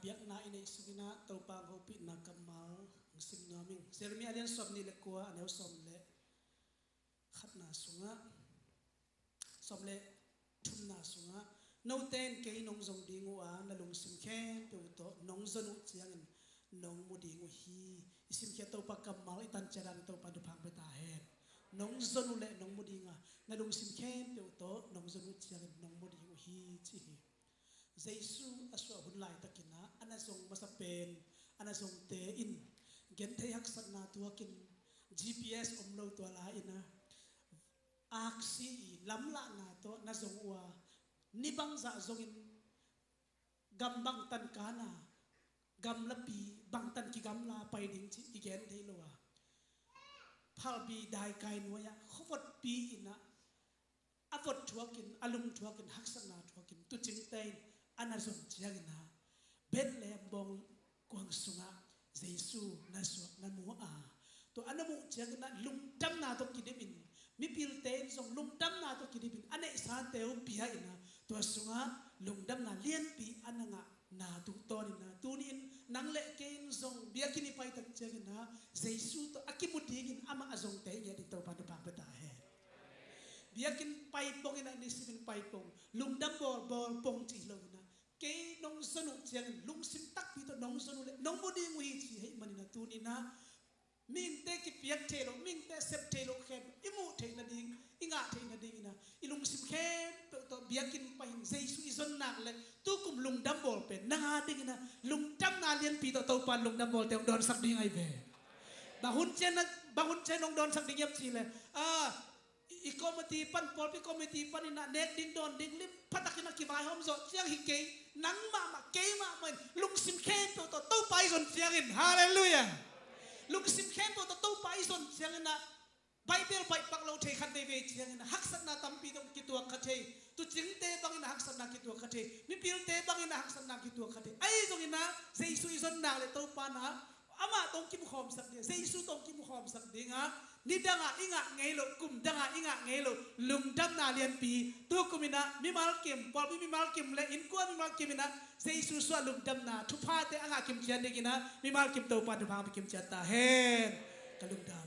Biakna i neih sungin ah Topa hopihna kammal hong sim nuam ing. Jeremiah a lian sawm nih le kua, a neu sawm le khatna sungah, sawm le thumna sungah, note in kei nong zong ding uh a, na lungsim khempeuh tawh nong zon uh ciangin nong mu ding uh hi. I simkhiat Topa kammal i tan ciat dan Topa thupha pia ta hen. Nong zon uh le nong mu ding a, na lungsim khempeuh tawh nong zon uh ciangin nong mu ding uh hi, ci hi. Jesu a suah hun laitakin ah a na zong masa pen, a na zongte in genthei haksatna tuakin, G P S om lo tua lai-in ah aksi i lamlahna tawh na zong uh a, ni bangzah zongin gam bangtan kana, gamlapi bangtan kigamla pai ding cih i gen thei lo a, phalbi daikai nuai-ah khuavotpi in ah a vot thuakin, a lum thuakin, haksatna thuakin tuucingte in a na zon ciangin ah Bethlehem bawng kuang sungah Jesu na suak na mu a, tua a na muh ciangin ah lungdamna tawh kidimin, mipilte in zong lungdamna tawh kidimin, a neihsate uh pia in ah tua sungah lungdamna lianpi a na ngah na tungtawnin ah, tuni-in nang le kei in zong biakinn i paitak ciangin ah Jesu tawh a kimu dingin amah a zongte i ngiat ding Topa thupha pia ta hen. Biakinn pai pongin ah, nisimin pai pong, lungdam bawl bawl pong cih lo-in ah, kei nong zon uh ciangin lungsim takpi tawh nong zon uh le nong mu ding uh hi, ci ahih manin ah tuni-in ah mihingte kipiak thei lo, mihingte sep thei lo khempeuh i muh theih nading, i ngah theih nadingin ah i lungsim khempeuh tawh biakinn pai-in Jesu i zon nak le tukum lungdam bawl pen nang a dingin ah lungdamna lianpi tawh Topa in lungdam bawlte hong dawnsak ding ahi ve. Bang hun ciang, bang hun ciang hong dawnsak ding hiam cih leh, ah, i, i committee pan, pawlpi committee panin ah nek ding dawn ding lim phatak in ah kivaihawm zawh ciang hi kei, nang mahmah, kei mahmah in lungsim khempeuh tawh Topa i zon ciangin, halleluiah, lungsim khempeuh tawh Topa i zon ciangin ah Bible baih pak lo thei khat veivei ciangin ah haksatna tampi tawh kituak kha thei, tuucingte bangin ah haksatna kituak kha thei, mipilte bangin ah haksatna kituak kha thei. Ahi zongin ah Jesu i zon nak le Topa in ah amah tawh hong kimukhawmsak ding, Jesu tawh hong kimukhawmsak ding a, nidang ah i ngah ngei loh, kum dang ah i ngah ngei loh lungdamna lianpi tukum in ah mimal kim, pawlpi mimal kim le innkuan mimal kim in ah Jesu suah lungdamna thuphate a ngah kimciat dingin ah mimal kim Topa in thupha hong pia kimciat ta hen. Ka lungdam.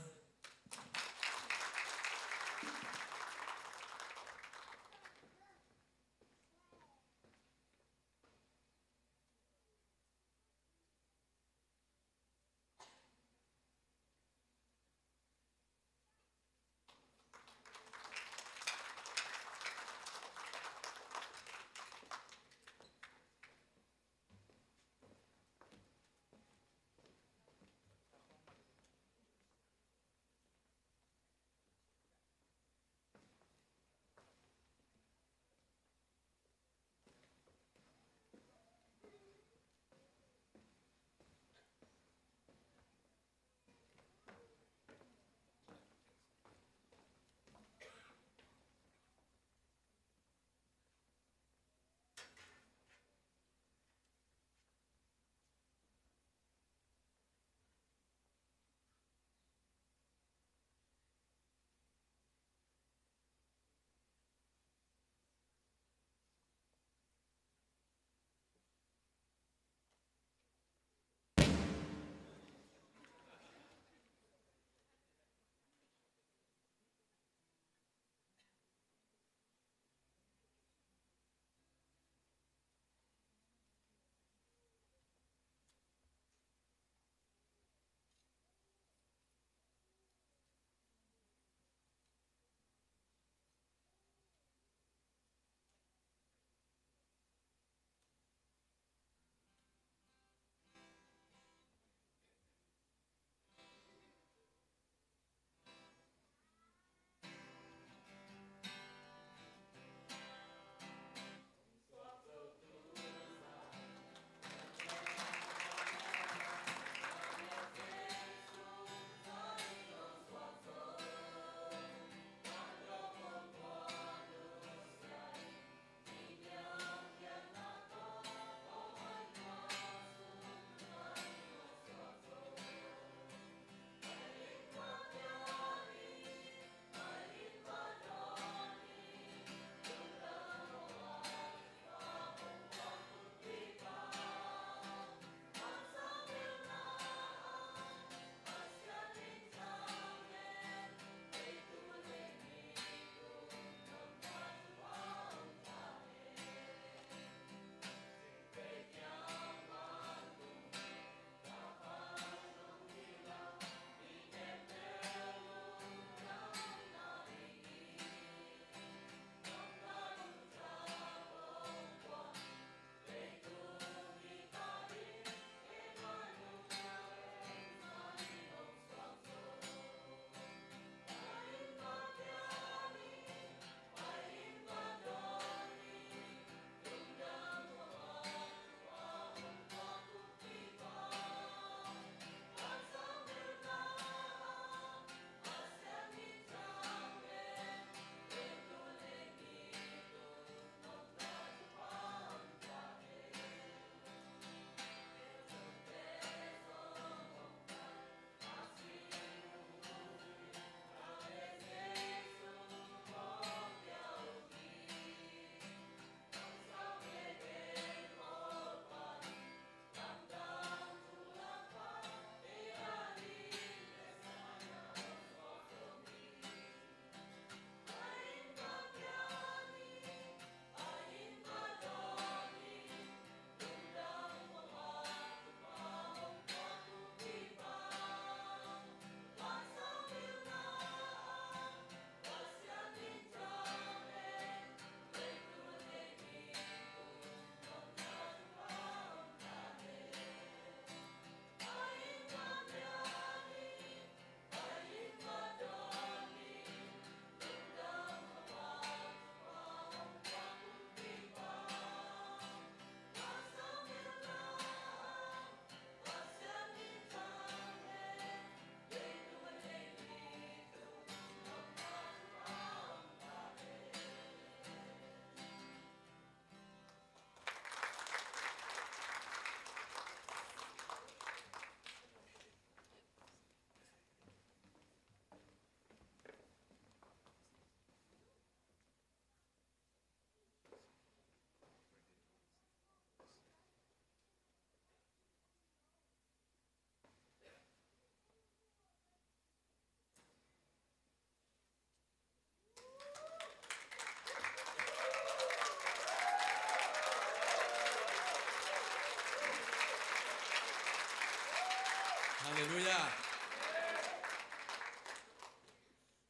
Halleluiah.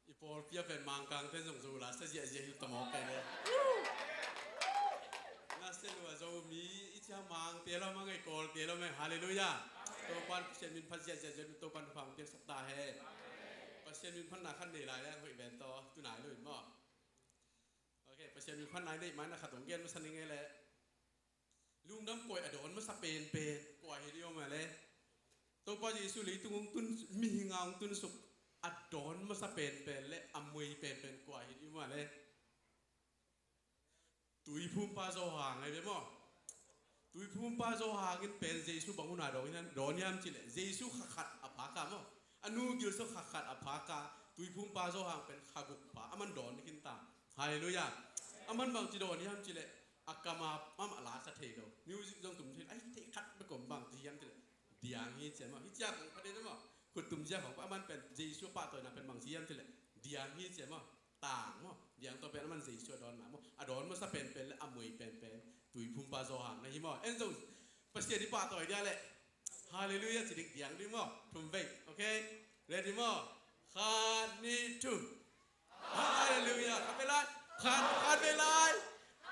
I pawlpi a pen Mangkangte zong zo la sa ziahziah hi ta mawk kei le. Nasia lua Zomi i cia Mangte lo mang ei, Kawlte lo mang ei. Halleluiah. Topan Pasian min phat ziahziah zia, Topan thupha piaksak ta hen. Pasian min phatna khat nei lai le hoih ven tawh tunai lo in maw. Ok, Pasian min phatna i neih mai na khat hong gen masa ning ei le. Lungdam kua hi a dawn masa penpen, kua hi ding om a le. Topa Jesu leitung hong tun, mihing a hong tunsuk a dawn masa penpen le a mui penpen kua hi ding om a le. Tuiphumpa Johan ahi ve maw. Tuiphumpa Johan in pen Jesu bang hun a dawn hiam, dawn hiam cih leh Jesu kha khat a phak a maw. A nu gil sawk kha khat a phak a, Tuiphumpa Johan pen kha guk pha, aman dawn khin ta. Halleluiah. Aman bangci dawn hiam cih leh a kam a amah la sa thei lo. Music zong tum thei lo. Ai, thei khat bek om, bangci hiam cih leh diang hi ci a maw. Hi ciang khong pha den a maw. Khut tum ciang khong pha, aman pen Jesu pahtawina pen bangci hiam cih leh diang hi ci a maw. Tang maw. Diang tawh pen aman Jesu a dawnna maw. A dawn masa penpen le a mui penpen Tuiphumpa Johan na hi maw. En zong Pasian i pahtawi dia leh. Halleluiah ci ding, diang ding maw. Thum vei. Ok. Ready maw. Khat, nih, thum. Halleluiah. Khat vei lai. Khat, khat vei lai.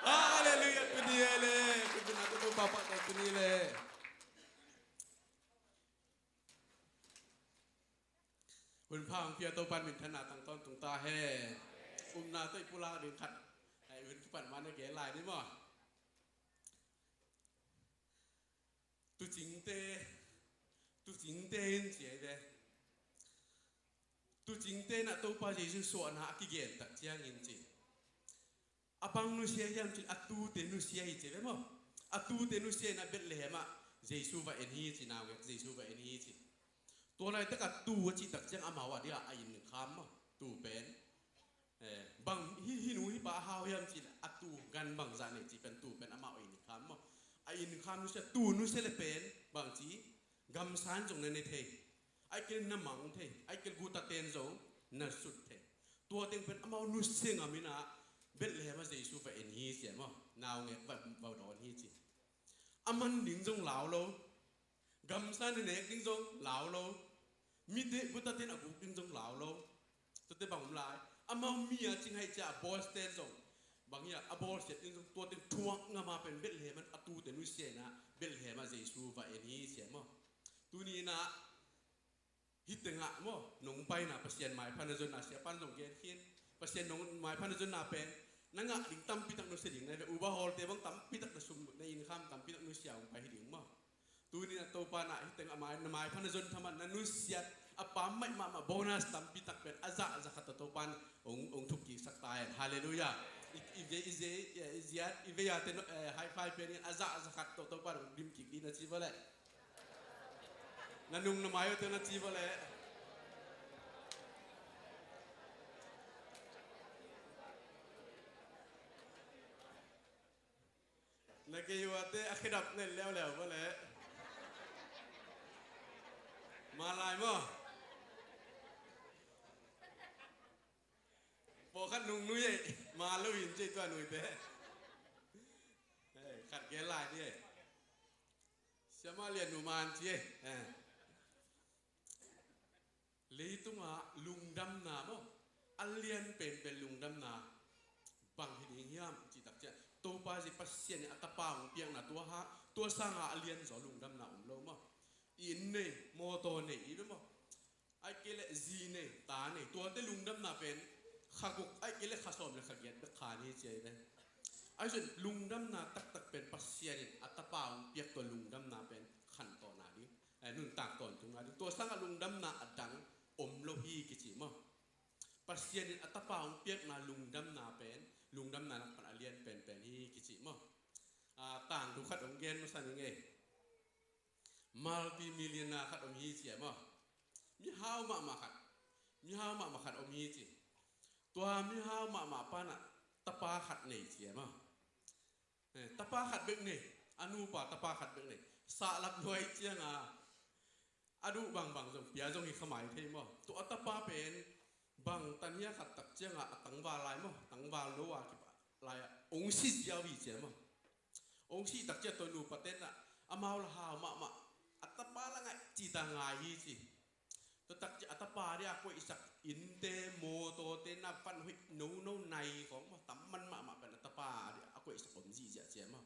Halleluiah. Tuni e le. Tuni na tu papa ta tuni le. Hun pha hong pia Topan minthanna tang tawntung ta hen. Upna tawh i pulak ding khat. Ai, hun kipan man a gel lai ni maw. Tucingte, tucingte in ci ei ve. Tucingte in a Topa Jesu suahna a kigen tak ciangin ci. A bang nusia hiam cih leh a tute nusia hi ci ve maw. A tute nusia in a Bethlehem ah Jesu va en hi ci, naungek Jesu va en hi ci. Tua laitak a tu a cih tak ciang amau a dia a inn kham maw. Tu pen. Eh, bang hi, hi nu hi pa a hau hiam cih leh a tu gan bangzah nei cih pen tu pen amau a inn kham maw. A inn kham nusia, tu nusia le pen bangci gamsa in zong na ne thei. Ai kei na mang thei, ai kei guta ten zong na sut thei. Tua teng pen amau nusia ngam in a Bethlehem ah Jesu va en hi ci a maw. Naungek va, va dawn hi ci. A man ding zong lau lo. Gamsa na nek ding zong lau lo. Mite guta ten a guk ding zong lau lo. Tuate bang om lai. Amau mi a cing hai cia a boss ten zong. Bang hi a, a boss ten zong tua ten thuak ngam a pen Bethlehem ah a tute nusia in a Bethlehem ah Jesu va en hi ci a maw. Tuni in a Hih tengah maw, nong paina Pasian maipha na zonna, siapan zong gen khin. Pasian nong maipha na zonna pen na ngah ding tampi tak nusia ding na hi ve. Uber hawlte bang tampi tak na sum, na income tampi tak nusia hong pai hi ding maw. Tuni na Topa na hih tengah mai, na maipha na zon thaman na nusiat a pam maih mahmah bonus tampi tak pen a zah zakhat tawh Topa na hong, hong thukkiksak ta hen. Halleluiah. I, i ve, i ze, i ziat, i vei a te no, eh, high five pen in a zah zakhat tawh Topa na hong dimkik ding na ci bawleh. Na nung na mai uh te na ci bawleh. Na kei uh a te a khedap nen leuleu bawleh. Malai maw. Pawlkhat nung nui ei. Mal lo in ci ei tua nuite. Hei, khat gel lai ni ei. Siamah lian nu man ci ei. Eh. Leitungah lungdamna maw, a lian penpen lungdamna bang hi ding hiam cih tak ciah, Topa Jesu Pasian in a Tapa hong piakna tua ha, tua sangah a lian zaw lungdamna om lo maw. Inn nei, mawtaw nei i ve maw. Ai kei leh zi nei, ta nei, tuate lungdamna pen kha guk, ai kei leh kha sawm le kha giat bek khan hi ci ei ve. Ai zon lungdamna taktak pen Pasian in a Tapa hong piak tua lungdamna pen khantawna ding, eh, nuntak tawntungna ding. Tua sangah lungdamna a dang om lo hi kici maw. Pasian in a Tapa hong piakna lungdamna pen, lungdamna nak pan a lian penpen hi kici maw. Ah, tangthu khat hong gen masa ning ei. Multi-millionaire khat om hi ci a maw. Mihau mahmah khat. Mihau mahmah khat om hi ci. Tua mihau mahmah pa na tapa khat nei ci a maw. Eh, tapa khat bek nei. A nupa tapa khat bek nei. Sahlap luai cianga a duh bangbang zong pia zong hi kha mai thei maw. Tua a tapa pen bang tan hia khat tak cianga a tangval lai maw. Tangval lo a kipa lai a ong si ziau hi ci a maw. Ong sih tak ciah tua nupa ten ah amau la hau mahmah. A tapa la ngaih cita ngai hi ci. Tua takci a tapa dia a koihsak innte, mawtawte, na van hoih nono nai khawng maw, tam man mahmah pen a tapa dia a koihsak om zihziah cia maw.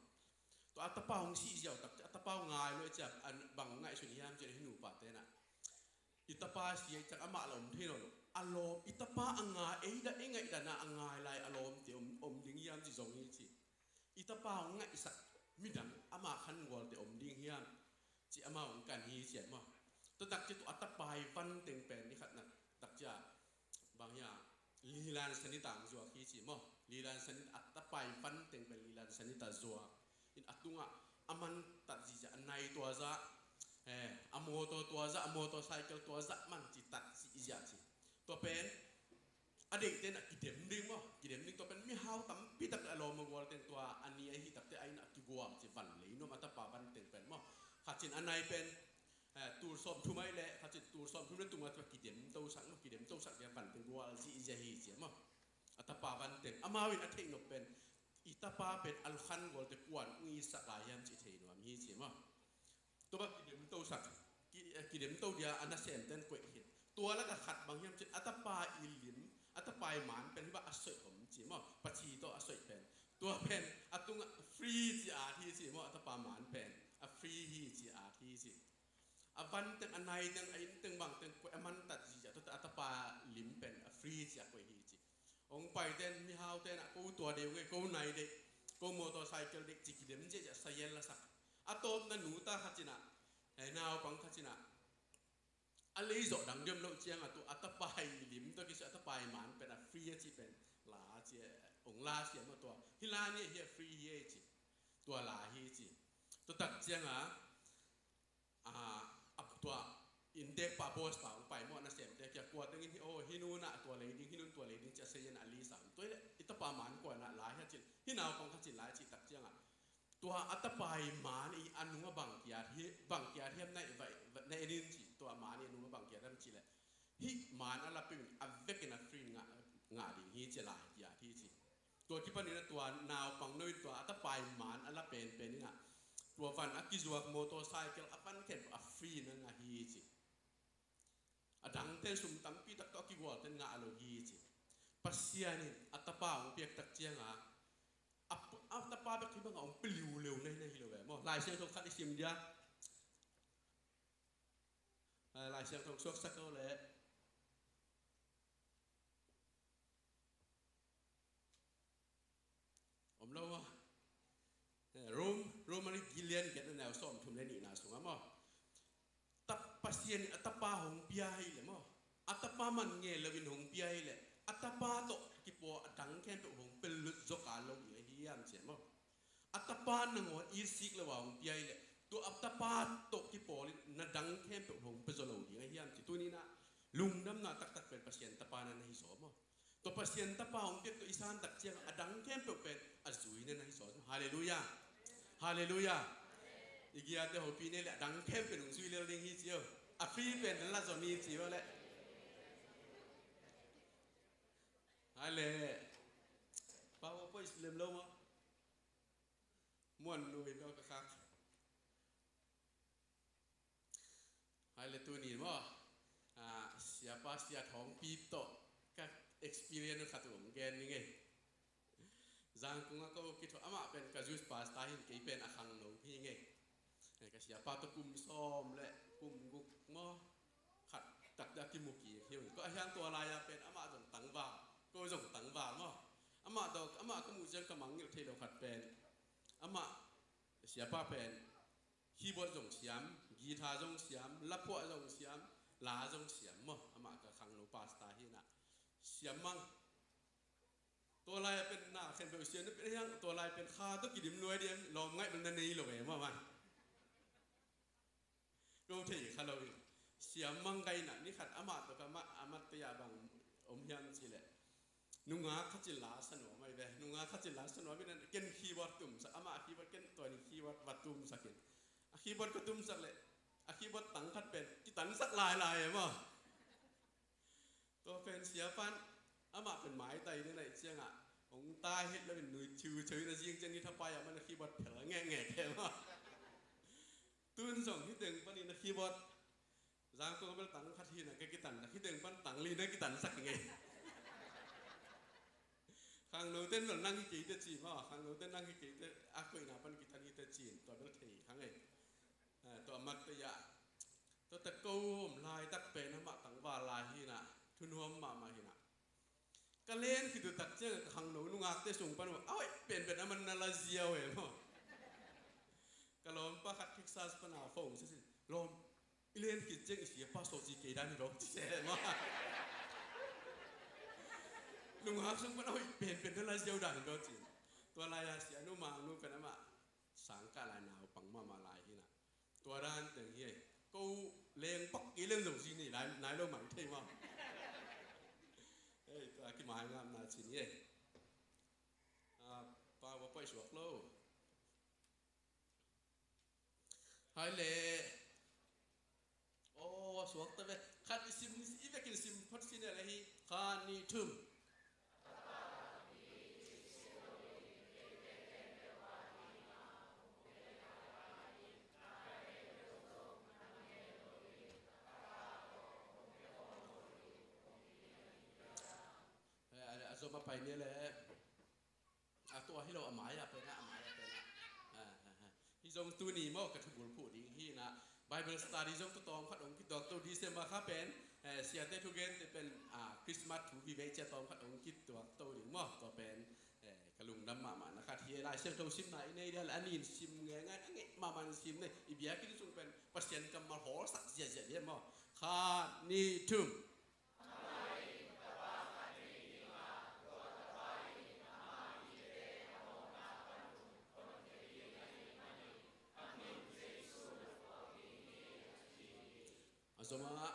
Tua a tapa hong sihziah uh takci a tapa uh ngai lo cia, bang ngaihsun hiam cia hi nupa tenah. I tapa si a i cak amah la om thei nawn lo. A lawm, i tapa a ngai, ei dah, ei ngaih dana a ngai lai a lawmte om, om ding hiam ci zong hi ci. I tapa hong ngaihsak midang ama khangualte om ding hiam ci ama hong kan hi ci a maw. Tua takci tua a tapa i van teng pen ni khatna takcia bang hia, lilan sanitang zuak hi ci maw. Lilan sanit a tapa i van teng pen lilan sanita zuak in a tungah a man tat zihziah, a nai tua zah, eh, a mawtaw tua zah, a mawtaw cycle tua zah man ci tat zihziah ci. Tua pen a deihte na kidem ding maw, kidem ding. Tua pen mihau tampi takte a lawm a gual teng tua a ni ahi takte a inn a kigual ci van lei nuam a tapa van teng pen maw. Khat cin a nai pen eh, tul sawmthum ahih leh, khat cin tul sawmthum le tungah tua kidem tosak maw, kidem tosak dia van teng gual zihziah hi ci a maw. A tapa van teng amau in a theih nop pen i tapa pen a khangualte kuan ung i sak lai hiam ci thei nuam hi ci a maw. Tua bang kidem tosak, ki, eh, kidem to dia a nasemten koih hi. Tua laka khat bang hiam cin a tapa i lim, a tapa i man pen hi bang a soih om ci maw, paci tawh a soih pen. Tua pen a tungah free ci at hi ci maw, a tapa man pen a free hi ci at hi ci. A van teng, a nai teng, a inn teng, bang teng koih a man tat zihziah, tua a tapa lim pen a free ci a koih hi ci. Hong paiten, mihauten ah ko tua deuh ngei, ko nai deuh, ko motorcycle deuh ci kidem ziahziah sayen la sak. A tawpna nuta khat cin ah, eh, naupang khat cin ah a lei zawh dang diam loh ciangah tua a tapa i lim tua kisai a tapa i man pen a free a ci pen la ci, hong la siam a tua. Hi la ni hi a free hi a ci. Tua la hi ci. Tua tak ciangah a, a tua inntek pa boss pa hong pai maw, nasemte kia kua tengin hi, oh, hi nunah tua lei ding, hi nun tua lei ding ci a sayen a li sam. Tua i le i tapa man kua na la hi a ci. Hi naupang khat cin la ci tak ciangah tua a tapa i man i a nung a bang kiat hi, bang kiat hiam na i va, na en in ci, tua man i a nung a bang kiat hiam ci le. Hih man a la peuh in a vekin a free ngah, ngah ding hi ci lai kiat hi ci. Tua kipanin a tua naupang no in tua a tapa i man a la penpen in ah. Tua van a kizuak motorcycle a van khen a free na ngah hi ci. A dangten sum tampi tak tawh a kigualten ngah lo hi ci. Pasian in a tapa hong piak tak ciangah a, a tapa bek hi bangah hong pia liuleu na hi na hi lo ve maw. Lai Siangtho khat i sim dia. Lai Siangtho suaksak lo leh om lo maw. Eh, Rom, Rom a ni gilian giat a neu sawmthum le nihna sungah maw. Tap Pasian in a tapa hong pia hi le maw. A tapa man nge loin hong pia hi le. A tapa tawh kipawl a dang khempeuh hong pia lut zaw kha lo ding ahi hiam ci maw. A tapa nangawn i sik lo a hong pia hi le. Tua a tapa tawh kipawl in na dang khempeuh hong pia zaw lo ding ahi hiam ci. Tuni na lungdamna taktak pen Pasian tapa na na hi zaw maw. Tua Pasian tapa hong piak tawh i san tak ciang a dang khempeuh pen a zui na na hi zaw. Halleluiah. Halleluiah. I giate hopih ni le a dang khempeuh hong zui lel ding hi ci o. A free pen la zaw ni ci o le. Halle. PowerPoint lem lo maw. Muan nui lo ka khak. Hai le tuni maw, ah, siapa sia thawng pip tawh ka experience khat uh hong gen ning ei. Zangkung a ko kithuah amah pen ka youth pastor hin kei pen a khangno hi ing ei. Ka siapa tawh kum sawm le kum guk maw khat taktak kimu kik hi ung. Ko a hiang tua lai-a pen amah zong tangval, ko zong tangval maw. Amah tawh, amah ka muh ciang ka mangngilh thei lo khat pen amah siapa pen keyboard zong siam, guitar zong siam, laphuah zong siam, la zong siam maw. Amah ka khangno pastor hi na. Siam mang. Tua lai pen na khen beuh siam na pen hiang, tua lai pen kha tawh kidim nuai diam, lawm ngaih bel na nei lo ve maw man. Ko thei kha lo in. Siam mang gai na, ni khat amah tawh ka mah, a mat pei a bang om hiam ci leh. Nungak khat cin la sa nuam ahi ve. Nungak khat cin la sa nuam in ken keyboard tumsak, amah keyboard ken tua ni keyboard va tumsak in. A keyboard ka tumsak leh a keyboard tang khat pen kitansak lailai e maw. Tua pen siapan amah pen maitai ni naih ciangah hong tai het lo in nui thiutheu in a zing ciang ni thapai ah man a keyboard phel ngekngek e maw. Tun zong hih teng panin a keyboard Zangkong bel tang khat hi na ka kitan na, hih teng pan tang li na kitansak hi ngei. Khangno ten bel nang hi kei te ci maw, khangno ten nang hi kei te a koihna pan kitan hi te ci in tua bel thei kha ngei. Eh, tua mat te ya. Tua te ko om laitak pen amah tangval lai hi na, thunuam mahmah hi na. Ka len khit uh tak ciang ka khangno nungakte sung pan uh a hoih penpen a man na la ziau e maw. Ka lawmpa khat Texas pan a phone sia sin, lawm, i len khit ciang i sia pa sawh ci kei dan hi lo ci se maw. Nungak sung pan a hoih penpen na la ziau dan hi lo ci. Tua lai a sia nu ma nu pen amah sangkah lai naupang mahmah lai hi na. Tua dan teng hi ei. Ko leng pak kei leng zong zi nei lai, nai lo mai thei maw. Ei, tua kimai ngamna cin hi ei. Ah, pa va pai suak lo. Hai le. Oh, a suak ta ve. Khat i sim, i vekin sim phot sin le hi. Khat, nih, thum. Eh, a, a zom a pai ni le. A tua hi lo, a mai a pen a, a mai a pen a. Ah, ah, ah. Hi zong tuni maw ka thubul phuh ding hi na. Bible study zong tua tawm khat ong kituak to December kha pen, eh, siate thugente pen, ah, Christmas thu vive cia tawm khat ong kituak to ding maw. Tua pen, eh, ka lungdam mahmah na khat hi. Lai Siangtho simna i nei dia le a nin sim ngeingai, a ngeih mahmah in sim nei. I biakinn sung pen Pasian kammal hawlsak ziahziah dia maw. Khat, nih, thum. A zom ah.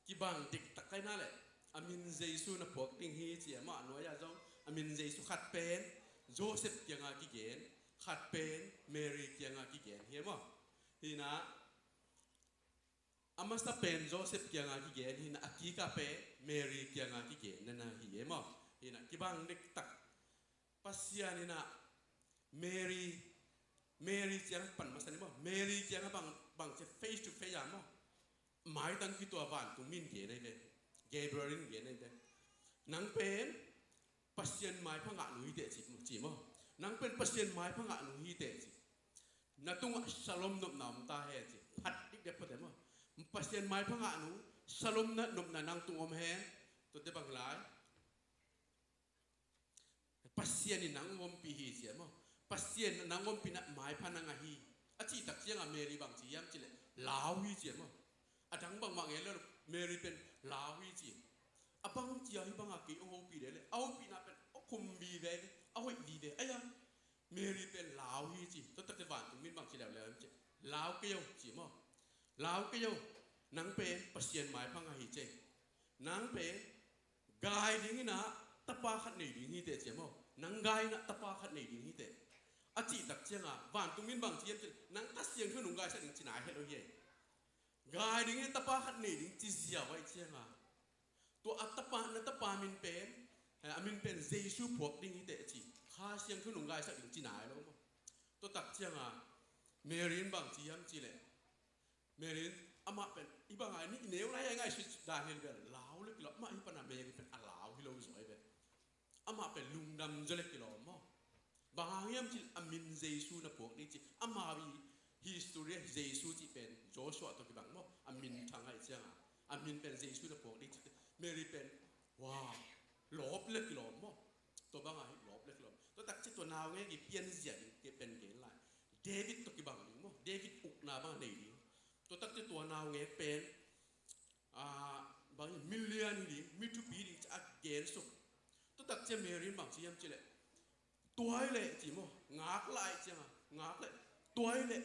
Kibang diktak kai na le, a min Jesu na phuak ding hi ci e maw, a nuai ah zong a min Jesu khat pen Joseph kiangah kigen, khat pen Mary kiangah kigen hi e maw. Hi na, a masa pen Joseph kiangah kigen hi na, a kikah pen Mary kiangah kigen na na hi e maw. Hi na, kibang diktak. Pasian in ah Mary, Mary ciang pan masa ni maw. Mary ciang bang, bang ci face to face a maw. Maitang kitua vantung min gen ahi ve. Gabriel in gen ahi ve. Nang pen Pasian maipha ngah nu hi teh ci, ci maw. Nang pen Pasian maipha ngah nu hi teh ci. Na tungah shalom nopna om ta hen ci. Phat dikdek phate maw. Pasian maipha ngah nu, shalom na nopna nang tung om hen. Tuate bang lai. Pasian in nang ompih hi ci e maw. Pasian in nang ompihna maipha nang ahi. A cih tak ciangah Mary bang ci hiam cih leh lau hi ci e maw. A dang bangmah ngen lo, Mary pen lau hi ci. A bang ci a hi bangah kei hong hopih leh leh a hopihna pen a khum vive, a hoih vive. Aia, Mary pen lau hi ci. Tua takte vantung min bang ci leuleu hiam cih leh lau kei o ci maw. Lau kei o. Nang pen Pasian maipha ngah hi ci. Nang pen gai ding in ah tapa khat nei ding hi teh ci e maw. Nang gai in ah tapa khat nei ding hi teh. A cih tak ciangah vantung min bang ci hiam cih leh nang Kha Siangtho in hong gaisak ding ci nai het lo hi ei. Gai ding in ah tapa khat nei ding ci ziau ahih ciangah tua a tapa, na tapa min pen, eh, a min pen Jesu phuak ding hi teh ci. Kha Siangtho in hong gaisak ding ci nai lo maw. Tua tak ciangah Mary in bang ci hiam cih leh Mary in amah pen i bang a i neu lai a i ngaihsut dan hi bel lau le kilawm, amah hi pan a Mary pen a lau hi lo zaw hi bel. Amah pen lungdam zaw le kilawm maw. Bang hang hiam cih leh a min Jesu na phuak ding ci. Amah i history Jesu cih pen Joshua tawh kibang maw. A min thang ahih ciangah a min pen Jesu na phuak ding ci. Mary pen Wow, lawp le kilawm maw. Tua bangah hi lawp le kilawm. Tua takci tua naungek i pianzia ding ke pen gen lai. David tawh kibang ding maw. David ukna bangah nei ding. Tua takci tua naungek pen, ah, bang hi milian hi ding, mi thupi ding ci a gen suk. Tua takci Mary in bang ci hiam cih leh Tua hi leh ci maw, ngak lai ciangah, ngak leh, tua hi leh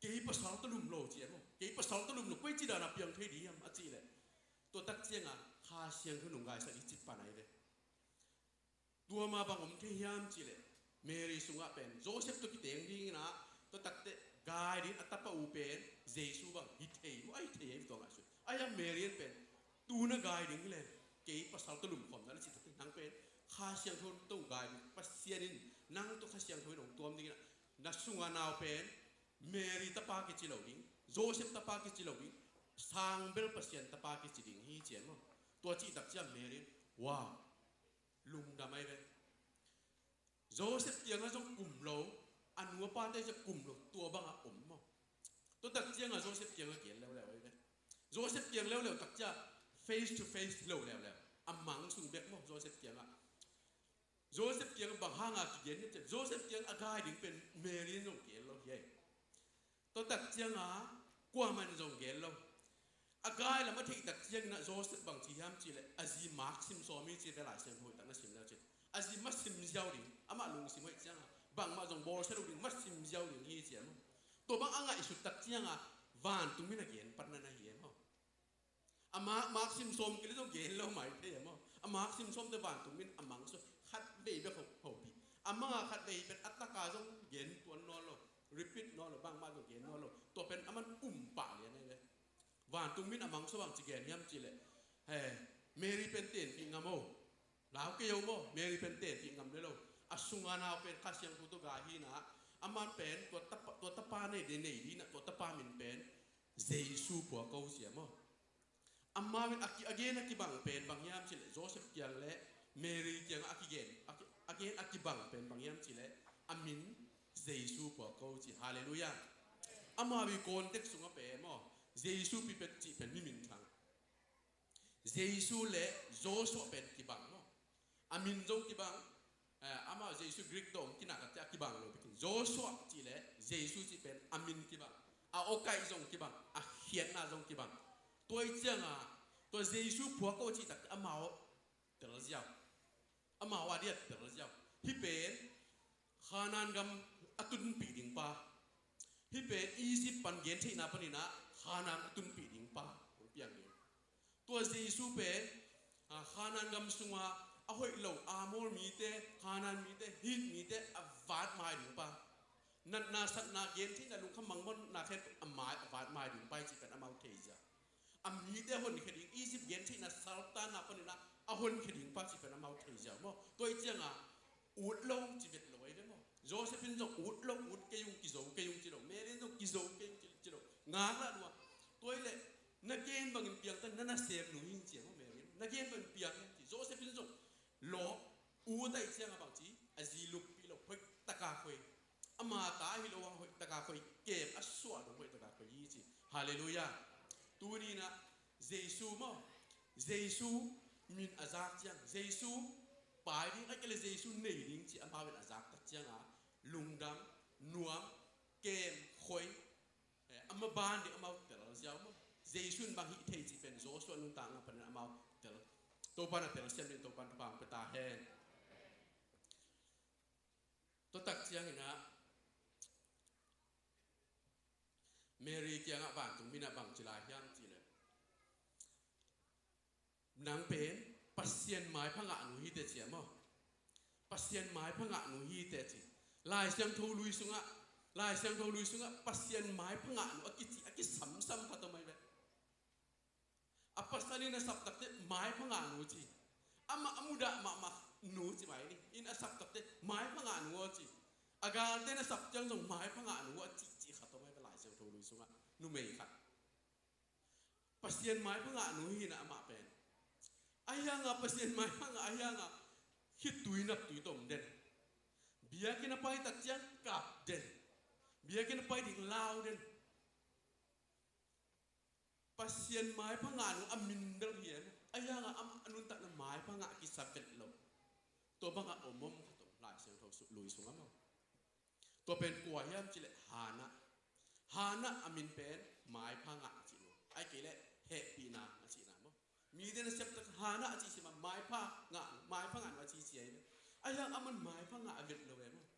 kei pasal tawh lum lo ci maw, kei pasal tawh lum lo, koi ci dan a piang thei ding hiam a cih leh, tua tak ciangah Kha Siangtho in hong gaisak ding ci pan ahi ve. Tua mah bang om thei hiam cih leh, Mary sungah pen Joseph tawh kiteng ding in ah, Tua takteh gai ding a tapa uh pen Jesu bang hi thei maw, a hi thei hi tua ngaihsun. A hiang Mary in pen tu na gai ding hi leng kei pasal tawh lumkhawmna le cih takteh nang pen Kha Siangtho tawh gai ding, Pasian in nang tawh Kha Siangtho in hong tuam ding in a, na sunga nau pen Mary tapa kici lo ding, Joseph tapa kici lo ding, sang bel Pasian tapa kici ding hi ci e maw. Tua cih tak ciang Mary in, wow, lungdam ahi ve. Joseph kiangah zong kum lo, a nu a pate zong kum lo, tua bangah om maw. Tua tak ciangah Joseph kiangah gen leuleu ahi ve. Joseph kiang leuleu tak ciang face to face lo leuleu. A mang sung bek maw Joseph kiangah. Joseph kiangah bang hanga kigen hiam ciah, Joseph kiangah a gai ding pen Mary in zong gen lo hi ai. Tua tak cianga kuamah in zong gen lo. A gai lam a theih tak ciangin ah Joseph bang ci hiam cihleh, a zi Mark sim sawm hi ci ve, Lai Siangtho hoih tak na sim leu cin. A zi ma sim ziau ding, amah lungsim hoih cianga bangmah zong bawlsia lo ding, ma sim ziau ding hi ci e maw. Tua bang a ngaihsut tak cianga vantung min a gen patna na hi e maw. A Mark, Mark sim sawm kei le zong gen lo mai thei e maw. A Mark sim sawmte vantung min a mangsuah, khat vei bek ho, hopi. A manga khat vei pen a taka zong gen tuan nawn lo, repeat nawn lo, bangmah zong gen nawn lo. Tua pen a man um pah lian ahi ve. Vantung min a mangsuah bang ci gen hiam cihleh, he, Mary pen tenpih ngam o. Lau kei o maw, Mary pen tenpih ngam le lo. A sunga nau pen Kha Siangtho tawh gai hi na. A man pen tua tapa, tua tapa nei, nei, nei ding na, tua tapa min pen Jesu phuak o ci e maw. Amau in a ki, a gen a kibang pen bang hiam cihleh, Joseph kiang le Mary kiangah a kigen, a ki, a gen a kibang pen bang hiam cihleh, a min Jesu phuak o ci. Halleluiah. Amau i context sungah pen maw, Jesu pi pen cih pen mi minthang. Jesu le Joshua pen kibang maw. A min zong kibang, eh, amau Jesu Greek tawh hong kinak a tia kibang lo bikin. Joshua cih le Jesu cih pen a min kibang. A awkaih zong kibang, a khiatna zong kibang. Tua i cianga, tua Jesu phuak o cih tak amau tel ziau. Amau a diat tel ziau. Hih pen Khanaan gam a tunpih ding pa. Hih pen Egypt pan gentheihna paninah Khanaan a tunpih ding pa hong piang ding. Tua Jesu pen, a, Khanaan gam sunga a hoih lo Amor mite, Khanaan mite, Hit mite a vat mai ding pa. Natna satna gentheihna lungkham mangmonna khen a mai a vat mai ding pa hi cih pen amau thei zia. A mite a honkhia ding, Egypt gentheihna saltanna paninah a honkhia ding pa cih pen amau thei ziau maw. Tua i cianga ut lo ci vet lo ahi ve maw. Joseph in zong ut lo, ut kei ung, kizo kei ung ci lo. Mary in zong kizo kei ung ci, ci lo. Ngaklah lua. Tua i leh na gen bangin piangta na nasem nu hi ing ci maw Mary in. Na gen bangin piang hi ing ci. Joseph in zong lawp, ut a i cianga bang ci, a zi luppi lo, hoih taka khoi. Ama ta ahi lo a hoih taka khoi, kem a suah dong hoih taka khoi hi ci. Halleluiah. Tuninah Jesu maw, Jesu min a zak ciang, Jesu pai ding a kei le Jesu nei ding ci amau in a zak tak cianga lungdam, nuam, kem, khoi, eh, a maban ding amau tel ziau maw. Jesu in bang hih thei cih pen Joshua nuntakna panin amau tel. Topan a telsiam ding Topan thupha hong pia ta hen. Tua tak cianginah Mary kiangah vantung minah bang ci lai hiam cihleh, nang pen Pasian maipha ngahnu hi teh ci a maw. Pasian maipha ngahnu hi teh ci. Lai Siangtho lui sungah, Lai Siangtho lui sungah Pasian maipha ngahnu a kici, a kisamsam khat om ahi ve. A pasal in a sap takteh maipha ngahnu ci. Amah a mudah mahmah nu ci mai ni. In a sap takteh maipha ngahnu aw ci. A galte in a sap ciang zong maipha ngahnu a cihcih khat om ahi ve Lai Siangtho lui sungah. Numei khat. Pasian maipha ngahnu hi na amah pen. Ahi hanga Pasian maipha ngah ahi hanga khitui naptui tawh om den. Biakinn a pai tak ciang kap den. Biakinn a pai ding lau den. Pasian maipha ngahnu a min bel hi em. Ahi hanga amah a nuntakna maipha ngah kisa vet lo. Tua bangah om om khat om Lai Siangtho lui sungah maw. Tua pen kua hiam cihleh Hannah. Hannah a min pen maipha ngah a cihnu. Ahih kei leh hehpihna a cihna maw. Mite na siamtak Hannah a cih sim a maipha ngah, maipha ngahnu a cih ci ahi ve. Ahi hang aman maipha ngah a vet lo em maw.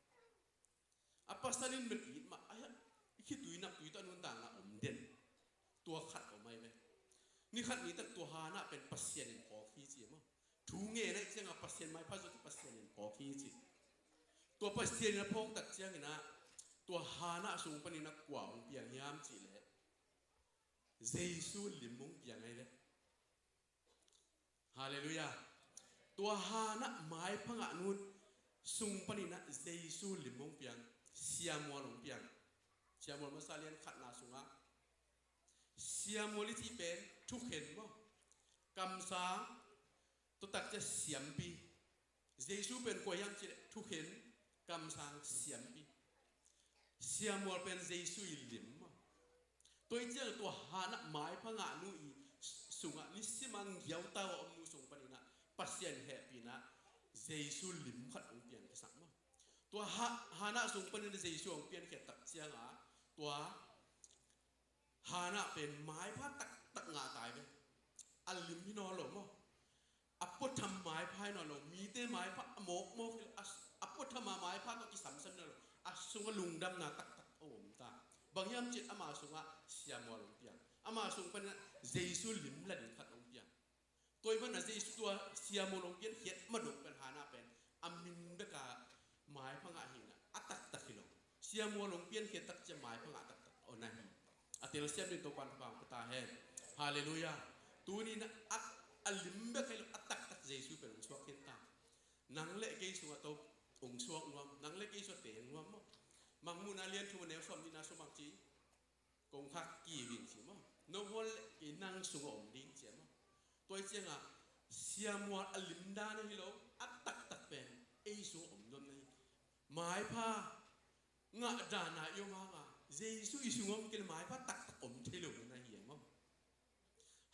A pasal in bel it mah, ahi hang khitui naptui tawh a nuntakna om den. Tua khat om ahi ve. Ni khat ni tak tua Hannah pen Pasian in phawk hi ci maw. Thu ngen ahih ciangin Pasian maipha zo ci, Pasian in phawk hi ci. Tua Pasian in a phawk tak ciangin ah Tua Hannah sung panin a kua hong piang hiam cih leh Jesu lim hong piang ahi ve. Halleluiah. Tua Hannah maipha ngahnu sung panin a Jesu lim hong piang, siamual hong piang. Siamual masa lian khatna sungah siamual i cih pen thukhen maw, kamsang, tua takcia siampi. Jesu pen kua hiam cih leh thukhen, kamsang, siampi. Siamual pen Jesu i lim maw. Tua i ciang tua Hannah maipha ngahnu i sungah nisim a ngiautau a omnu sung panin a Pasian hehpihna Jesu lim khat hong piankhiasak maw. Tua Ha- Hannah sung panin a Jesu hong piankhia tak ciangah tua Hannah pen maipha taktak ngah tai ve. A lim hi nawn lo maw. A puatham maipha hi nawn lo, mite maipha a mawkmawk hi lo, a, a puatham a maipha tawh kisamsam hi nawn lo. A sungah lungdamna taktak a om ta. Bang hiam cih ama sungah siamual hong piang. Ama sung panin a Jesu lim la ding khat hong piang. Tua ahih manin a Jesu tua siamual hong piankhiat madok pen Hannah pen a min bek a maipha ngah hi na, a taktak hi lo. Siamual hong piankhiat tak ciang maipha ngah taktak a na hi. A telsiam ding Topan thupha pia ta hen. Halleluiah. Tuni in a, a lim bek hi lo, a taktak Jesu pen hong suak khin ta. Nang le kei sungah tawh hong suak nuam, nang le kei sungah teng nuam maw. Mangmuhna lian thum a neu sawm nihna sung bang ci, kong khak kik in ci maw. No hol i nang sungah om ding ci maw. Tua i ciangah siamual a lim dan a hi lo, a taktak pen ei sungah om nuam na hi. Maipha ngah dan a i om hangah Jesu i sungah om kei leh maipha taktak om thei lo na hi maw.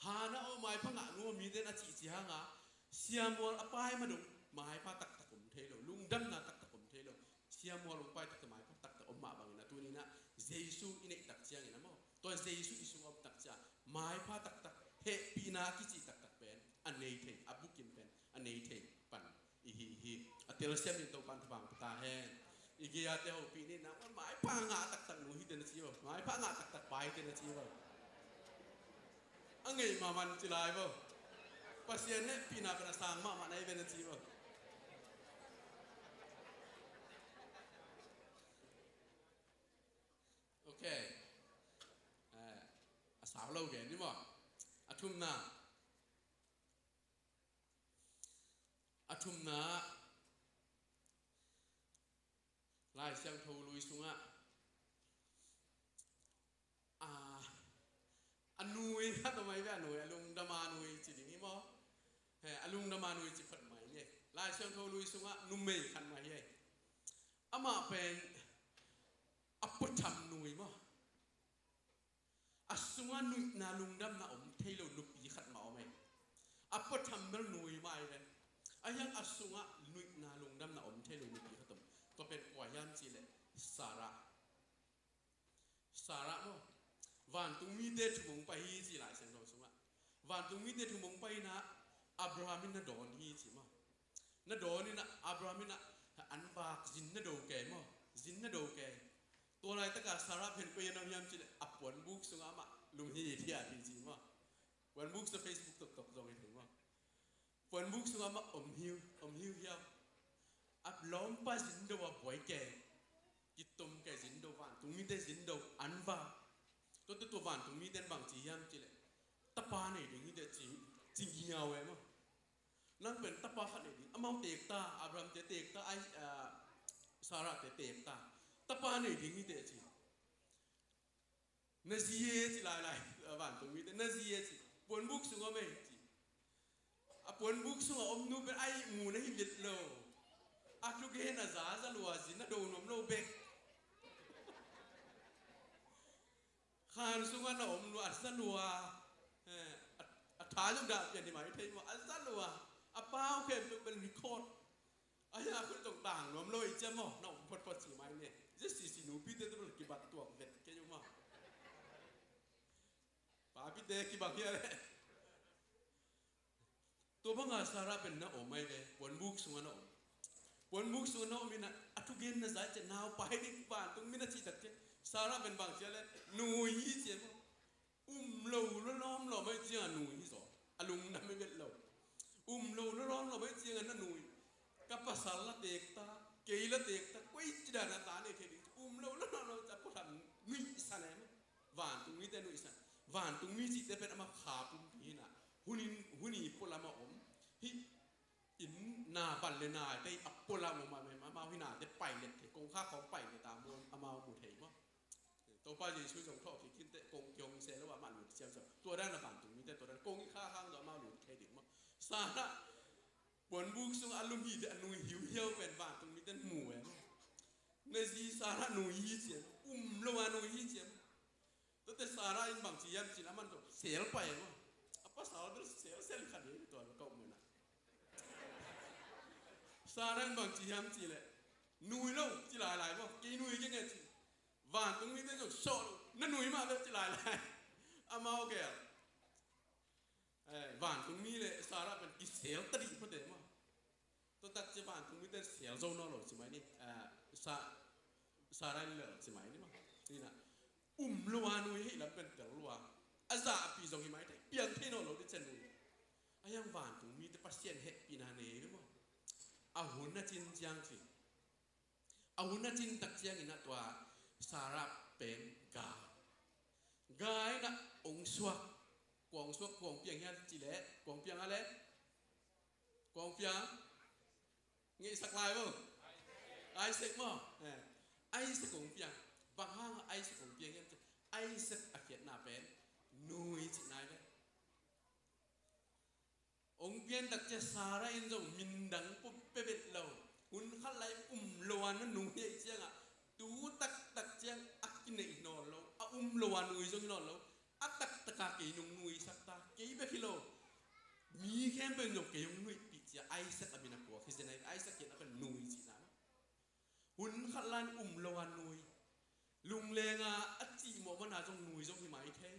Hannah aw maipha ngahnu mite in a cihcih hangah siamual a pai ma dong maipha taktak om thei lo, lungdamna taktak om thei lo. Siamual hong pai taktak maipha taktak om mah bangin a tuni in a Jesu i neih tak ciangin a maw, tua Jesu i sungah om tak ciang maipha taktak, hehpihna a kici taktak pen a nei thei, a bukim pen a nei thei pan i hi hi. A telsiam in Topan thupha pia ta hen. I gei-ate hopih ni, nang maipha ngah taktak nu hi te na ci vo, maipha ngah taktak pa hi te na ci vo. A ngeih mahmah ci lai vo. Pasian hehpihna pen a sang mahmah na hi ve na ci vo. Ok. Eh, a sau lo gen ni maw. A thumna. A thumna, Lai Siangtho Lui sungah a, a nui khat om ahi ve, a nui, a lungdam a nui ci ding hi maw. He, a lungdam a nui ci phot mai ni. Lai Siangtho Lui sungah numei khat mah hi. Amah pen a puatham nui maw. A sungah nuihna lungdamna om thei lo nupi khat mah om e. A puatham bel nui mah hi ve. A hiang a sungah nuihna lungdamna om thei lo nupi khat om. Tua pen kua hiam cih leh Sarah. Sarah maw. Vantung mite thu hong pai hi ci Lai Siangtho sungah. Vantung mite thu hong pai in a Abraham in na dawn hi ci maw. Na dawn in a Abraham in a an vak zin na do kei maw. Zin na do kei. Tua laitak a Sarah pen koi a na hiam cih leh a puanbuk sungah amah lum hi thiat hi ci maw. Puanbuk sa Facebook toktok zong hi thei maw. Puanbuk sungah amah om hi, om hi hiam. A lawmpa zin do a buai kei. Kitom kei zin do, vantung mite zin do an vak. Tua tua tua vantung mite in bang ci hiam cih leh tapa nei ding hi teh ci, ci ngiau e maw. Nang pen tapa khat nei ding. Amau teek ta, Abraham te teek ta, ai, ah, Sarah te teek ta. Tapa nei ding hi teh ci. Na zi e ci lailai, ah, vantung mite. Na zi e ci. Puanbuk sungah om e ci. A puanbuk sungah om nu pen a ihmu na hi vet lo. A thugen a za, a za lua, zin a do nuam lo bek. Khan sungah na om lua, a za lua. Eh, a, a tha zong dah pian hi mai thei maw, a za lua. A pau khempeuh bel record. A hia khut zong tang nuam lo i cia maw, na om photphot ci mai ni. Zia sisi nupite te bel kibat tuak vet kei uh maw. Papite kibang hia leh. Tua banga Sarah pen na om ahi ve, puanbuk sungah na om. Puanbuk sungah na om in a, a thugen na za ciah, naupai ding vantung mi na cih tak ciah, Sarah pen bang cia leh, nui hi cia maw. Um lo lawmlawm ahi ciangah nui hi zaw. A lungdam hi vet lo. Um lo lawmlawm ahi ciangah na nui. Ka pasal la teek ta, kei la teek ta, koi ci dan a ta nei thei ding. Um lo lawmlawm Vantungmi cihte pen amah kha pumpi hi-in ah, hun in, hun i pualam a om hi. Inn na, van le nate a pualam om a, amau hi nate pailet thei, kongkhak khawng pailet a, amau mu thei maw. Topa Jesu zong thawh kik khin teh kong kihong se lo a, amah lut siamsiam. Tua dan a vantungmite tua dan kong i khak hang zong amau lut thei ding maw. Sarah puanbuk sung a lum hi teh a nui hiuhiau pen vantungmite mu e maw. Na zi Sarah nui hi ci e maw, um lo a nui hi ci e maw. Tuate Sarah in bangci hiam cih leh aman zong sel pai maw. A pasal bel sel sel kha ding tua ka um na. Sarah in bangci hiam cih leh nui lo ci lailai maw, kei nui keng e ci. Vantungmite zong sawh lo, na nui mah bel ci lailai. Amau gel. Eh, vantungmi le Sarah pen kisel ta dih phate maw. Tua tak ciang vantungmite sel zo nawn lo ci mai ni. Eh, Sa-, Sarah in lel ci mai ni maw. Ni na, um lo a nui hi lam pen tel lo a. A zahpih zong hi mai thei, piang thei nawn lo dih ciang nui. A hiang vantungmite Pasian hehpihna nei ve maw. A hun a cin ciang ci. A hun a cin tak ciangin ah tua Sarah pen gai. Gai in ah ong suak. Kua ong suak, kua ong piang hiam cih leh, kua ong piang a leh? Kua ong piang? Ngeihsak lai vo. Isaac maw. Eh. Isaac ong piang. Bang hang Isaac ong piang hiam cih leh, Isaac a khiatna pen nui cihna hi ve. Ong pian tak ciang Sarah in zong min dang pua pia bet lo. Hun khat lai um lo a na nui ahih ciangah tu taktak ciang a kineih nawn lo, a um lo a nui zong hi nawn lo. A taktak a kei nong nuisak ta, kei bek hi lo. Mi khempeuh in zong kei hong nuihpih ci-a Isaac a min a puak hi zen a, Isaac in a ka nui cihna. Hun khat lai-in um lo a nui. Lungleng a a cihmawh man a zong nui zong hi mai thei.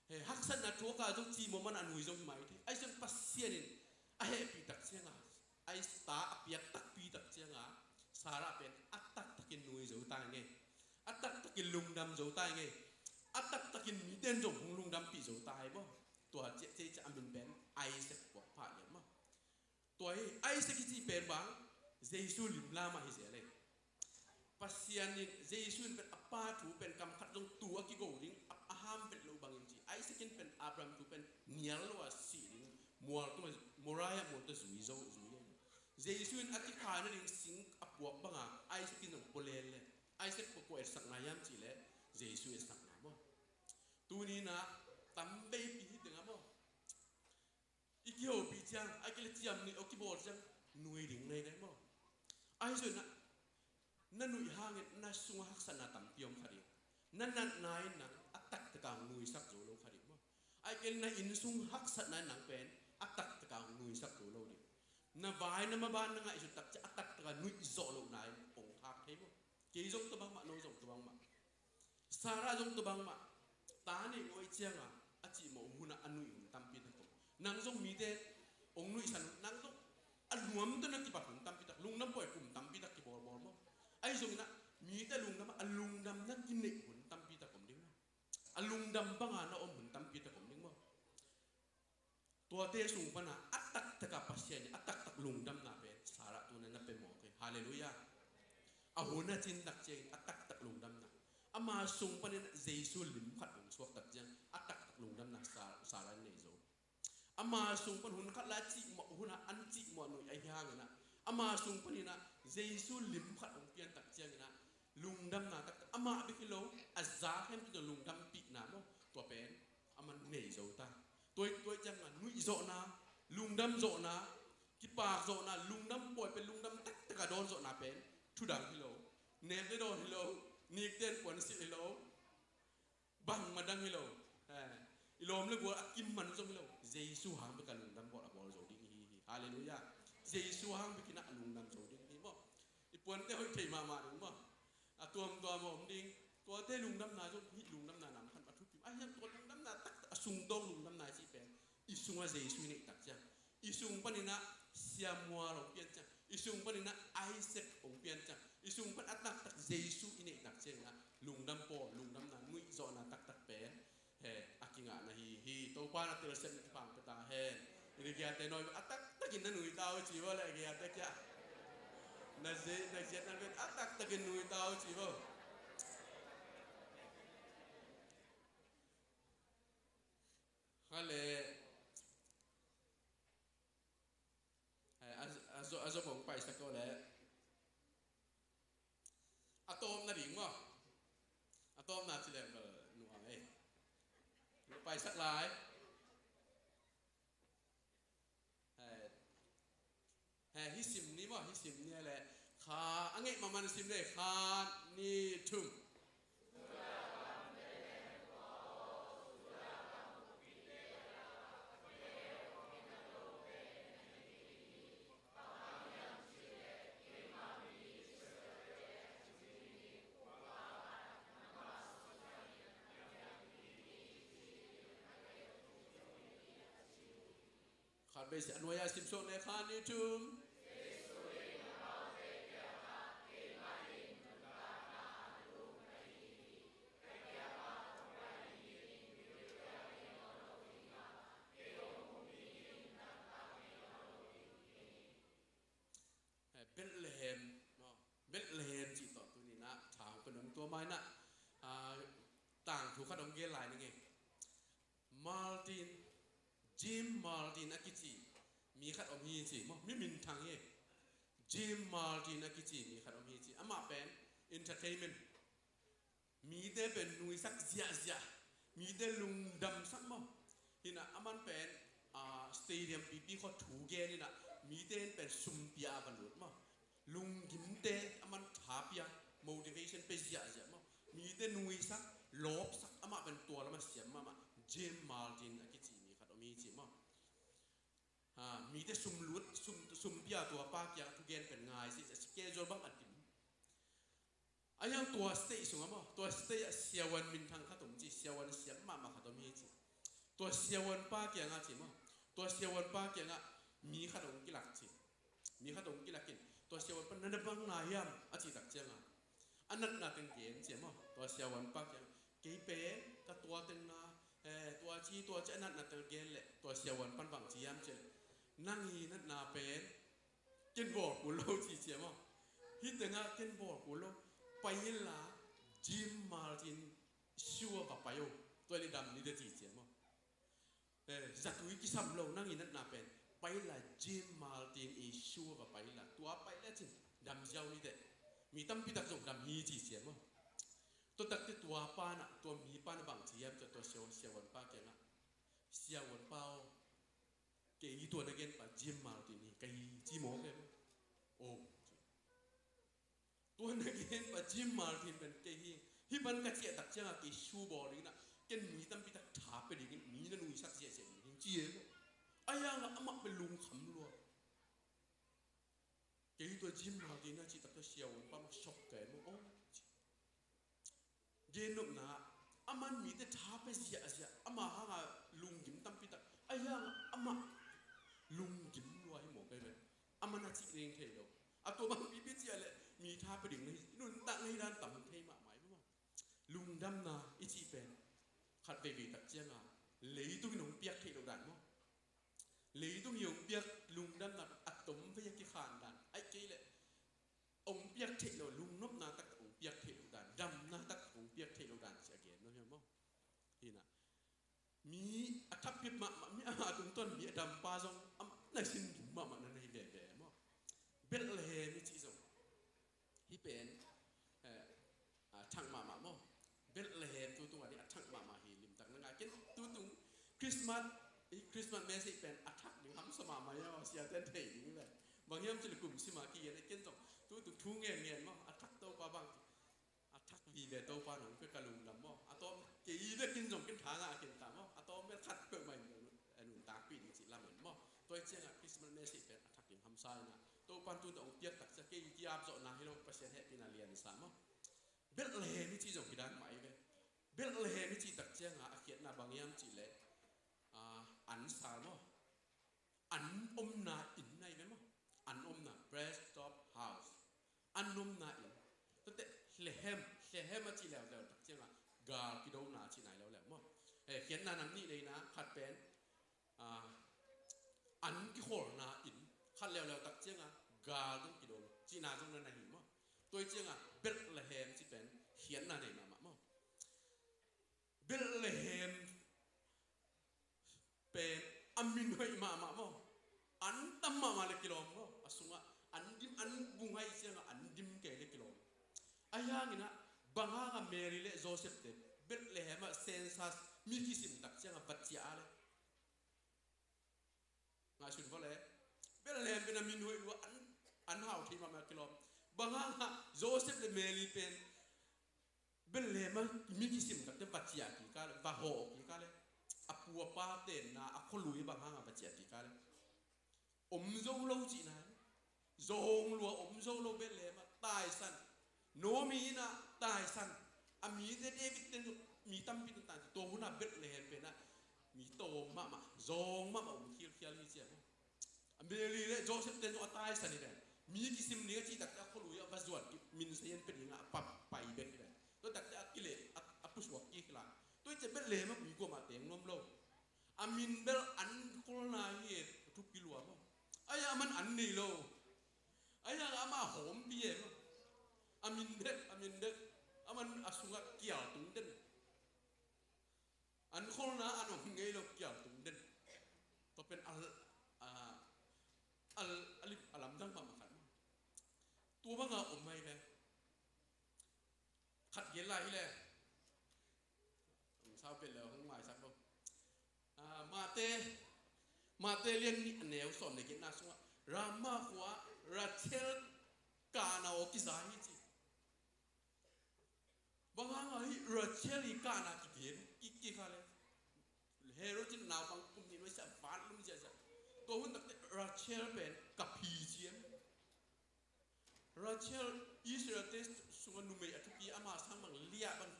He, haksatna thuak a zong cihmawh man a nui zong hi mai thei. Ahi zong Pasian in a hehpih tak ciang a, a ta a piak takpi tak ciang a, Sarah pen a taktakin nui zo ta ngei. A taktakin lungdam zo ta ngei. A taktakin mite in zong hong lungdampih zo ta hi maw. Tua ciah ciah ciah a min pen Isaac puak pah lian maw. Tua hi, Isaac i cih pen bang, Jesu limlam ah hi zel e. Pasian in, Jesu in pen a Pa thu pen kam khat zong tu a kigo ding, a, a ham vet loh bangin ci. Isaac in pen Abraham thu pen nial lo a sih ding, mual tung a, Moriah mual tung a zui zo, zui e. Jesu in a kikhaina ding sing a puak bang a, Isaac in zong pua lel e. Isaac kua, kua etsakna hiam cih leh, Jesu etsakna maw. Tuni in ah, tam veipi hi teng a maw. I kihopih ciang, a kile ciam nuih aw kibawl ciang, nui ding nei dai maw. Ahi zong na, na nuih hangin na sungah haksatna tampi om kha ding. Na natna in nang a taktak a nuisak zo lo kha ding maw. A kile na inn sung haksatna in nang pen a taktak a nuisak zo lo ding. Na vai na maban na ngaihsut tak ciang a taktak a nuih zawh lohna in ong khak thei maw. Kei zong tua bangmah, no zong tua bangmah. Sarah zong tua bangmah. Ta nei lo ahih ciangin a cihmawh hun a a nuih hun tampi tak om. Nang zong mite ong nuihsan hun, nang zong a nuam tawh na kibat hun tampi tak, lungdam pawi kum tampi tak kibawlbawl maw. Ahi zongin ah mite lungdam a, a lungdam na kineih hun tampi tak om ding maw. A lungdam bang a na om hun tampi tak om ding maw. Tuate sung pan a, a taktak a Pasian in a taktak lungdamna pen Sarah tu-in na pia mawk hi. Halleluiah. A hun a cin tak ciangin a taktak lungdamna. Ama sung panin Jesu lim khat hong suak tak ciang a taktak lungdamna Sa-, Sarah in nei zo. Ama sung pan hun khat lai a cihmawh hun a an cihmawh nuih ahi hangin ah, ama sung panin ah Jesu lim khat hong pian tak ciangin ah lungdamna taktak, amah bek hi lo, a za khempeuh tawh lungdampihna maw, tua pen amah nei zo ta. Tua, tua ciangin ah nuih zawhna, lungdam zawhna, kipak zawhna, lungdam pawi pen lungdam taktak a dawn zawhna pen thu dang hi lo. Nek le dawn hi lo, nikten puansilh hi lo. Bangmah dang hi lo. Eh, i lawm le gual a kim man zong hi lo. Jesu hang bek a lungdam bawl a bawl zo ding hi hi. Halleluiah. Jesu hang bek in a lungdam zo ding hi maw. I puante hoih thei mahmah ding maw. A tuamtuam a om ding. Tuate lungdamna zong hih lungdamna nam khat a thupi. A hiang tua lungdamna taktak a sungdawng lungdamna i cih pen i sungah Jesu i neih tak ciang, i sung panin ah Sia Mual hong pian ciang, i sung panin ah Isaac hong pian ciang, i sung pan a taktak Jesu i neih tak ciangin ah lungdam pawi, lungdamna, nuih zawhna taktak pen he a kingahna hi hi. Topa in a telsiam in thupha pia ta hen. I na giate nawi a taktakin na nui ta uh ci vo le, a giate kia. Na zi-, na ziat na vet a taktakin nui ta uh ci vo. Ka le, eh, a, a zo, a zo bong paisak ko le. A tawpna ding maw? A tawpna ci leng bel nuam ei. Paisak lai. He, he, hih sim ni maw, hih sim ni le. Kha, a ngeih mahmah sim le, khat, nih, thum. Khat vei sia, a nuai-ah sim suak ne, khat, nih, thum. Eh, Bethlehem, no? Bethlehem cih tawh tuni-in ah thang pen om, tua mah in ah, ah, tangthu khat hong gen lai ning ei. Martin, Jim Martin a kici mi khat om hi ci maw, mi minthang hi. Jim Martin a kici mi khat om hi ci. Amah pen entertainment, mite pen nuisak ziahziah, mite lungdamsak maw. Hi-in ah aman pen, ah, stadium pipi khua thu gen in ah mite in pen sum pia a va lut maw. Lunggimte aman tha pia, motivation pia ziahziah maw. Mite nuisak, lawpsak, amah pen tua lam a siam mahmah. Jim Martin a kici mi khat om hi ci maw. Ha, mite sum lut, sum, sum pia tua pa kiang a thugen pen ngai ci, schedule bang a dim. A hiang tua state sungah maw, tua state ah siavuan minthang khat om ci, siavuan siam mahmah khat om hi ci. Tua siavuan pa kiangah ci maw, tua siavuan pa kiangah mi khat hong kilak ci. Mi khat hong kilak in, tua siavuan pa, na na bang na hiam a cih tak ciangah, a natna teng gen ci maw, tua siavuan pa kiangah, kei pen ka tua teng na, eh, tua ci, tua ci, a natna teng gen leh, tua siavuan pan bang ci hiam ci leh, nang i natna pen ken bawl kul lo ci ci maw. Hih tengah ken bawl kul lo. Pai inla Jim Martin show ah va pai o. Tua leh dam ni de ci ci maw. Eh, zatui kisam lo, nang i natna pen. Pai inla Jim Martin i show ah va pai inla. Tua pai le cin dam ziau ni de. Mi tampi tak zong dam hi ci ci maw. Tua tak teh tua pa na, tua mi pa na bang ci hiam ci leh, tua siavuan, siavuan pa kiangah, siavuan pa aw, kei tua na gen pa Jim Martin hi ka hi ci maw kei maw. Oh. Tua na gen pa Jim Martin pen kei hi. Hih pan ka ciah tak ciangah kei show bawl ding in ah, ken mi tampi tak tha pia ding in, mi na nuisak ziahziah ding hi ci e maw. A hiang ah amah pen lungkham lua. Kei tua Jim Martin a cih tak teh siavuan pa mah shock kei maw. Oh. Gen nopna, aman mite tha pia ziahziah, ama hanga lunggim tampi tak, a hiang amah lunggim lua hi maw kei ve. Aman a cih ding thei lo. A tua bang pipi ciah leh mi tha pia ding na hi, nuntak na hi dan tam thei mahmah hi maw. Lungdamna i cih pen khat veivei tak cianga leitung in hong piak theih loh dan maw. Leitung in hong piak lungdamna a tom vei a kikhan dan, ahih kei leh hong piak theih loh, lungnopna taktak hong piak theih loh dan, damna taktak hong piak theih loh dan ci a gen lo hi maw. Hi na, mi a thak pip mahmah, mi a tungtawn mi a dampa zong a na sin gim mahmah na na hi veve maw. Bethlehem i cih zong hih pen, eh, a thak mahmah maw. Bethlehem tutung a ding a thak mahmah hi limtak na ngai. Ken tutung Christmas, i Christmas message pen a thak ding hamsa mahmah hi maw, siate in thei ding ve. Bang hiam cih leh kum sim a kigen a, ken zong tutung thu ngen ngen maw, a thak Topa bang, a thak vive Topa nong pia ka lungdam maw. A tawm kei ve ken zong ken tha ngah a ken ta maw. A tawm bel khat peuhmah in nuntakpih ding cih lamen maw. Tua hi ciangah Christmas message pen a thak ding hamsa hi na. Topa in tutung hong piak tak ciang kei ki-ap zawhna hi lo, Pasian hehpihna liansa maw. Bethlehem i cih zong hi dan mah hi ve. Bethlehem i cih tak cianga a khiatna bang hiam cih leh, ah, an sal maw. An omna inn na hi ve maw. An omna, rest of house. An omna inn. Tua teh Lehem, Lehem a cih leuleu tak cianga gal kidona cihna hi leuleu maw. Eh, khiatna nam nih nei na, khat pen, ah, an kikhawlna inn, khat leuleu tak cianga gal dong kido cihna zong na na hi maw. Tua hi cianga Bethlehem cih pen khiatna nei mahmah maw. Bethlehem A min hoih mahmah maw. An tam mahmah le kilawm maw. A sungah an dim, an bung hai ciangah an dim kei le kilawm. Ahi hangin ah, bang hangah Mary le Joseph te Bethlehem ah census mi kisim tak ciangah va ciah a le. Ngaihsun vua le. Bethlehem pen a min hoih lua, an, an hau thei mahmah kilawm. Bang hangah Joseph le Mary pen Bethlehem ah mi kisim tak ciang va ciah kik a le, va hawh kik a le. A pu a pa tenna a khualui bang hangah va ciah kik a le. Om zo lo cihna hi. Zawng lua om zo lo Bethlehem ah taisan. Naomi in ah taisan. A mite David ten zong mi tampi in taisan. Tua hun ah Bethlehem pen ah mi tawm mahmah, zawng mahmah om khialkhial hi ci a. A Mary le Joseph ten zong a taisan hi ven. Mi kisim ding a cih tak ciang a khualui ah va zuan kik, min sayan pia ding ah a pa pai bek hi ven. Tua tak ciang a kileh, a, a pusuak kik hi la. Tua hi ciang Bethlehem ah mi kuamah teng nuam lo. A min bel an kholna hi e, a thupi lua maw. Ahi hang aman an nei lo. Ahi hang amah hawmpi e maw. A min bek, a min bek. Aman a sungah kial tung den. An kholna an om ngei lo, kial tung den. Tua pen al, a, al, a lim, a lamdang mahmah khat maw. Tua banga om mai ve. Khat gen lai hi le. Hong sau pen le hong maisak lo. Ah, Mate, Mate lian nih a neu sawm le giatna sungah Ramah khua Rachel kahna aw kiza hi ci. Bang hang a hih Rachel i kahna kigen kik kik a le. Herod in naupang kum nih nuai sia, vat lum ziahziah. Tua hun takte Rachel pen ka phi ci em. Rachel Israel te sungah numei a thupi, ama sang bang liah bang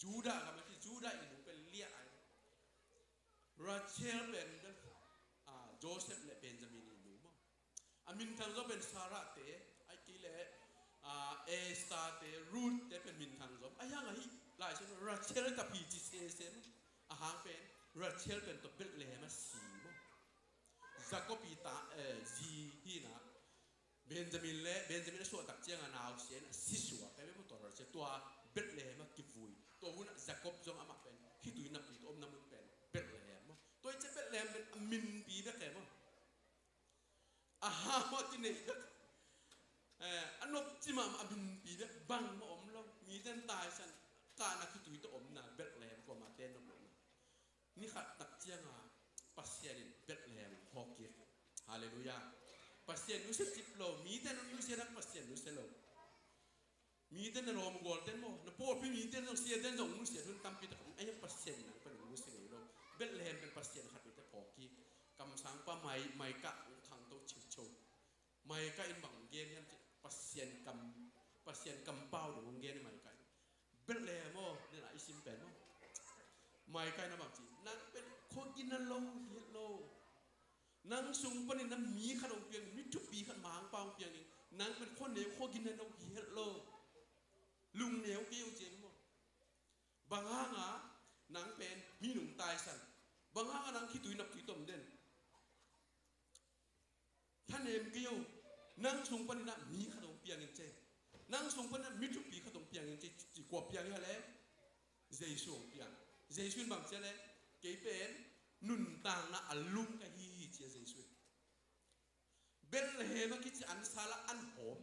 Judah gam a ki, Judah i nu pen liah ai. Rachel pen bel, ah, Joseph le Benjamin i nu maw. A minthang zaw pen Sarah te, ai kei le, ah, Esther te, Ruth te pen minthang zaw. A hiang a hih Lai Siangtho Rachel ka phi ci sese maw. A hang pen Rachel pen tua Bethlehem a si maw. Jacob i ta, eh, zi hi na. Benjamin le, Benjamin a suah tak ciangin a nausia in a si suak, kei bek maw tua Rachel, tua Bethlehem a kivui. Tua hun ah Jacob zong amah pen khitui naptui tawh omna mun pen Bethlehem maw. Tua hi ciang Bethlehem pen a minpi bek e maw. A hau a kineih bek. Eh, a nopci mahmah a minpi bek bang maw om lo. Mite in taisan kahna khitui tawh omna Bethlehem kuamah te nop lo na. Ni khat tak cianga Pasian in Bethlehem hong phawk kik. Halleluiah. Pasian nusia cip lo, mite in hong nusia, nang Pasian nusia lo. Mite in na lawm gual ten maw, na pawlpi mite in zong, siate in zong nusia hun tampi tak om. Ahi hang Pasian in nang pen hong nusia ngei lo. Bethlehem pen Pasian khat veite phawk kik. Kamsangpa Mai, Micah hong khangto ciuciu. Micah in bang gen hiam cih, Pasian kam, Pasian kampau dong gen Micah in. Bethlehem aw, nena i sim pen maw. Micah in a bang ci, nang pen khua gina lo hi het lo. Nang sung panin na mi khat hong piang, mi thupi khat mangpa hong piang in. Nang pen khua neu khua gina lo hi het lo. Lungneu kei uh ci maw. Bang hanga nang pen mi nung taisan. Bang hanga nang khitui naptui tom den. Thanem kei o, nang sung panin ah mi khat hong piang in ci. Nang sung panin ah mi thupi khat hong piang in ci, ci kua piang hi a le? Jesu hong piang. Jesu in bang ci a le? Kei pen nuntakna a lum ka hi hi ci a Jesu in. Bethlehem a kici an sal ah an hawm.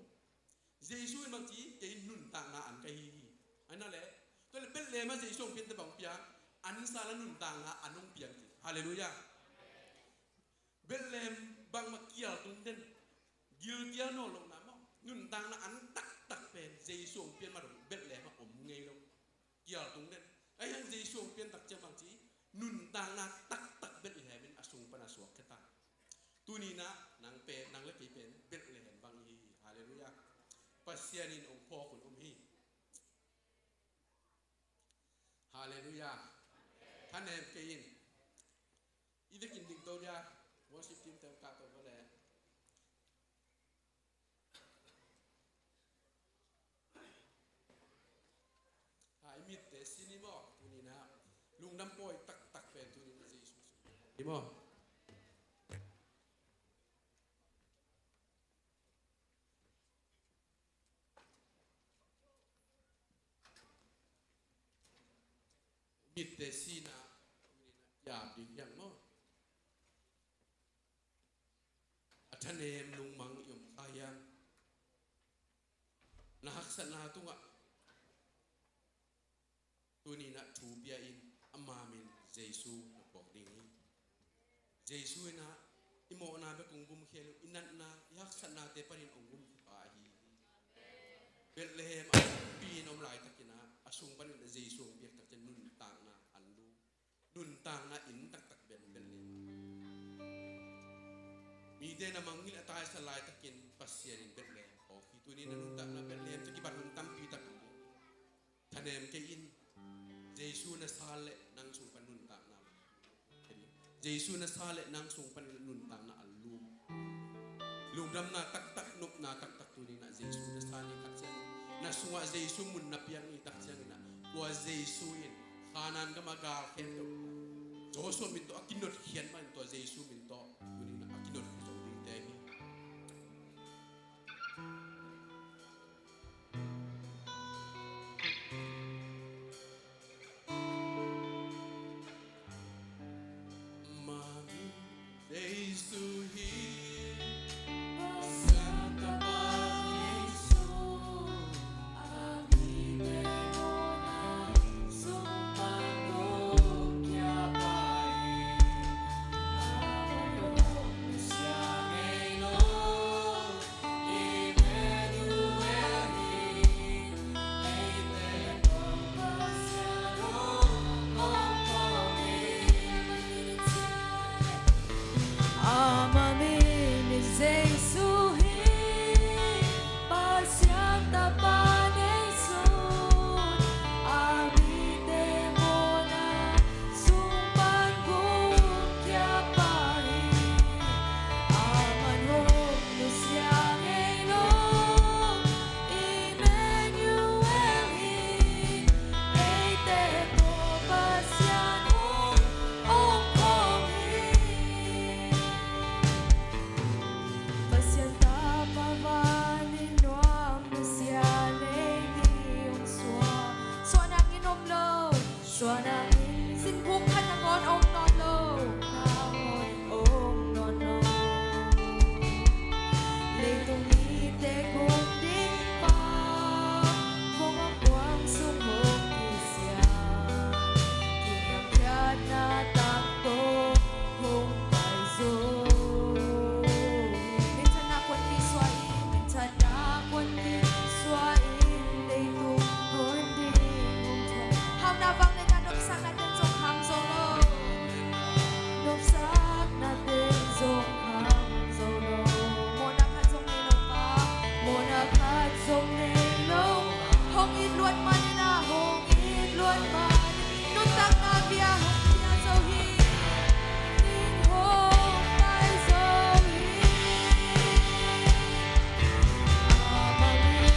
Jesu in bang ci, kei nuntakna an ka hi hi. Ai na le, tua le Bethlehem a Jesu hong pian te bang piang, an sal ah nuntakna an hong piang ci. Halleluiah. Bethlehem bangmah kial tung den, gilkial nawn lohna maw, nuntakna an taktak pen Jesu hong pian mah dong Bethlehem ah om ngei lo. Kial tung den. Ahi hang Jesu hong pian tak ciang bang ci, nuntakna taktak Bethlehem in a sung pan a suak khia ta. Tuni-in ah nang pen, nang le kei pen Bethlehem bang i hi hi. Halleluiah. Pasian in hong phawk hun om hi. Halleluiah. Thanem kei in. I vekin ding to dia, worship team te hong kah to vua le. A, i mitte si ni maw, tuni-in ah lungdam pawi taktak pen tuni-in ah Jesu si ni maw. Mitte sina, tuni-in ah kiam ding hiang maw. nem lungmang i om kha hiam? Na haksatna tungah tuni-in ah thu pia in, ama min Jesu na phuak ding hi. Jesu in ah i mawhna bek hong gumkhia lo, i natna, i haksatnate panin hong gumkhia pa ahi hi. Bethlehem a pi in om laitakin ah a sung panin ah Jesu hong piak tak ciang nuntakna an lum. Nuntakna inn taktak Bethlehem. Mite na mangngilh a taisan laitakin Pasian in Bethlehem phawk hi. Tuni-in ah nuntakna Bethlehem tawh kibat hun tampi tak thanem kei in. Jesu na sal leh nang sung pan nuntakna, Jesu na sal leh nang sung pan nuntakna a lum. Lungdamna taktak, nopna taktak tuni-in ah Jesu na sal ni tak ciang, na sungah Jesu mun na piak ni tak ciangin ah, tua Jesu in Kanaan gam a galkhiat tawh, Joshua min tawh a kinotkhiat mah in tua Jesu min tawh tuni-in ah a kinotkhiat zo dingte hi. Ama min in Jesu hi, Pasian Tapa nei sun, a mite mawhna sung pan gumkhia pa hi. Aman hong nusia ngei lo, Emmanuel hi, eite tawh Pasian hong om khawm hi. Pasian Tapa van in nuam nusia nei ni hong suak. Suahna ngin om lo. Suahna ngin sin buk khat nangawn om nawn lo. Nangawn om nawn lo. Leitung mite gum ding pa, kong a kuang sung hong kisia, kiniamkhiatna tang tawh hong pai zo. Minthanna kuanpi suah in, minthanna kuanpi suah in, leitung hong ding hong thuak. Hauhna vangliatna nopsakna teng zong hang zo lo. Nopsakna teng zong hang zo lo. Mawhna khat zong nei lo pa, mawhna khat zong nei lo. Hong it luat man in ah, hong it luat man in. Nuntakna bia hong pia zo hi. Ning hong pai zo hi. Ama min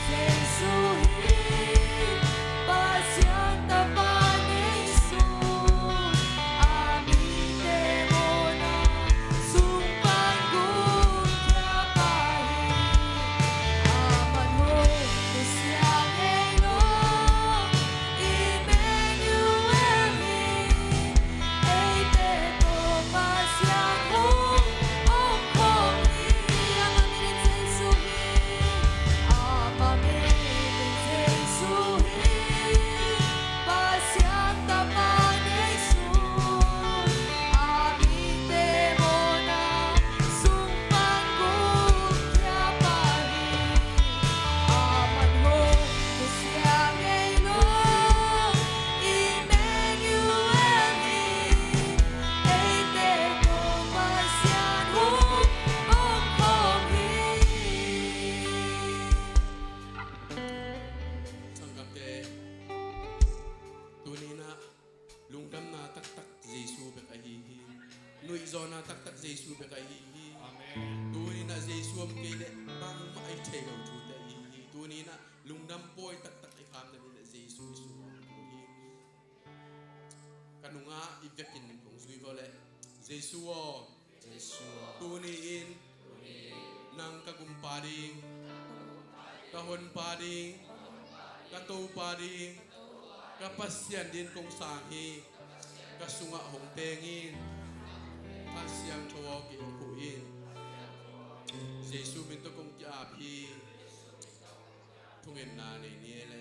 Jesu hi, Pasian Tapa nei sun, a mite mawhna sung pan gumkhia pa hi. Aman hong nusia ngei lo, Emmanuel hi, eite tawh Pasian hong om khawm hi. Ama min in Jesu hi, ama min in Jesu hi, Pasian Tapa nei sun, a mite mawhna sung pan gumkhia pa hi. Aman hong nusia ngei lo, Emmanuel hi, eite tawh Pasian hong om khawm hi. Sanggamte, tuni-in ah lungdamna taktak Jesu bek ahi hi. Nuihzawhna taktak Jesu bek ahi hi. Amen. Tuni-in ah Jesu om kei leh bangmah i thei lo thute ahi hi. Tuni-in ah lungdam pawi taktak i kham nadingin ah Jesu i sungah om hi. Ka nungah i vekin kong zui vua leh, Jesu aw, Jesu aw, tuni-in nang ka gumpa ding, ka honpa ding, ka Topa ding, ka Pasian dingin kong sang hi. Ka sungah hong teng in, Kha Siangtho aw, kei hong huh in. Jesu min tawh kong ki-ap hi. Thungetna nei ni e le.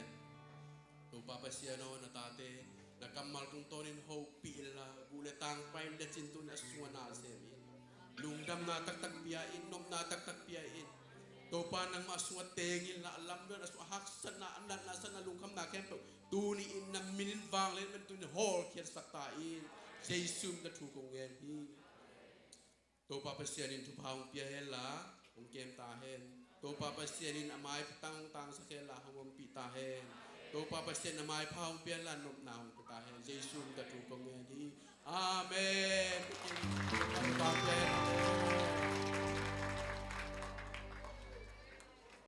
Topa Pasian aw, na tate na kammal tungtawnin hopih inla, guh le tangpa in lecin tuni a sungah na sem in. Lungdamna taktak pia in, nopna taktak pia in. Topa nangmah a sungah teng inla, a lamdang a sungah haksatna, a natna satna, lungkhamna khempeuh tuni in na min in vanglian pen tuni hawlkhiatsak ta in. Jesu min tawh thu kong ngen hi. Topa Pasian in thupha hong pia henla, hong kem ta hen. Topa Pasian in a maipha tang hong tangsak henla, hong ompih ta hen. Topa Pasian in a maipha hong pia henla, nopna hong pia ta hen. Jesu min tawh thu kong ngen hi. Amen.